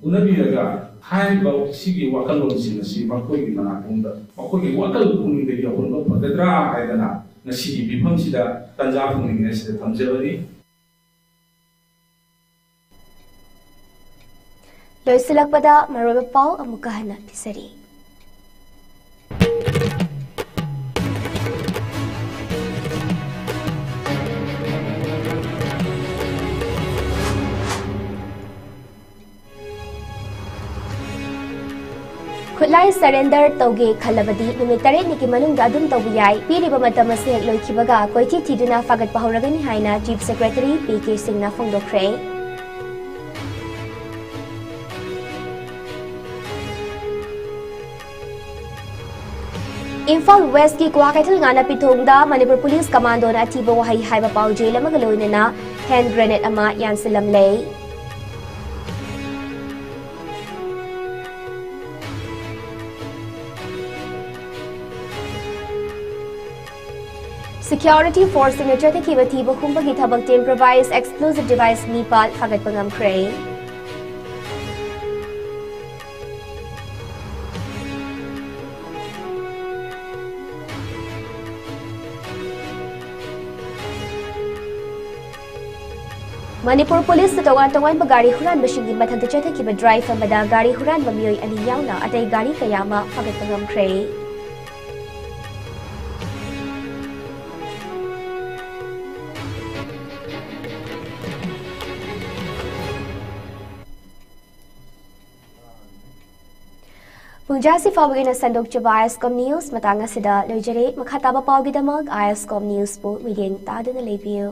ꯎꯅꯕꯤꯔꯒ ꯍꯥꯏꯔꯤꯕ ꯁꯤꯒꯤ ꯋꯥꯈꯜꯂꯣꯟꯁꯤꯡ ꯑꯁꯤ ꯃꯈꯣꯏꯒꯤ ꯃꯅꯥꯀꯣꯡꯗ, ꯃꯈꯣꯏꯒꯤ ꯋꯥꯈꯜ ꯄꯨꯛꯅꯤꯡꯗ ꯌꯧꯍꯟꯕ ꯐꯒꯗ꯭ꯔꯥ ꯍꯥꯏꯗꯅ ꯉꯁꯤꯒꯤ ꯃꯤꯐꯝꯁꯤꯗ ꯇꯥꯟꯖꯥ ꯐꯪꯂꯤꯉꯩꯁꯤꯗ ꯊꯝꯖꯕꯅꯤ꯫ ꯂꯣꯏꯁꯤꯜꯂꯛꯄꯗ ꯃꯔꯨꯑꯣꯏꯕ ꯄꯥꯎ ꯑꯃꯨꯛꯀ ꯍꯟꯅ ꯄꯤꯖꯔꯤ꯫ ꯈꯨꯠꯂꯥꯏ surrender ꯇꯧꯒꯦ ꯈꯜꯂꯕꯗꯤ ꯅꯨꯃꯤꯠ ꯇꯔꯦꯠꯅꯤꯒꯤ ꯃꯅꯨꯡꯗ ꯑꯗꯨꯝ ꯇꯧꯕ ꯌꯥꯏ꯫ ꯄꯤꯔꯤꯕ ꯃꯇꯝ ꯑꯁꯤ ꯍꯦꯛ ꯂꯣꯏꯈꯤꯕꯒ ꯀꯣꯏꯊꯤ ꯊꯤꯗꯨꯅ ꯐꯥꯒꯠꯄ ꯍꯧꯔꯒꯅꯤ ꯍꯥꯏꯅ Chief Secretary ꯄꯤ ꯀꯦ ꯁꯤꯡꯅ ꯐꯣꯡꯗꯣꯛꯈ꯭ꯔꯦ꯫ ꯏꯝꯐꯥꯜ ꯋꯦꯁꯀꯤ ꯀ꯭ꯋꯥꯀꯩꯊꯦꯜ ꯉꯥꯅꯄꯤꯊꯣꯡꯗ ꯃꯅꯤꯄꯨꯔ ꯄꯨꯂꯤꯁ ꯀꯃꯥꯟꯗꯣꯅ ꯑꯊꯤꯕ ꯋꯥꯍꯩ ꯍꯥꯏꯕ ꯄꯥꯎꯖꯦꯜ ꯑꯃꯒ ꯂꯣꯏꯅꯅ hand grenade ꯑꯃ ꯌꯥꯟꯁꯤꯜꯂꯝꯂꯦ꯫ Security force ꯁꯤꯡꯅ ꯆꯠꯊꯈꯤꯕ ꯊꯤꯕ ꯍꯨꯝꯕꯒꯤ ꯊꯕꯛꯇ improvised explosive device ꯅꯤꯄꯥꯜ ꯐꯥꯒꯠꯄ ꯉꯝꯈ꯭ꯔꯦ꯫ ꯃꯅꯤꯄꯨꯔ ꯄꯨꯂꯤꯁꯅ ꯇꯣꯉꯥꯟ ꯇꯣꯉꯥꯟꯕ ꯒꯥꯔꯤ ꯍꯨꯔꯥꯟꯕꯁꯤꯡꯒꯤ ꯃꯊꯛꯇ ꯆꯠꯊꯈꯤꯕ drive ꯑꯃꯗ ꯒꯥꯔꯤ ꯍꯨꯔꯥꯟꯕ ꯃꯤꯑꯣꯏ ꯑꯅꯤ ꯌꯥꯎꯅ ꯑꯇꯩ ꯒꯥꯔꯤ ꯀꯌꯥ ꯑꯃ ꯐꯥꯒꯠꯄ ꯉꯝꯈ꯭ꯔꯦ꯫ ꯄꯨꯡꯖꯥꯁꯤ ꯐꯥꯎꯕꯒꯤ ꯑꯣꯏꯅ ꯁꯟꯗꯣꯛꯆꯕ ꯑꯥꯏ ꯑꯦꯁ ꯀꯣꯝ ꯅ꯭ꯌꯨꯁ ꯃꯇꯥꯡ ꯑꯁꯤꯗ ꯂꯣꯏꯖꯔꯦ꯫ ꯃꯈꯥ ꯇꯥꯕ ꯄꯥꯎꯒꯤꯗꯃꯛ ꯑꯥꯏ ꯑꯦꯁ ꯀꯣꯝ ꯅ꯭ꯌꯨꯁꯄꯨ ꯃꯤꯠꯌꯦꯡ ꯇꯥꯗꯨꯅ ꯂꯩꯕꯤꯌꯨ꯫